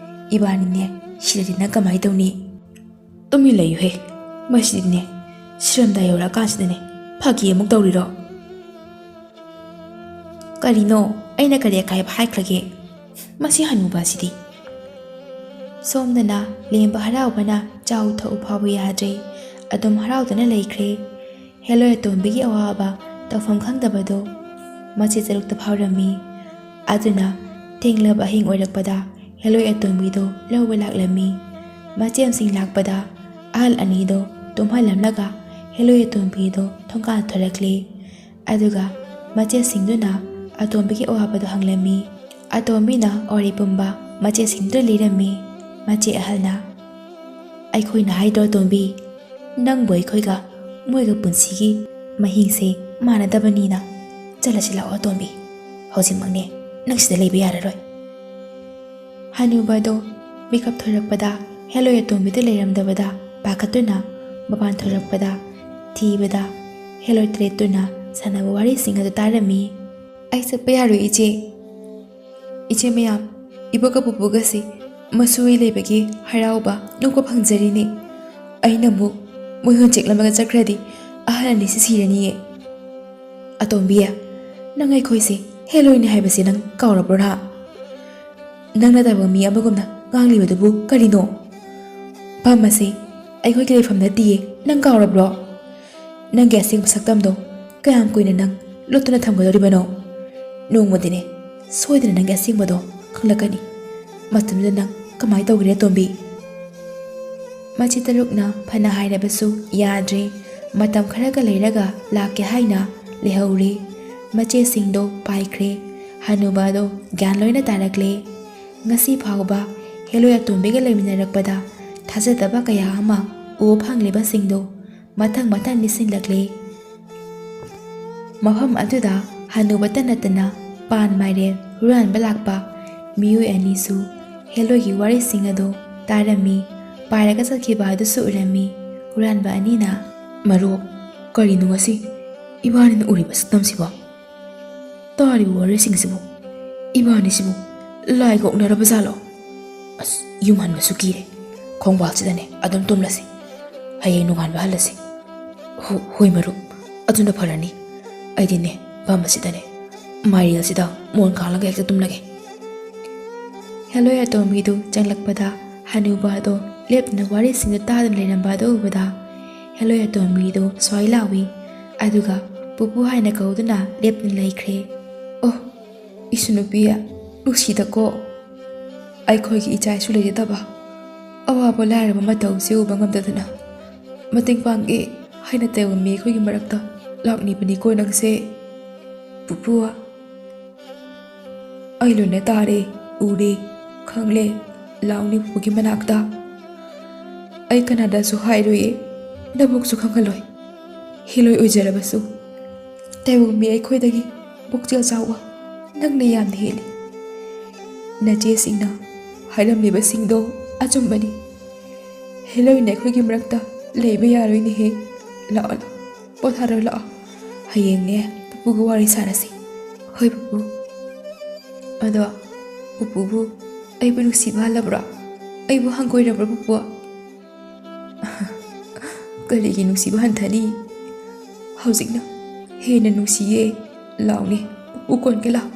ꯏꯕꯥꯅꯤꯅꯦ ꯁꯤꯔꯗꯤ ꯅꯪ ꯀꯃꯥꯏ ꯇꯧꯅꯤ? ꯇꯨꯃꯤꯟ ꯂꯩꯌꯨꯍꯦ, ꯃꯁꯤꯗꯤꯅꯦ ꯁꯤꯔꯝꯗꯥꯏ ꯌꯧꯔꯛꯑꯀꯥꯟꯁꯤꯗꯅꯦ ꯐꯥꯒꯤ ꯑꯃꯨꯛ ꯇꯧꯔꯤꯔꯣ? ꯀꯔꯤꯅꯣ? ꯑꯩꯅ ꯀꯔꯤ ꯑꯀꯥꯏꯕ ꯍꯥꯏꯈ꯭ꯔꯒꯦ? ꯃꯁꯤ ꯍꯅꯨꯕ ꯑꯁꯤꯗꯤ꯫ ꯁꯣꯝꯗꯅ ꯂꯦꯝꯕ ꯍꯔꯥꯎꯕꯅ ꯆꯥꯎ ꯊꯛꯎ ꯐꯥꯎꯕ ꯌꯥꯗ꯭ꯔꯦ꯫ ꯑꯗꯨꯝ ꯍꯔꯥꯎꯗꯨꯅ ꯂꯩꯈ꯭ꯔꯦ꯫ ꯍꯦꯂꯣꯏ ꯑꯇꯣꯝꯕꯤꯒꯤ ꯑꯋꯥꯕ ꯇꯧꯐꯝ ꯈꯪꯗꯕꯗꯣ ꯃꯆꯦ ꯇꯔꯨꯛꯇ ꯐꯥꯎꯔꯝꯃꯤ꯫ ꯑꯗꯨꯅ ꯊꯦꯡꯂꯕ ꯑꯍꯤꯡ ꯑꯣꯏꯔꯛꯄꯗ ꯍꯦꯂꯣꯏ ꯑꯇꯣꯝꯕꯤꯗꯣ ꯂꯧꯕ ꯂꯥꯛꯂꯝꯃꯤ꯫ ꯃꯆꯦꯝꯁꯤꯡ ꯂꯥꯛꯄꯗ ꯑꯍꯜ ꯑꯅꯤꯗꯣ ꯇꯨꯝꯍꯜꯂꯝꯂꯒ ꯍꯦꯂꯣꯏ ꯑꯇꯣꯝꯕꯤꯗꯣ ꯊꯣꯡꯒꯥꯟ ꯊꯣꯔꯛꯂꯦ꯫ ꯑꯗꯨꯒ ꯃꯆꯦꯁꯤꯡꯗꯨꯅ ꯑꯇꯣꯝꯕꯤꯒꯤ ꯑꯋꯥꯕꯗꯣ ꯍꯪꯂꯝꯃꯤ꯫ ꯑꯇꯣꯝꯕꯤꯅ ꯋꯥꯔꯤ ꯄꯨꯝꯕ ꯃꯆꯦꯁꯤꯡꯗꯨꯗ ꯂꯤꯔꯝꯃꯤ꯫ ꯃꯆꯦ ꯑꯍꯜꯅ, "ꯑꯩꯈꯣꯏꯅ ꯍꯥꯏꯗ꯭ꯔꯣ ꯑꯇꯣꯝꯕꯤ, ꯅꯪꯕꯨ ꯑꯩꯈꯣꯏꯒ ꯃꯣꯏꯒ ꯄꯨꯟꯁꯤꯒꯤ ꯃꯍꯤꯡꯁꯦ ꯃꯥꯟꯅꯗꯕꯅꯤꯅ꯫ ꯆꯠꯂꯁꯤ ꯂꯥꯛꯑꯣ ꯑꯇꯣꯝꯕꯤ, ꯍꯧꯖꯤꯛꯃꯛꯅꯦ ꯅꯪ ꯁꯤꯗ ꯂꯩꯕ ꯌꯥꯔꯔꯣꯏ꯫" ꯍꯅꯨꯕꯗꯣ ꯃꯤꯀꯞ ꯊꯣꯔꯛꯄꯗ ꯍꯦꯂꯣꯏ ꯑꯇꯣꯝꯕꯤꯗ ꯂꯩꯔꯝꯗꯕꯗ ꯄꯥꯈꯠꯇꯨꯅ ꯃꯄꯥꯟ ꯊꯣꯔꯛꯄꯗ ꯊꯤꯕꯗ ꯍꯦꯂꯣꯏ ꯇꯔꯦꯠꯇꯨꯅ ꯁꯥꯟꯅꯕ ꯋꯥꯔꯤꯁꯤꯡ ꯑꯗꯨ ꯇꯥꯔꯝꯃꯤ꯫ "ꯑꯩ ꯆꯠꯄ ꯌꯥꯔꯣꯏ ꯏꯆꯦ꯫ ꯏꯆꯦ ꯃꯌꯥꯝ, ꯏꯕꯣꯛꯀ ꯄꯨꯄꯨꯒꯁꯤ ꯃꯁꯨ ꯑꯩ ꯂꯩꯕꯒꯤ ꯍꯔꯥꯎꯕ ꯅꯣꯛꯄ ꯐꯪꯖꯔꯤꯅꯤ꯫ ꯑꯩꯅ ꯑꯃꯨꯛ ꯃꯣꯏ ꯍꯨꯟ ꯆꯦꯛꯂꯝꯃꯒ ꯆꯠꯈ꯭ꯔꯗꯤ ꯑꯍꯜ ꯑꯅꯤꯁꯤ ꯁꯤꯔꯅꯤꯌꯦ꯫" "ꯑꯇꯣꯝꯕꯤ, ꯅꯪ ꯑꯩꯈꯣꯏꯁꯦ ꯍꯦꯂꯣꯏꯅꯤ ꯍꯥꯏꯕꯁꯤ ꯅꯪ ꯀꯥꯎꯔꯕ꯭ꯔꯥ? ꯅꯪꯅ ꯇꯥꯕ ꯃꯤ ꯑꯃꯒꯨꯝꯅ ꯉꯥꯡꯂꯤꯕꯗꯨꯕꯨ ꯀꯔꯤꯅꯣ? ꯐꯝ ꯑꯁꯤ ꯑꯩꯈꯣꯏꯒꯤ ꯂꯩꯐꯝ ꯅꯠꯇꯤꯌꯦ, ꯅꯪ ꯀꯥꯎꯔꯕ꯭ꯔꯣ? ꯅꯪꯒꯤ ꯑꯁꯦꯡꯕ ꯁꯛꯇꯝꯗꯣ ꯀꯌꯥꯝ ꯀꯨꯏꯅ ꯅꯪ ꯂꯣꯠꯇꯨꯅ ꯊꯝꯒꯗꯧꯔꯤꯕꯅꯣ? ꯅꯣꯡꯃꯗꯤꯅꯦ ꯁꯣꯏꯗꯅ ꯅꯪꯒꯤ ꯑꯁꯦꯡꯕꯗꯣ ꯈꯪꯂꯛꯀꯅꯤ꯫ ꯃꯇꯝꯗꯨꯗ ꯅꯪ ꯀꯃꯥꯏ ꯇꯧꯒꯅꯤ ꯑꯇꯣꯝꯕꯤ?" ꯃꯆꯦ ꯇꯔꯨꯛꯅ ꯐꯅ ꯍꯥꯏꯔꯕꯁꯨ ꯌꯥꯗ꯭ꯔꯦ꯫ ꯃꯇꯝ ꯈꯔꯒ ꯂꯩꯔꯒ ꯂꯥꯛꯀꯦ ꯍꯥꯏꯅ ꯂꯩꯍꯧꯔꯦ꯫ ꯃꯆꯦꯁꯤꯡꯗꯣ ꯄꯥꯏꯈ꯭ꯔꯦ꯫ ꯍꯅꯨꯕꯗꯣ ꯒ꯭ꯌꯥꯟ ꯂꯣꯏꯅ ꯇꯥꯔꯛꯂꯦ꯫ ꯉꯁꯤ ꯐꯥꯎꯕ ꯍꯦꯂꯣꯏ ꯑꯇꯣꯝꯕꯤꯒ ꯂꯩꯃꯤꯟꯅꯔꯛꯄꯗ ꯊꯥꯖꯗꯕ ꯀꯌꯥ ꯑꯃ ꯎꯕ ꯐꯪꯂꯤꯕꯁꯤꯡꯗꯣ ꯃꯊꯪ ꯃꯊꯪ ꯅꯤꯡꯁꯤꯡꯂꯛꯂꯦ꯫ ꯃꯐꯝ ꯑꯗꯨꯗ ꯍꯅꯨꯕꯇ ꯅꯠꯇꯅ ꯄꯥꯟ ꯃꯥꯏꯔꯦꯟ ꯍꯨꯔꯥꯟꯕ ꯂꯥꯛꯄ ꯃꯤꯑꯣꯏ ꯑꯅꯤꯁꯨ ꯍꯦꯂꯣꯏꯒꯤ ꯋꯥꯔꯤꯁꯤꯡ ꯑꯗꯨ ꯇꯥꯔꯝꯃꯤ꯫ ꯄꯥꯏꯔꯒ ꯆꯠꯈꯤꯕ ꯑꯗꯨꯁꯨ ꯎꯔꯝꯃꯤ꯫ ꯍꯨꯔꯥꯟꯕ ꯑꯅꯤꯅ, "ꯃꯔꯨꯞ, ꯀꯔꯤꯅꯣ ꯉꯁꯤ ꯏꯕꯥꯅꯤꯅ ꯎꯔꯤꯕ ꯁꯛꯇꯝꯁꯤꯕꯣ? ꯇꯥꯔꯤꯕ ꯋꯥꯔꯤꯁꯤꯡꯁꯤꯕꯨ ꯏꯕꯥꯅꯤꯁꯤꯕꯨ ꯂꯥꯏꯒ ꯑꯣꯛꯅꯔꯕ ꯖꯥꯠꯂꯣ?" ꯑꯁ, ꯌꯨꯝ ꯍꯟꯕꯁꯨ ꯀꯤꯔꯦ꯫ ꯈꯣꯡꯕꯥꯜꯁꯤꯗꯅꯦ ꯑꯗꯨꯝ ꯇꯨꯝꯂꯁꯤ꯫ ꯍꯌꯦꯡ ꯅꯣꯡꯉꯥꯟꯕ ꯍꯜꯂꯁꯤ꯫ ꯍꯣ-, ꯍꯣꯏ ꯃꯔꯨꯞ, ꯑꯗꯨꯅ ꯐꯔꯅꯤ꯫ ꯑꯩꯗꯤꯅꯦ ꯐꯝꯕꯁꯤꯗꯅꯦ ꯃꯥꯏꯔꯦꯜꯁꯤꯗ ꯃꯣꯟ ꯈꯥꯡꯂꯒ ꯍꯦꯛꯇ ꯇꯨꯝꯂꯒꯦ꯫ ꯍꯦꯂꯣꯏ ꯑꯇꯣꯝꯕꯤꯗꯨ ꯆꯪꯂꯛꯄꯗ ꯍꯅꯨꯕ ꯑꯗꯣ ꯂꯦꯞꯇꯅ ꯋꯥꯔꯤꯁꯤꯡꯗꯨ ꯇꯥꯗꯨꯅ ꯂꯩꯔꯝꯕ ꯑꯗꯨ ꯎꯕꯗ ꯍꯦꯂꯣꯏ ꯑꯇꯣꯝꯕꯤꯗꯨ ꯁ꯭ꯋꯥꯏ ꯂꯥꯎꯏ꯫ ꯑꯗꯨꯒ ꯄꯨꯄꯨ ꯍꯥꯏꯅ ꯀꯧꯗꯨꯅ ꯂꯦꯞꯇꯨꯅ ꯂꯩꯈ꯭ꯔꯦ꯫ ꯑꯣ, ꯏꯁꯨ ꯅꯨꯄꯤ, ꯅꯨꯡꯁꯤꯗꯀꯣ꯫ ꯑꯩꯈꯣꯏꯒꯤ ꯏꯆꯥ ꯏꯁꯨ ꯂꯩꯖꯗꯕ, ꯑꯋꯥꯕ ꯂꯥꯏꯔꯕ ꯃꯇꯧꯁꯦ ꯎꯕ ꯉꯝꯗꯗꯅ ꯃꯇꯦꯡ ꯄꯥꯡꯒꯦ ꯍꯥꯏꯅ ꯇꯧꯕ ꯃꯤ ꯑꯩꯈꯣꯏꯒꯤ ꯃꯔꯛꯇ ꯂꯥꯛꯂꯤꯕꯅꯤꯀꯣ ꯅꯪꯁꯦ꯫ ꯄꯨꯄꯨ, ꯑꯩ ꯂꯣꯏꯅ ꯇꯥꯔꯦ, ꯎꯔꯦ, ꯈꯪꯂꯦ꯫ ꯂꯥꯎꯅꯤ ꯄꯨꯄꯨꯒꯤ ꯃꯅꯥꯛꯇ꯫ ꯑꯩ ꯀꯅꯥꯗꯁꯨ ꯍꯥꯏꯔꯣꯏꯌꯦ, ꯅꯕꯨꯛꯁꯨ ꯈꯪꯍꯜꯂꯣꯏ꯫ ꯍꯦꯂꯣꯏ ꯑꯣꯏꯖꯔꯕꯁꯨ ꯇꯥꯏꯕꯪ ꯃꯤ ꯑꯩꯈꯣꯏꯗꯒꯤ ꯄꯨꯛꯆꯦꯜ ꯆꯥꯎꯕ ꯅꯪꯅ ꯌꯥꯝꯅ ꯍꯦꯜꯂꯤ꯫ ꯅꯆꯦꯁꯤꯡꯅ ꯍꯥꯏꯔꯝꯂꯤꯕꯁꯤꯡꯗꯣ ꯑꯆꯨꯝꯕꯅꯤ꯫ ꯍꯦꯂꯣꯏꯅ ꯑꯩꯈꯣꯏꯒꯤ ꯃꯔꯛꯇ ꯂꯩꯕ ꯌꯥꯔꯣꯏꯅꯦꯍꯦ꯫ ꯂꯥꯛꯑꯣ, ꯂꯥꯛꯑꯣ, ꯄꯣꯊꯥꯔꯣ, ꯂꯥꯛꯑꯣ꯫ ꯍꯌꯦꯡꯅꯦ ꯄꯨꯄꯨꯒ ꯋꯥꯔꯤ ꯁꯥꯔꯁꯤ꯫ ꯍꯣꯏ ꯄꯨꯄꯨ꯫ ꯑꯗꯣ ꯄꯨꯄꯨꯕꯨ ꯑꯩꯕꯨ ꯅꯨꯡꯁꯤꯕ ꯍꯜꯂꯕ꯭ꯔꯣ? ꯑꯩꯕꯨ ꯍꯪꯒꯣꯏꯔꯕ꯭ꯔꯣ ꯄꯨꯄꯨ? ꯀꯔꯤꯒꯤ ꯅꯨꯡꯁꯤꯕ ꯍꯟꯊꯅꯤ? ꯍꯧꯖꯤꯛꯅ ꯍꯦꯟꯅ ꯅꯨꯡꯁꯤꯌꯦ꯫ ꯂꯥꯎꯅꯦ, ꯄꯨꯄꯨ ꯀꯣꯟꯒꯦ ꯂꯥꯎ꯫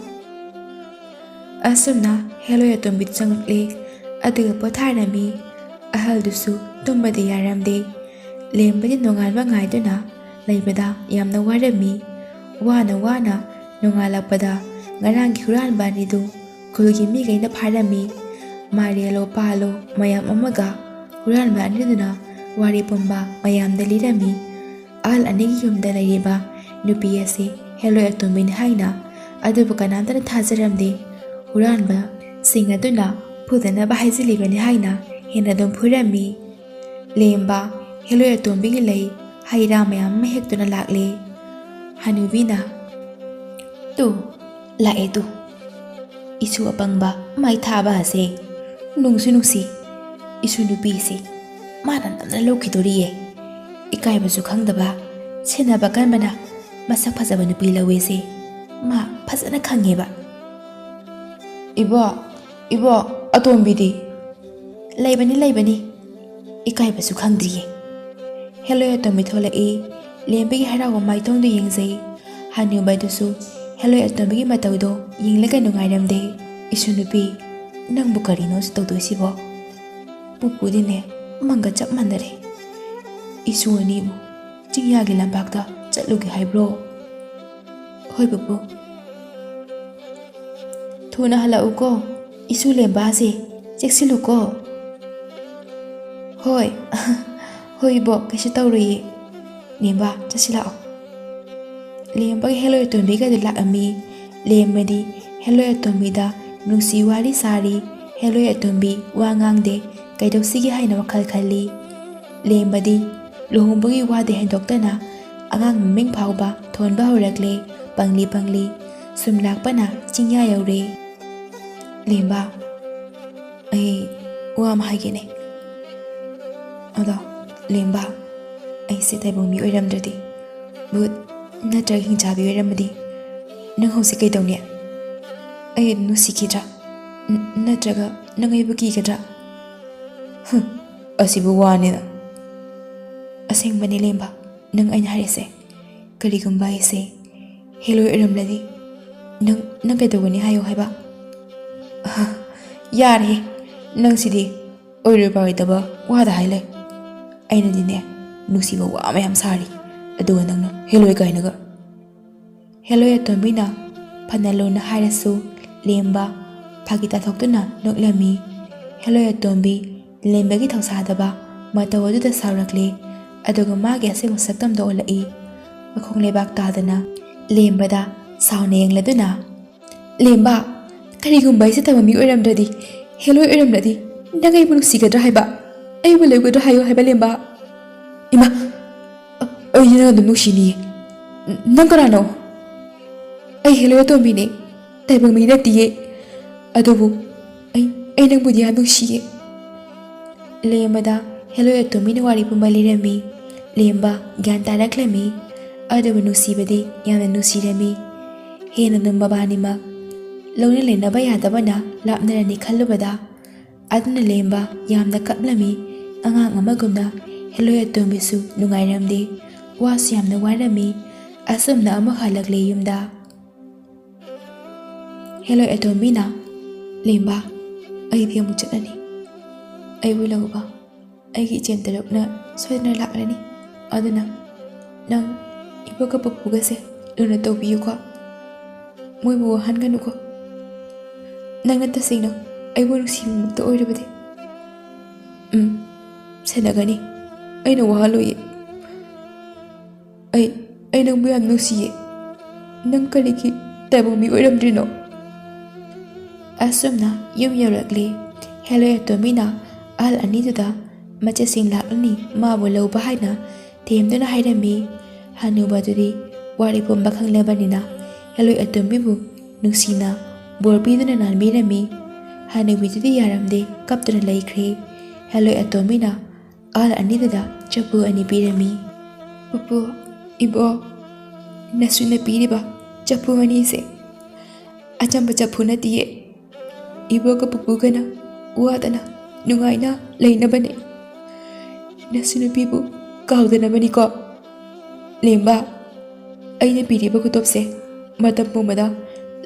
ꯑꯁꯨꯝꯅ ꯍꯦꯂꯣꯏ ꯑꯇꯣꯝꯕꯤꯗꯨ ꯆꯪꯂꯛꯂꯦ꯫ ꯑꯗꯨꯒ ꯄꯣꯊꯥꯔꯝꯃꯤ꯫ ꯑꯍꯜꯗꯨꯁꯨ ꯇꯨꯝꯕꯗꯤ ꯌꯥꯔꯝꯗꯦ꯫ ꯂꯦꯝꯕꯗꯤ ꯅꯣꯡꯉꯥꯟꯕ ꯉꯥꯏꯗꯨꯅ ꯂꯩꯕꯗ ꯌꯥꯝꯅ ꯋꯥꯔꯝꯃꯤ꯫ ꯋꯥꯅ ꯋꯥꯅ ꯅꯣꯡꯉꯥꯜꯂꯛꯄꯗ ꯉꯔꯥꯡꯒꯤ ꯍꯨꯔꯥꯟꯕ ꯑꯅꯤꯗꯨ ꯈꯨꯜꯒꯤ ꯃꯤꯈꯩꯅ ꯐꯥꯔꯝꯃꯤ꯫ ꯃꯥꯏꯔꯦꯜꯂꯣ ꯄꯥꯜꯂꯣ ꯃꯌꯥꯝ ꯑꯃꯒ ꯍꯨꯔꯥꯟꯕ ꯑꯅꯤꯗꯨꯅ ꯋꯥꯔꯤ ꯄꯨꯝꯕ ꯃꯌꯥꯝꯗ ꯂꯤꯔꯝꯃꯤ꯫ ꯑꯍꯜ ꯑꯅꯤꯒꯤ ꯌꯨꯝꯗ ꯂꯩꯔꯤꯕ ꯅꯨꯄꯤ ꯑꯁꯤ ꯍꯦꯂꯣꯏ ꯑꯇꯣꯝꯕꯤꯅꯤ ꯍꯥꯏꯅ꯫ ꯑꯗꯨꯕꯨ ꯀꯅꯥꯝꯇꯅ ꯊꯥꯖꯔꯝꯗꯦ꯫ ꯍꯨꯔꯥꯟꯕꯁꯤꯡ ꯑꯗꯨꯅ ꯐꯨꯗꯅꯕ ꯍꯥꯏꯖꯤꯜꯂꯤꯕꯅꯤ ꯍꯥꯏꯅ ꯍꯦꯟꯅ ꯑꯗꯨꯝ ꯐꯨꯔꯝꯃꯤ꯫ ꯂꯦꯝꯕ ꯍꯦꯂꯣꯏ ꯑꯇꯣꯝꯕꯤꯒꯤ ꯂꯩ ꯍꯩ ꯔꯥ ꯃꯌꯥꯝ ꯑꯃ ꯍꯦꯛꯇꯨꯅ ꯂꯥꯛꯂꯦ꯫ ꯍꯅꯨꯕꯤꯅ, "ꯇꯨ, ꯂꯥꯛꯑꯦ ꯇꯨ꯫ ꯏꯁꯨ ꯑꯄꯪꯕ ꯃꯩ ꯊꯥꯕ ꯑꯁꯦ ꯅꯨꯡꯁꯨ ꯅꯨꯡꯁꯤ꯫ ꯏꯁꯨ ꯅꯨꯄꯤꯁꯤ ꯃꯥꯅ ꯅꯝꯅ ꯂꯧꯈꯤꯗꯣꯔꯤꯌꯦ꯫ ꯏꯀꯥꯏꯕꯁꯨ ꯈꯪꯗꯕ, ꯁꯦꯟꯅꯕ ꯀꯟꯕꯅ ꯃꯁꯛ ꯐꯖꯕ ꯅꯨꯄꯤ ꯂꯧꯋꯦꯁꯦ ꯃꯥ ꯐꯖꯅ ꯈꯪꯉꯦꯕ꯫" "ꯏꯕꯣ, ꯏꯕꯣ, ꯑꯇꯣꯝꯕꯤꯗꯤ?" "ꯂꯩꯕꯅꯤ, ꯂꯩꯕꯅꯤ꯫ ꯏꯀꯥꯏꯕꯁꯨ ꯈꯪꯗ꯭ꯔꯤꯌꯦ꯫" ꯍꯦꯂꯣꯏ ꯑꯇꯣꯝꯕꯤ ꯊꯣꯛꯂꯛꯏ꯫ ꯂꯦꯝꯕꯒꯤ ꯍꯔꯥꯎꯕ ꯃꯥꯏꯊꯣꯡꯗꯨ ꯌꯦꯡꯖꯩ꯫ ꯍꯅꯨꯕꯗꯨꯁꯨ ꯍꯦꯂꯣꯏ ꯑꯇꯣꯝꯕꯤꯒꯤ ꯃꯇꯧꯗꯣ ꯌꯦꯡꯂꯒ ꯅꯨꯡꯉꯥꯏꯔꯝꯗꯦ꯫ "ꯏꯁꯨ ꯅꯨꯄꯤ, ꯅꯪꯕꯨ ꯀꯔꯤꯅꯣ ꯇꯧꯗꯣꯏꯁꯤꯕꯣ? ꯄꯨꯄꯨꯗꯤꯅꯦ, ꯃꯪꯒ ꯆꯞ ꯃꯥꯟꯅꯔꯦ꯫ ꯏꯁꯨ ꯑꯅꯤꯕꯨ ꯆꯤꯡꯌꯥꯒꯤ ꯂꯝꯄꯥꯛꯇ ꯆꯠꯂꯨꯒꯦ ꯍꯥꯏꯕ꯭ꯔꯣ?" "ꯍꯣꯏ ꯄꯨꯄꯨ꯫" "ꯊꯨꯅ ꯍꯜꯂꯛꯎꯀꯣ, ꯏꯁꯨ ꯂꯦꯝꯕꯥꯁꯦ, ꯆꯦꯛꯁꯤꯜꯂꯨꯀꯣ꯫" "ꯍꯣꯏ꯫" "ꯍꯣꯏ ꯏꯕꯣꯛ, ꯀꯩꯁꯨ ꯇꯧꯔꯣꯏꯌꯦ꯫ ꯂꯦꯝꯕ, ꯆꯠꯁꯤ ꯂꯥꯛꯑꯣ꯫" ꯂꯦꯝꯕꯒ ꯍꯦꯂꯣꯏ ꯑꯇꯣꯝꯕꯤꯒꯗꯨ ꯂꯥꯛꯑꯝꯃꯤ꯫ ꯂꯦꯝꯕꯗꯤ ꯍꯦꯂꯣꯏ ꯑꯇꯣꯝꯕꯤꯗ ꯅꯨꯡꯁꯤ ꯋꯥꯔꯤ ꯁꯥꯔꯤ꯫ ꯍꯦꯂꯣꯏ ꯑꯇꯣꯝꯕꯤ ꯋꯥ ꯉꯥꯡꯗꯦ꯫ ꯀꯩꯗꯧꯁꯤꯒꯦ ꯍꯥꯏꯅ ꯋꯥꯈꯜ ꯈꯜꯂꯤ꯫ ꯂꯦꯝꯕꯗꯤ ꯂꯨꯍꯣꯡꯕꯒꯤ ꯋꯥꯗꯤ ꯍꯦꯟꯗꯣꯛꯇꯅ ꯑꯉꯥꯡ ꯃꯃꯤꯡ ꯐꯥꯎꯕ ꯊꯣꯟꯕ ꯍꯧꯔꯛꯂꯦ꯫ ꯄꯪꯂꯤ ꯄꯪꯂꯤ ꯁꯨꯝ ꯂꯥꯛꯄꯅ ꯆꯤꯡꯌꯥ ꯌꯧꯔꯦ꯫ "ꯂꯦꯝꯕ, ꯑꯩ ꯋꯥ ꯑꯃ ꯍꯥꯏꯒꯦꯅꯦ꯫ ꯑꯗꯣ ꯂꯦꯝꯕ, ꯑꯩꯁꯦ ꯇꯥꯏꯕꯪ ꯃꯤ ꯑꯣꯏꯔꯝꯗ꯭ꯔꯗꯤ, ꯚꯨꯠ ꯅꯠꯇ꯭ꯔꯒ ꯍꯤꯡꯆꯥꯕꯤ ꯑꯣꯏꯔꯝꯃꯗꯤ, ꯅꯪ ꯍꯧꯖꯤꯛ ꯀꯩꯗꯧꯅꯤ? ꯑꯩ ꯑꯗꯨꯝ ꯅꯨꯡꯁꯤꯈꯤꯗ꯭ꯔꯥ? ꯅ-, ꯅꯠꯇ꯭ꯔꯒ ꯅꯪ ꯑꯩꯕꯨ ꯀꯤꯒꯗ꯭ꯔꯥ?" "ꯍꯨꯝ, ꯑꯁꯤꯕꯨ ꯋꯥꯅꯦꯅ?" "ꯑꯁꯦꯡꯕꯅꯦ ꯂꯦꯝꯕ, ꯅꯪ ꯑꯩꯅ ꯍꯥꯏꯔꯤꯁꯦ꯫ ꯀꯔꯤꯒꯨꯝꯕ ꯑꯩꯁꯦ ꯍꯦꯂꯣꯏ ꯑꯣꯏꯔꯝꯂꯗꯤ, ꯅꯪ, ꯅꯪ ꯀꯩꯗꯧꯒꯅꯤ ꯍꯥꯏꯌꯣ ꯍꯥꯏꯕ?" "ꯑꯍ, ꯌꯥꯔꯦꯍꯦ, ꯅꯪꯁꯤꯗꯤ ꯑꯣꯏꯔꯣꯏ ꯄꯥꯔꯣꯏꯗꯕ ꯋꯥꯗ ꯍꯥꯏ ꯂꯩ꯫ ꯑꯩꯅꯗꯤꯅꯦ, ꯅꯨꯡꯁꯤꯕ ꯋꯥ ꯃꯌꯥꯝ ꯁꯥꯔꯤ, ꯑꯗꯨꯒ ꯅꯪꯅ ꯍꯦꯂꯣꯏ ꯀꯥꯏꯅꯒ꯫" ꯍꯦꯂꯣꯏ ꯑꯇꯣꯝꯕꯤꯅ ꯐꯅ ꯂꯨꯅ ꯍꯥꯏꯔꯁꯨ, ꯂꯦꯝꯕ ꯐꯥꯒꯤ ꯇꯥꯊꯣꯛꯇꯨꯅ ꯅꯣꯛꯂꯝꯃꯤ꯫ ꯍꯦꯂꯣꯏ ꯑꯇꯣꯝꯕꯤ ꯂꯦꯝꯕꯒꯤ ꯊꯧꯁꯥꯗꯕ ꯃꯇꯧ ꯑꯗꯨꯗ ꯁꯥꯎꯔꯛꯂꯦ, ꯑꯗꯨꯒ ꯃꯥꯒꯤ ꯑꯁꯦꯡꯕ ꯁꯛꯇꯝꯗꯣ ꯎꯠꯂꯛꯏ꯫ ꯃꯈꯣꯡ ꯂꯩꯕꯥꯛ ꯇꯥꯗꯅ ꯂꯦꯝꯕꯗ ꯁꯥꯎꯅ ꯌꯦꯡꯂꯗꯨꯅ, "ꯂꯦꯝꯕ, ꯀꯔꯤꯒꯨꯝꯕ ꯑꯩꯁꯦ ꯇꯥꯏꯕꯪ ꯃꯤ ꯑꯣꯏꯔꯝꯗ꯭ꯔꯗꯤ, ꯍꯦꯂꯣꯏ ꯑꯣꯏꯔꯝꯗ꯭ꯔꯗꯤ, ꯅꯪ ꯑꯩꯕꯨ ꯅꯨꯡꯁꯤꯒꯗ꯭ꯔꯥ ꯍꯥꯏꯕ? ꯑꯩꯕꯨ ꯂꯩꯒꯗ꯭ꯔꯥ ꯍꯥꯏꯌꯨ ꯍꯥꯏꯕ, ꯂꯦꯝꯕ?" "ꯏꯃꯥ, ꯑ-, ꯑꯩꯗꯤ ꯅꯪ ꯑꯗꯨꯝ ꯅꯨꯡꯁꯤꯅꯤꯌꯦ꯫ ꯅ-, ꯅꯪ ꯀꯅꯥꯅꯣ?" "ꯑꯩ ꯍꯦꯂꯣꯏ ꯑꯇꯣꯝꯕꯤꯅꯦ, ꯇꯥꯏꯕꯪ ꯃꯤ ꯅꯠꯇꯤꯌꯦ꯫ ꯑꯗꯨꯕꯨ ꯑꯩ, ꯑꯩ ꯅꯪꯕꯨꯗꯤ ꯌꯥꯝ ꯅꯨꯡꯁꯤꯌꯦ꯫" ꯂꯦꯝꯕꯗ ꯍꯦꯂꯣꯏ ꯑꯇꯣꯝꯕꯤꯅ ꯋꯥꯔꯤ ꯄꯨꯝꯕ ꯂꯤꯔꯝꯃꯤ꯫ ꯂꯦꯝꯕ ꯒ꯭ꯌꯥꯟ ꯇꯥꯔꯛꯂꯝꯃꯤ꯫ ꯑꯗꯨꯕꯨ ꯅꯨꯡꯁꯤꯕꯗꯤ ꯌꯥꯝꯅ ꯅꯨꯡꯁꯤꯔꯝꯃꯤ꯫ ꯍꯦꯟꯅ ꯑꯗꯨꯝ ꯃꯕꯥꯅꯤꯃꯛ ꯂꯧꯅ ꯂꯩꯅꯕ ꯌꯥꯗꯕꯅ ꯂꯥꯞꯅꯔꯅꯤ ꯈꯜꯂꯨꯕꯗ, ꯑꯗꯨꯅ ꯂꯦꯝꯕ ꯌꯥꯝꯅ ꯀꯞꯂꯝꯃꯤ꯫ ꯑꯉꯥꯡ ꯑꯃꯒꯨꯝꯅ ꯍꯦꯂꯣꯏ ꯑꯇꯣꯝꯕꯤꯁꯨ ꯅꯨꯡꯉꯥꯏꯔꯝꯗꯦ꯫ ꯋꯥꯁꯨ ꯌꯥꯝꯅ ꯋꯥꯔꯝꯃꯤ꯫ ꯑꯁꯨꯝꯅ ꯑꯃꯨꯛ ꯍꯜꯂꯛꯂꯦ ꯌꯨꯝꯗ꯫ ꯍꯦꯂꯣꯏ ꯑꯇꯣꯝꯕꯤꯅ, "ꯂꯦꯝꯕ, ꯑꯩꯗꯤ ꯑꯃꯨꯛ ꯆꯠꯂꯅꯤ꯫ ꯑꯩꯕꯨ ꯂꯧꯕ ꯑꯩꯒꯤ ꯏꯆꯦꯟ ꯇꯔꯨꯛꯅ ꯁꯣꯏꯗꯅ ꯂꯥꯛꯂꯅꯤ꯫ ꯑꯗꯨꯅ ꯅꯪ ꯏꯕꯣꯛꯀ ꯄꯨꯄꯨꯒꯁꯦ ꯂꯨꯅ ꯇꯧꯕꯤꯌꯨꯀꯣ꯫ ꯃꯣꯏꯕꯨ ꯋꯥꯍꯟꯒꯅꯨꯀꯣ꯫ ꯅꯪꯅ ꯇꯁꯦꯡꯅ ꯑꯩꯕꯨ ꯅꯨꯡꯁꯤꯕꯃꯛꯇ ꯑꯣꯏꯔꯕꯗꯤ꯫" "ꯎꯝ, ꯁꯦꯟꯅꯒꯅꯤ꯫ ꯑꯩꯅ ꯋꯥꯍꯜꯂꯣꯏꯌꯦ꯫ ꯑꯩ, ꯑꯩ ꯅꯪꯕꯨ ꯌꯥꯝ ꯅꯨꯡꯁꯤꯌꯦ꯫ ꯅꯪ ꯀꯔꯤꯒꯤ ꯇꯥꯏꯕꯪ ꯃꯤ ꯑꯣꯏꯔꯝꯗ꯭ꯔꯤꯅꯣ?" ꯑꯁꯨꯝꯅ ꯌꯨꯝ ꯌꯧꯔꯛꯂꯦ꯫ ꯍꯦꯂꯣꯏ ꯑꯇꯣꯝꯕꯤꯅ ꯑꯍꯜ ꯑꯅꯤꯗꯨꯗ ꯃꯆꯦꯁꯤꯡ ꯂꯥꯛꯂꯅꯤ, ꯃꯥꯕꯨ ꯂꯧꯕ ꯍꯥꯏꯅ ꯊꯦꯝꯗꯨꯅ ꯍꯥꯏꯔꯝꯃꯤ꯫ ꯍꯅꯨꯕꯗꯨꯗꯤ ꯋꯥꯔꯤ ꯄꯨꯝꯕ ꯈꯪꯂꯕꯅꯤꯅ ꯍꯦꯂꯣꯏ ꯑꯇꯣꯝꯕꯤꯕꯨ ꯅꯨꯡꯁꯤꯅ ꯕꯣꯔ ꯄꯤꯗꯨꯅ ꯅꯥꯟꯕꯤꯔꯝꯃꯤ꯫ ꯍꯅꯨꯕꯤꯗꯨꯗꯤ ꯌꯥꯔꯝꯗꯦ, ꯀꯞꯇꯨꯅ ꯂꯩꯈ꯭ꯔꯦ꯫ ꯍꯦꯂꯣꯏ ꯑꯇꯣꯝꯕꯤꯅ ꯑꯍꯜ ꯑꯅꯤꯗꯨꯗ ꯆꯐꯨ ꯑꯅꯤ ꯄꯤꯔꯝꯃꯤ꯫ "ꯄꯨꯄꯨ, ꯏꯕꯣꯛ, ꯅꯁꯨꯅ ꯄꯤꯔꯤꯕ ꯆꯐꯨ ꯑꯅꯤꯁꯦ ꯑꯆꯝꯕ ꯆꯐꯨ ꯅꯠꯇꯤꯌꯦ꯫ ꯏꯕꯣꯛꯀ ꯄꯨꯄꯨꯒꯅ ꯋꯥꯗꯅ ꯅꯨꯡꯉꯥꯏꯅ ꯂꯩꯅꯕꯅꯦ꯫ ꯅꯁꯨ ꯅꯨꯄꯤꯕꯨ ꯀꯥꯎꯗꯅꯕꯅꯤꯀꯣ꯫ ꯂꯦꯝꯕ, ꯑꯩꯅ ꯄꯤꯔꯤꯕ ꯈꯨꯗꯣꯞꯁꯦ ꯃꯇꯝ ꯄꯨꯝꯕꯗ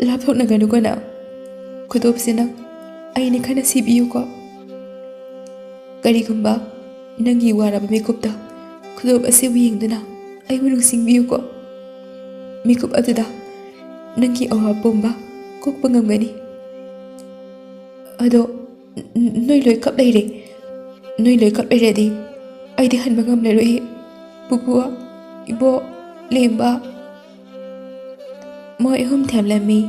ꯂꯥꯞꯊꯣꯛꯅꯒꯅꯨꯀꯣ ꯅꯪ꯫ ꯈꯨꯗꯣꯞꯁꯦ ꯅꯪ ꯑꯩꯅ ꯈꯟꯅ ꯁꯤꯕꯤꯌꯨꯀꯣ꯫ ꯀꯔꯤꯒꯨꯝꯕ ꯅꯪꯒꯤ ꯋꯥꯔꯕ ꯃꯤꯀꯨꯞꯇ ꯈꯨꯗꯣꯞ ꯑꯁꯤꯕꯨ ꯌꯦꯡꯗꯨꯅ ꯑꯩꯕꯨ ꯅꯤꯡꯁꯤꯡꯕꯤꯌꯨꯀꯣ꯫ ꯃꯤꯀꯨꯞ ꯑꯗꯨꯗ ꯅꯪꯒꯤ ꯑꯋꯥꯕ ꯄꯨꯝꯕ ꯀꯣꯛꯄ ꯉꯝꯒꯅꯤ꯫" "ꯑꯗꯣ ꯅ-, ꯅꯣꯏ ꯂꯣꯏ ꯀꯞ ꯂꯩꯔꯦ꯫ ꯅꯣꯏ ꯂꯣꯏ ꯀꯞ ꯂꯩꯔꯗꯤ ꯑꯩꯗꯤ ꯍꯟꯕ ꯉꯝꯂꯔꯣꯏꯌꯦ꯫ ꯄꯨꯄꯨ, ꯏꯕꯣꯛ, ꯂꯦꯝꯕ꯫" ꯃꯣꯏ ꯑꯍꯨꯝ ꯊꯦꯝꯂꯝꯃꯤ꯫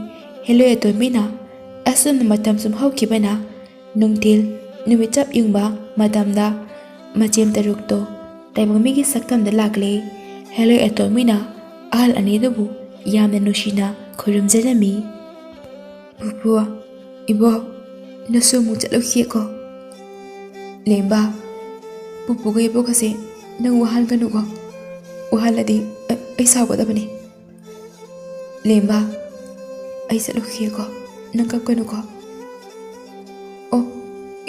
ꯍꯦꯂꯣꯏ ꯑꯇꯣꯝꯕꯤꯅ ꯑꯁꯨꯝꯅ ꯃꯇꯝ ꯁꯨꯝ ꯍꯧꯈꯤꯕꯅ ꯅꯨꯡꯊꯤꯜ ꯅꯨꯃꯤꯠ ꯆꯞ ꯌꯨꯡꯕ ꯃꯇꯝꯗ ꯃꯆꯦꯝ ꯇꯔꯨꯛꯇꯣ ꯇꯥꯏꯕꯪ ꯃꯤꯒꯤ ꯁꯛꯇꯝꯗ ꯂꯥꯛꯂꯦ꯫ ꯍꯦꯂꯣꯏ ꯑꯇꯣꯝꯕꯤꯅ ꯑꯍꯜ ꯑꯅꯤꯗꯨꯕꯨ ꯌꯥꯝꯅ ꯅꯨꯡꯁꯤꯅ ꯈꯨꯔꯨꯝꯖꯔꯝꯃꯤ꯫ "ꯄꯨꯄꯨ, ꯏꯕꯣꯛ, ꯅꯁꯨ ꯑꯃꯨꯛ ꯆꯠꯂꯨꯈꯤꯒꯦꯀꯣ꯫" "ꯂꯦꯝꯕ, ꯄꯨꯄꯨꯒ ꯏꯕꯣꯛꯀꯁꯦ ꯅꯪ ꯋꯥꯍꯟꯒꯅꯨꯀꯣ꯫ ꯋꯥꯍꯜꯂꯗꯤ ꯑ-, ꯑꯩ ꯁꯥꯎꯒꯗꯕꯅꯤ꯫" "ꯂꯦꯝꯕ, ꯑꯩ ꯆꯠꯂꯨꯈꯤꯒꯦꯀꯣ, ꯅꯪ ꯀꯞꯀꯅꯨꯀꯣ꯫" "ꯑꯣ,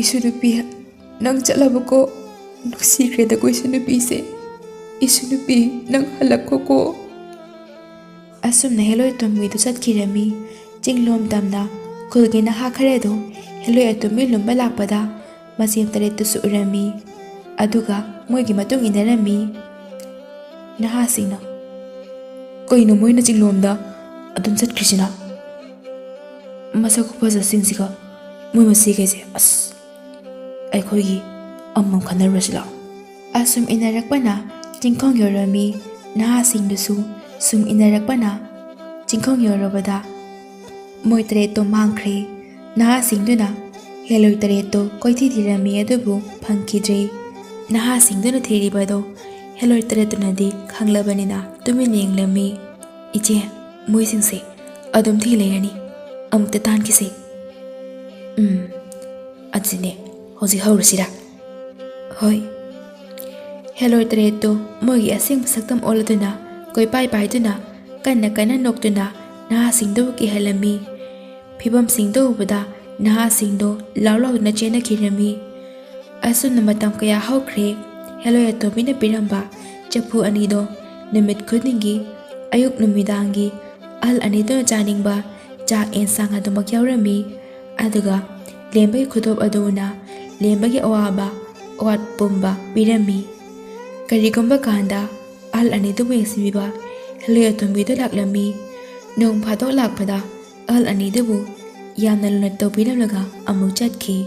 "ꯏꯁꯨ ꯅꯨꯄꯤ, ꯅꯪ ꯆꯠꯂꯕꯀꯣ? ꯅꯨꯡꯁꯤꯈ꯭ꯔꯦꯗꯀꯣ ꯏꯁꯨ ꯅꯨꯄꯤꯁꯦ꯫ ꯏꯁꯨ ꯅꯨꯄꯤ, ꯅꯪ ꯍꯜꯂꯛꯈꯣꯀꯣ"꯫ ꯑꯁꯨꯝꯅ ꯍꯦꯂꯣꯏ ꯑꯇꯣꯝꯕꯤꯗꯨ ꯆꯠꯈꯤꯔꯝꯃꯤ꯫ ꯆꯤꯡꯂꯣꯝ ꯇꯝꯅ ꯈꯨꯜꯒꯤ ꯅꯍꯥ ꯈꯔꯗꯨ ꯍꯦꯂꯣꯏ ꯑꯇꯣꯝꯕꯤ ꯂꯨꯝꯕ ꯂꯥꯛꯄꯗ ꯃꯆꯦꯝ ꯇꯔꯦꯠꯇꯨꯁꯨ ꯎꯔꯝꯃꯤ꯫ ꯑꯗꯨꯒ ꯃꯣꯏꯒꯤ ꯃꯇꯨꯡ ꯏꯟꯅꯔꯝꯃꯤ꯫ ꯅꯍꯥꯁꯤꯡꯅ, "ꯀꯩꯅꯣ ꯃꯣꯏꯅ ꯆꯤꯡꯂꯣꯝꯗ ꯑꯗꯨꯝ ꯆꯠꯈ꯭ꯔꯤꯁꯤꯅ? ꯃꯁꯛ ꯈꯨꯐꯖꯁꯤꯡꯁꯤꯒ ꯃꯣꯏ ꯃꯆꯦꯈꯩꯁꯦ, ꯑꯁ, ꯑꯩꯈꯣꯏꯒꯤ ꯑꯃꯃꯝ ꯈꯟꯅꯔꯨꯔꯁꯤ ꯂꯥꯛꯑꯣ"꯫ ꯑꯁꯨꯝ ꯏꯟꯅꯔꯛꯄꯅ ꯆꯤꯡꯈꯣꯡ ꯌꯧꯔꯝꯃꯤ꯫ ꯅꯍꯥꯁꯤꯡꯗꯨꯁꯨ ꯁꯨꯝ ꯏꯟꯅꯔꯛꯄꯅ ꯆꯤꯡꯈꯣꯡ ꯌꯧꯔꯕꯗ ꯃꯣꯏ ꯇꯔꯦꯠꯇꯣ ꯃꯥꯡꯈ꯭ꯔꯦ꯫ ꯅꯍꯥꯁꯤꯡꯗꯨꯅ ꯍꯦꯂꯣꯏ ꯇꯔꯦꯠꯇꯣ ꯀꯣꯏꯊꯤ ꯊꯤꯔꯝꯃꯤ, ꯑꯗꯨꯕꯨ ꯐꯪꯈꯤꯗ꯭ꯔꯦ꯫ ꯅꯍꯥꯁꯤꯡꯗꯨꯅ ꯊꯤꯔꯤꯕꯗꯣ ꯍꯦꯂꯣꯏ ꯇꯔꯦꯠꯇꯨꯅꯗꯤ ꯈꯪꯂꯕꯅꯤꯅ ꯇꯨꯃꯤꯟꯅ ꯌꯦꯡꯂꯝꯃꯤ꯫ "ꯏꯆꯦ, ꯃꯣꯏꯁꯤꯡꯁꯦ ꯑꯗꯨꯝ ꯊꯤ ꯂꯩꯔꯅꯤ, ꯑꯃꯨꯛꯇ ꯇꯥꯟꯈꯤꯁꯦ"꯫ "ꯎꯝ, ꯑꯗꯨꯅꯦ, ꯍꯧꯖꯤꯛ ꯍꯧꯔꯁꯤꯔꯥ?" "ꯍꯣꯏ"꯫ ꯍꯦꯂꯣꯏ ꯇꯔꯦꯠꯇꯨ ꯃꯣꯏꯒꯤ ꯑꯁꯦꯡꯕ ꯁꯛꯇꯝ ꯑꯣꯜꯂꯗꯨꯅ ꯀꯣꯏꯄꯥꯏ ꯄꯥꯏꯗꯨꯅ ꯀꯟꯅ ꯀꯟꯅ ꯅꯣꯛꯇꯨꯅ ꯅꯍꯥꯁꯤꯡꯗꯨꯕꯨ ꯀꯤꯍꯜꯂꯝꯃꯤ꯫ ꯐꯤꯕꯝꯁꯤꯡꯗꯨ ꯎꯕꯗ ꯅꯍꯥꯁꯤꯡꯗꯨ ꯂꯥꯎ ꯂꯥꯎꯗꯨꯅ ꯆꯦꯟꯅꯈꯤꯔꯝꯃꯤ꯫ ꯑꯁꯨꯝꯅ ꯃꯇꯝ ꯀꯌꯥ ꯍꯧꯈ꯭ꯔꯦ꯫ ꯍꯦꯂꯣꯏ ꯑꯇꯣꯝꯕꯤꯅ ꯄꯤꯔꯝꯕ ꯆꯐꯨ ꯑꯅꯤꯗꯣ ꯅꯨꯃꯤꯠ ꯈꯨꯗꯤꯡꯒꯤ ꯑꯌꯨꯛ ꯅꯨꯃꯤꯗꯥꯡꯒꯤ ꯑꯍꯜ ꯑꯅꯤꯗꯨꯅ ꯆꯥꯅꯤꯡꯕ ꯆꯥꯛ ꯑꯦꯟꯁꯥꯡ ꯑꯗꯨꯃꯛ ꯌꯥꯎꯔꯝꯃꯤ꯫ ꯑꯗꯨꯒ ꯂꯦꯝꯕꯒꯤ ꯈꯨꯗꯣꯞ ꯑꯗꯨꯅ ꯂꯦꯝꯕꯒꯤ ꯑꯋꯥꯕ ꯑꯋꯥꯠ ꯄꯨꯝꯕ ꯄꯤꯔꯝꯃꯤ꯫ ꯀꯔꯤꯒꯨꯝꯕ ꯀꯥꯟꯗ ꯑꯍꯜ ꯑꯅꯤꯗꯨꯕꯨ ꯌꯦꯡꯁꯤꯟꯕꯤꯕ ꯍꯦꯂꯣꯏ ꯑꯇꯣꯝꯕꯤꯗꯨ ꯂꯥꯛꯂꯝꯃꯤ꯫ ꯅꯣꯡ ꯐꯥꯗꯣꯛ ꯂꯥꯛꯄꯗ ꯑꯍꯜ ꯑꯅꯤꯗꯨꯕꯨ ꯌꯥꯝꯅ ꯂꯨꯅ ꯇꯧꯕꯤꯔꯝꯂꯒ ꯑꯃꯨꯛ ꯆꯠꯈꯤ꯫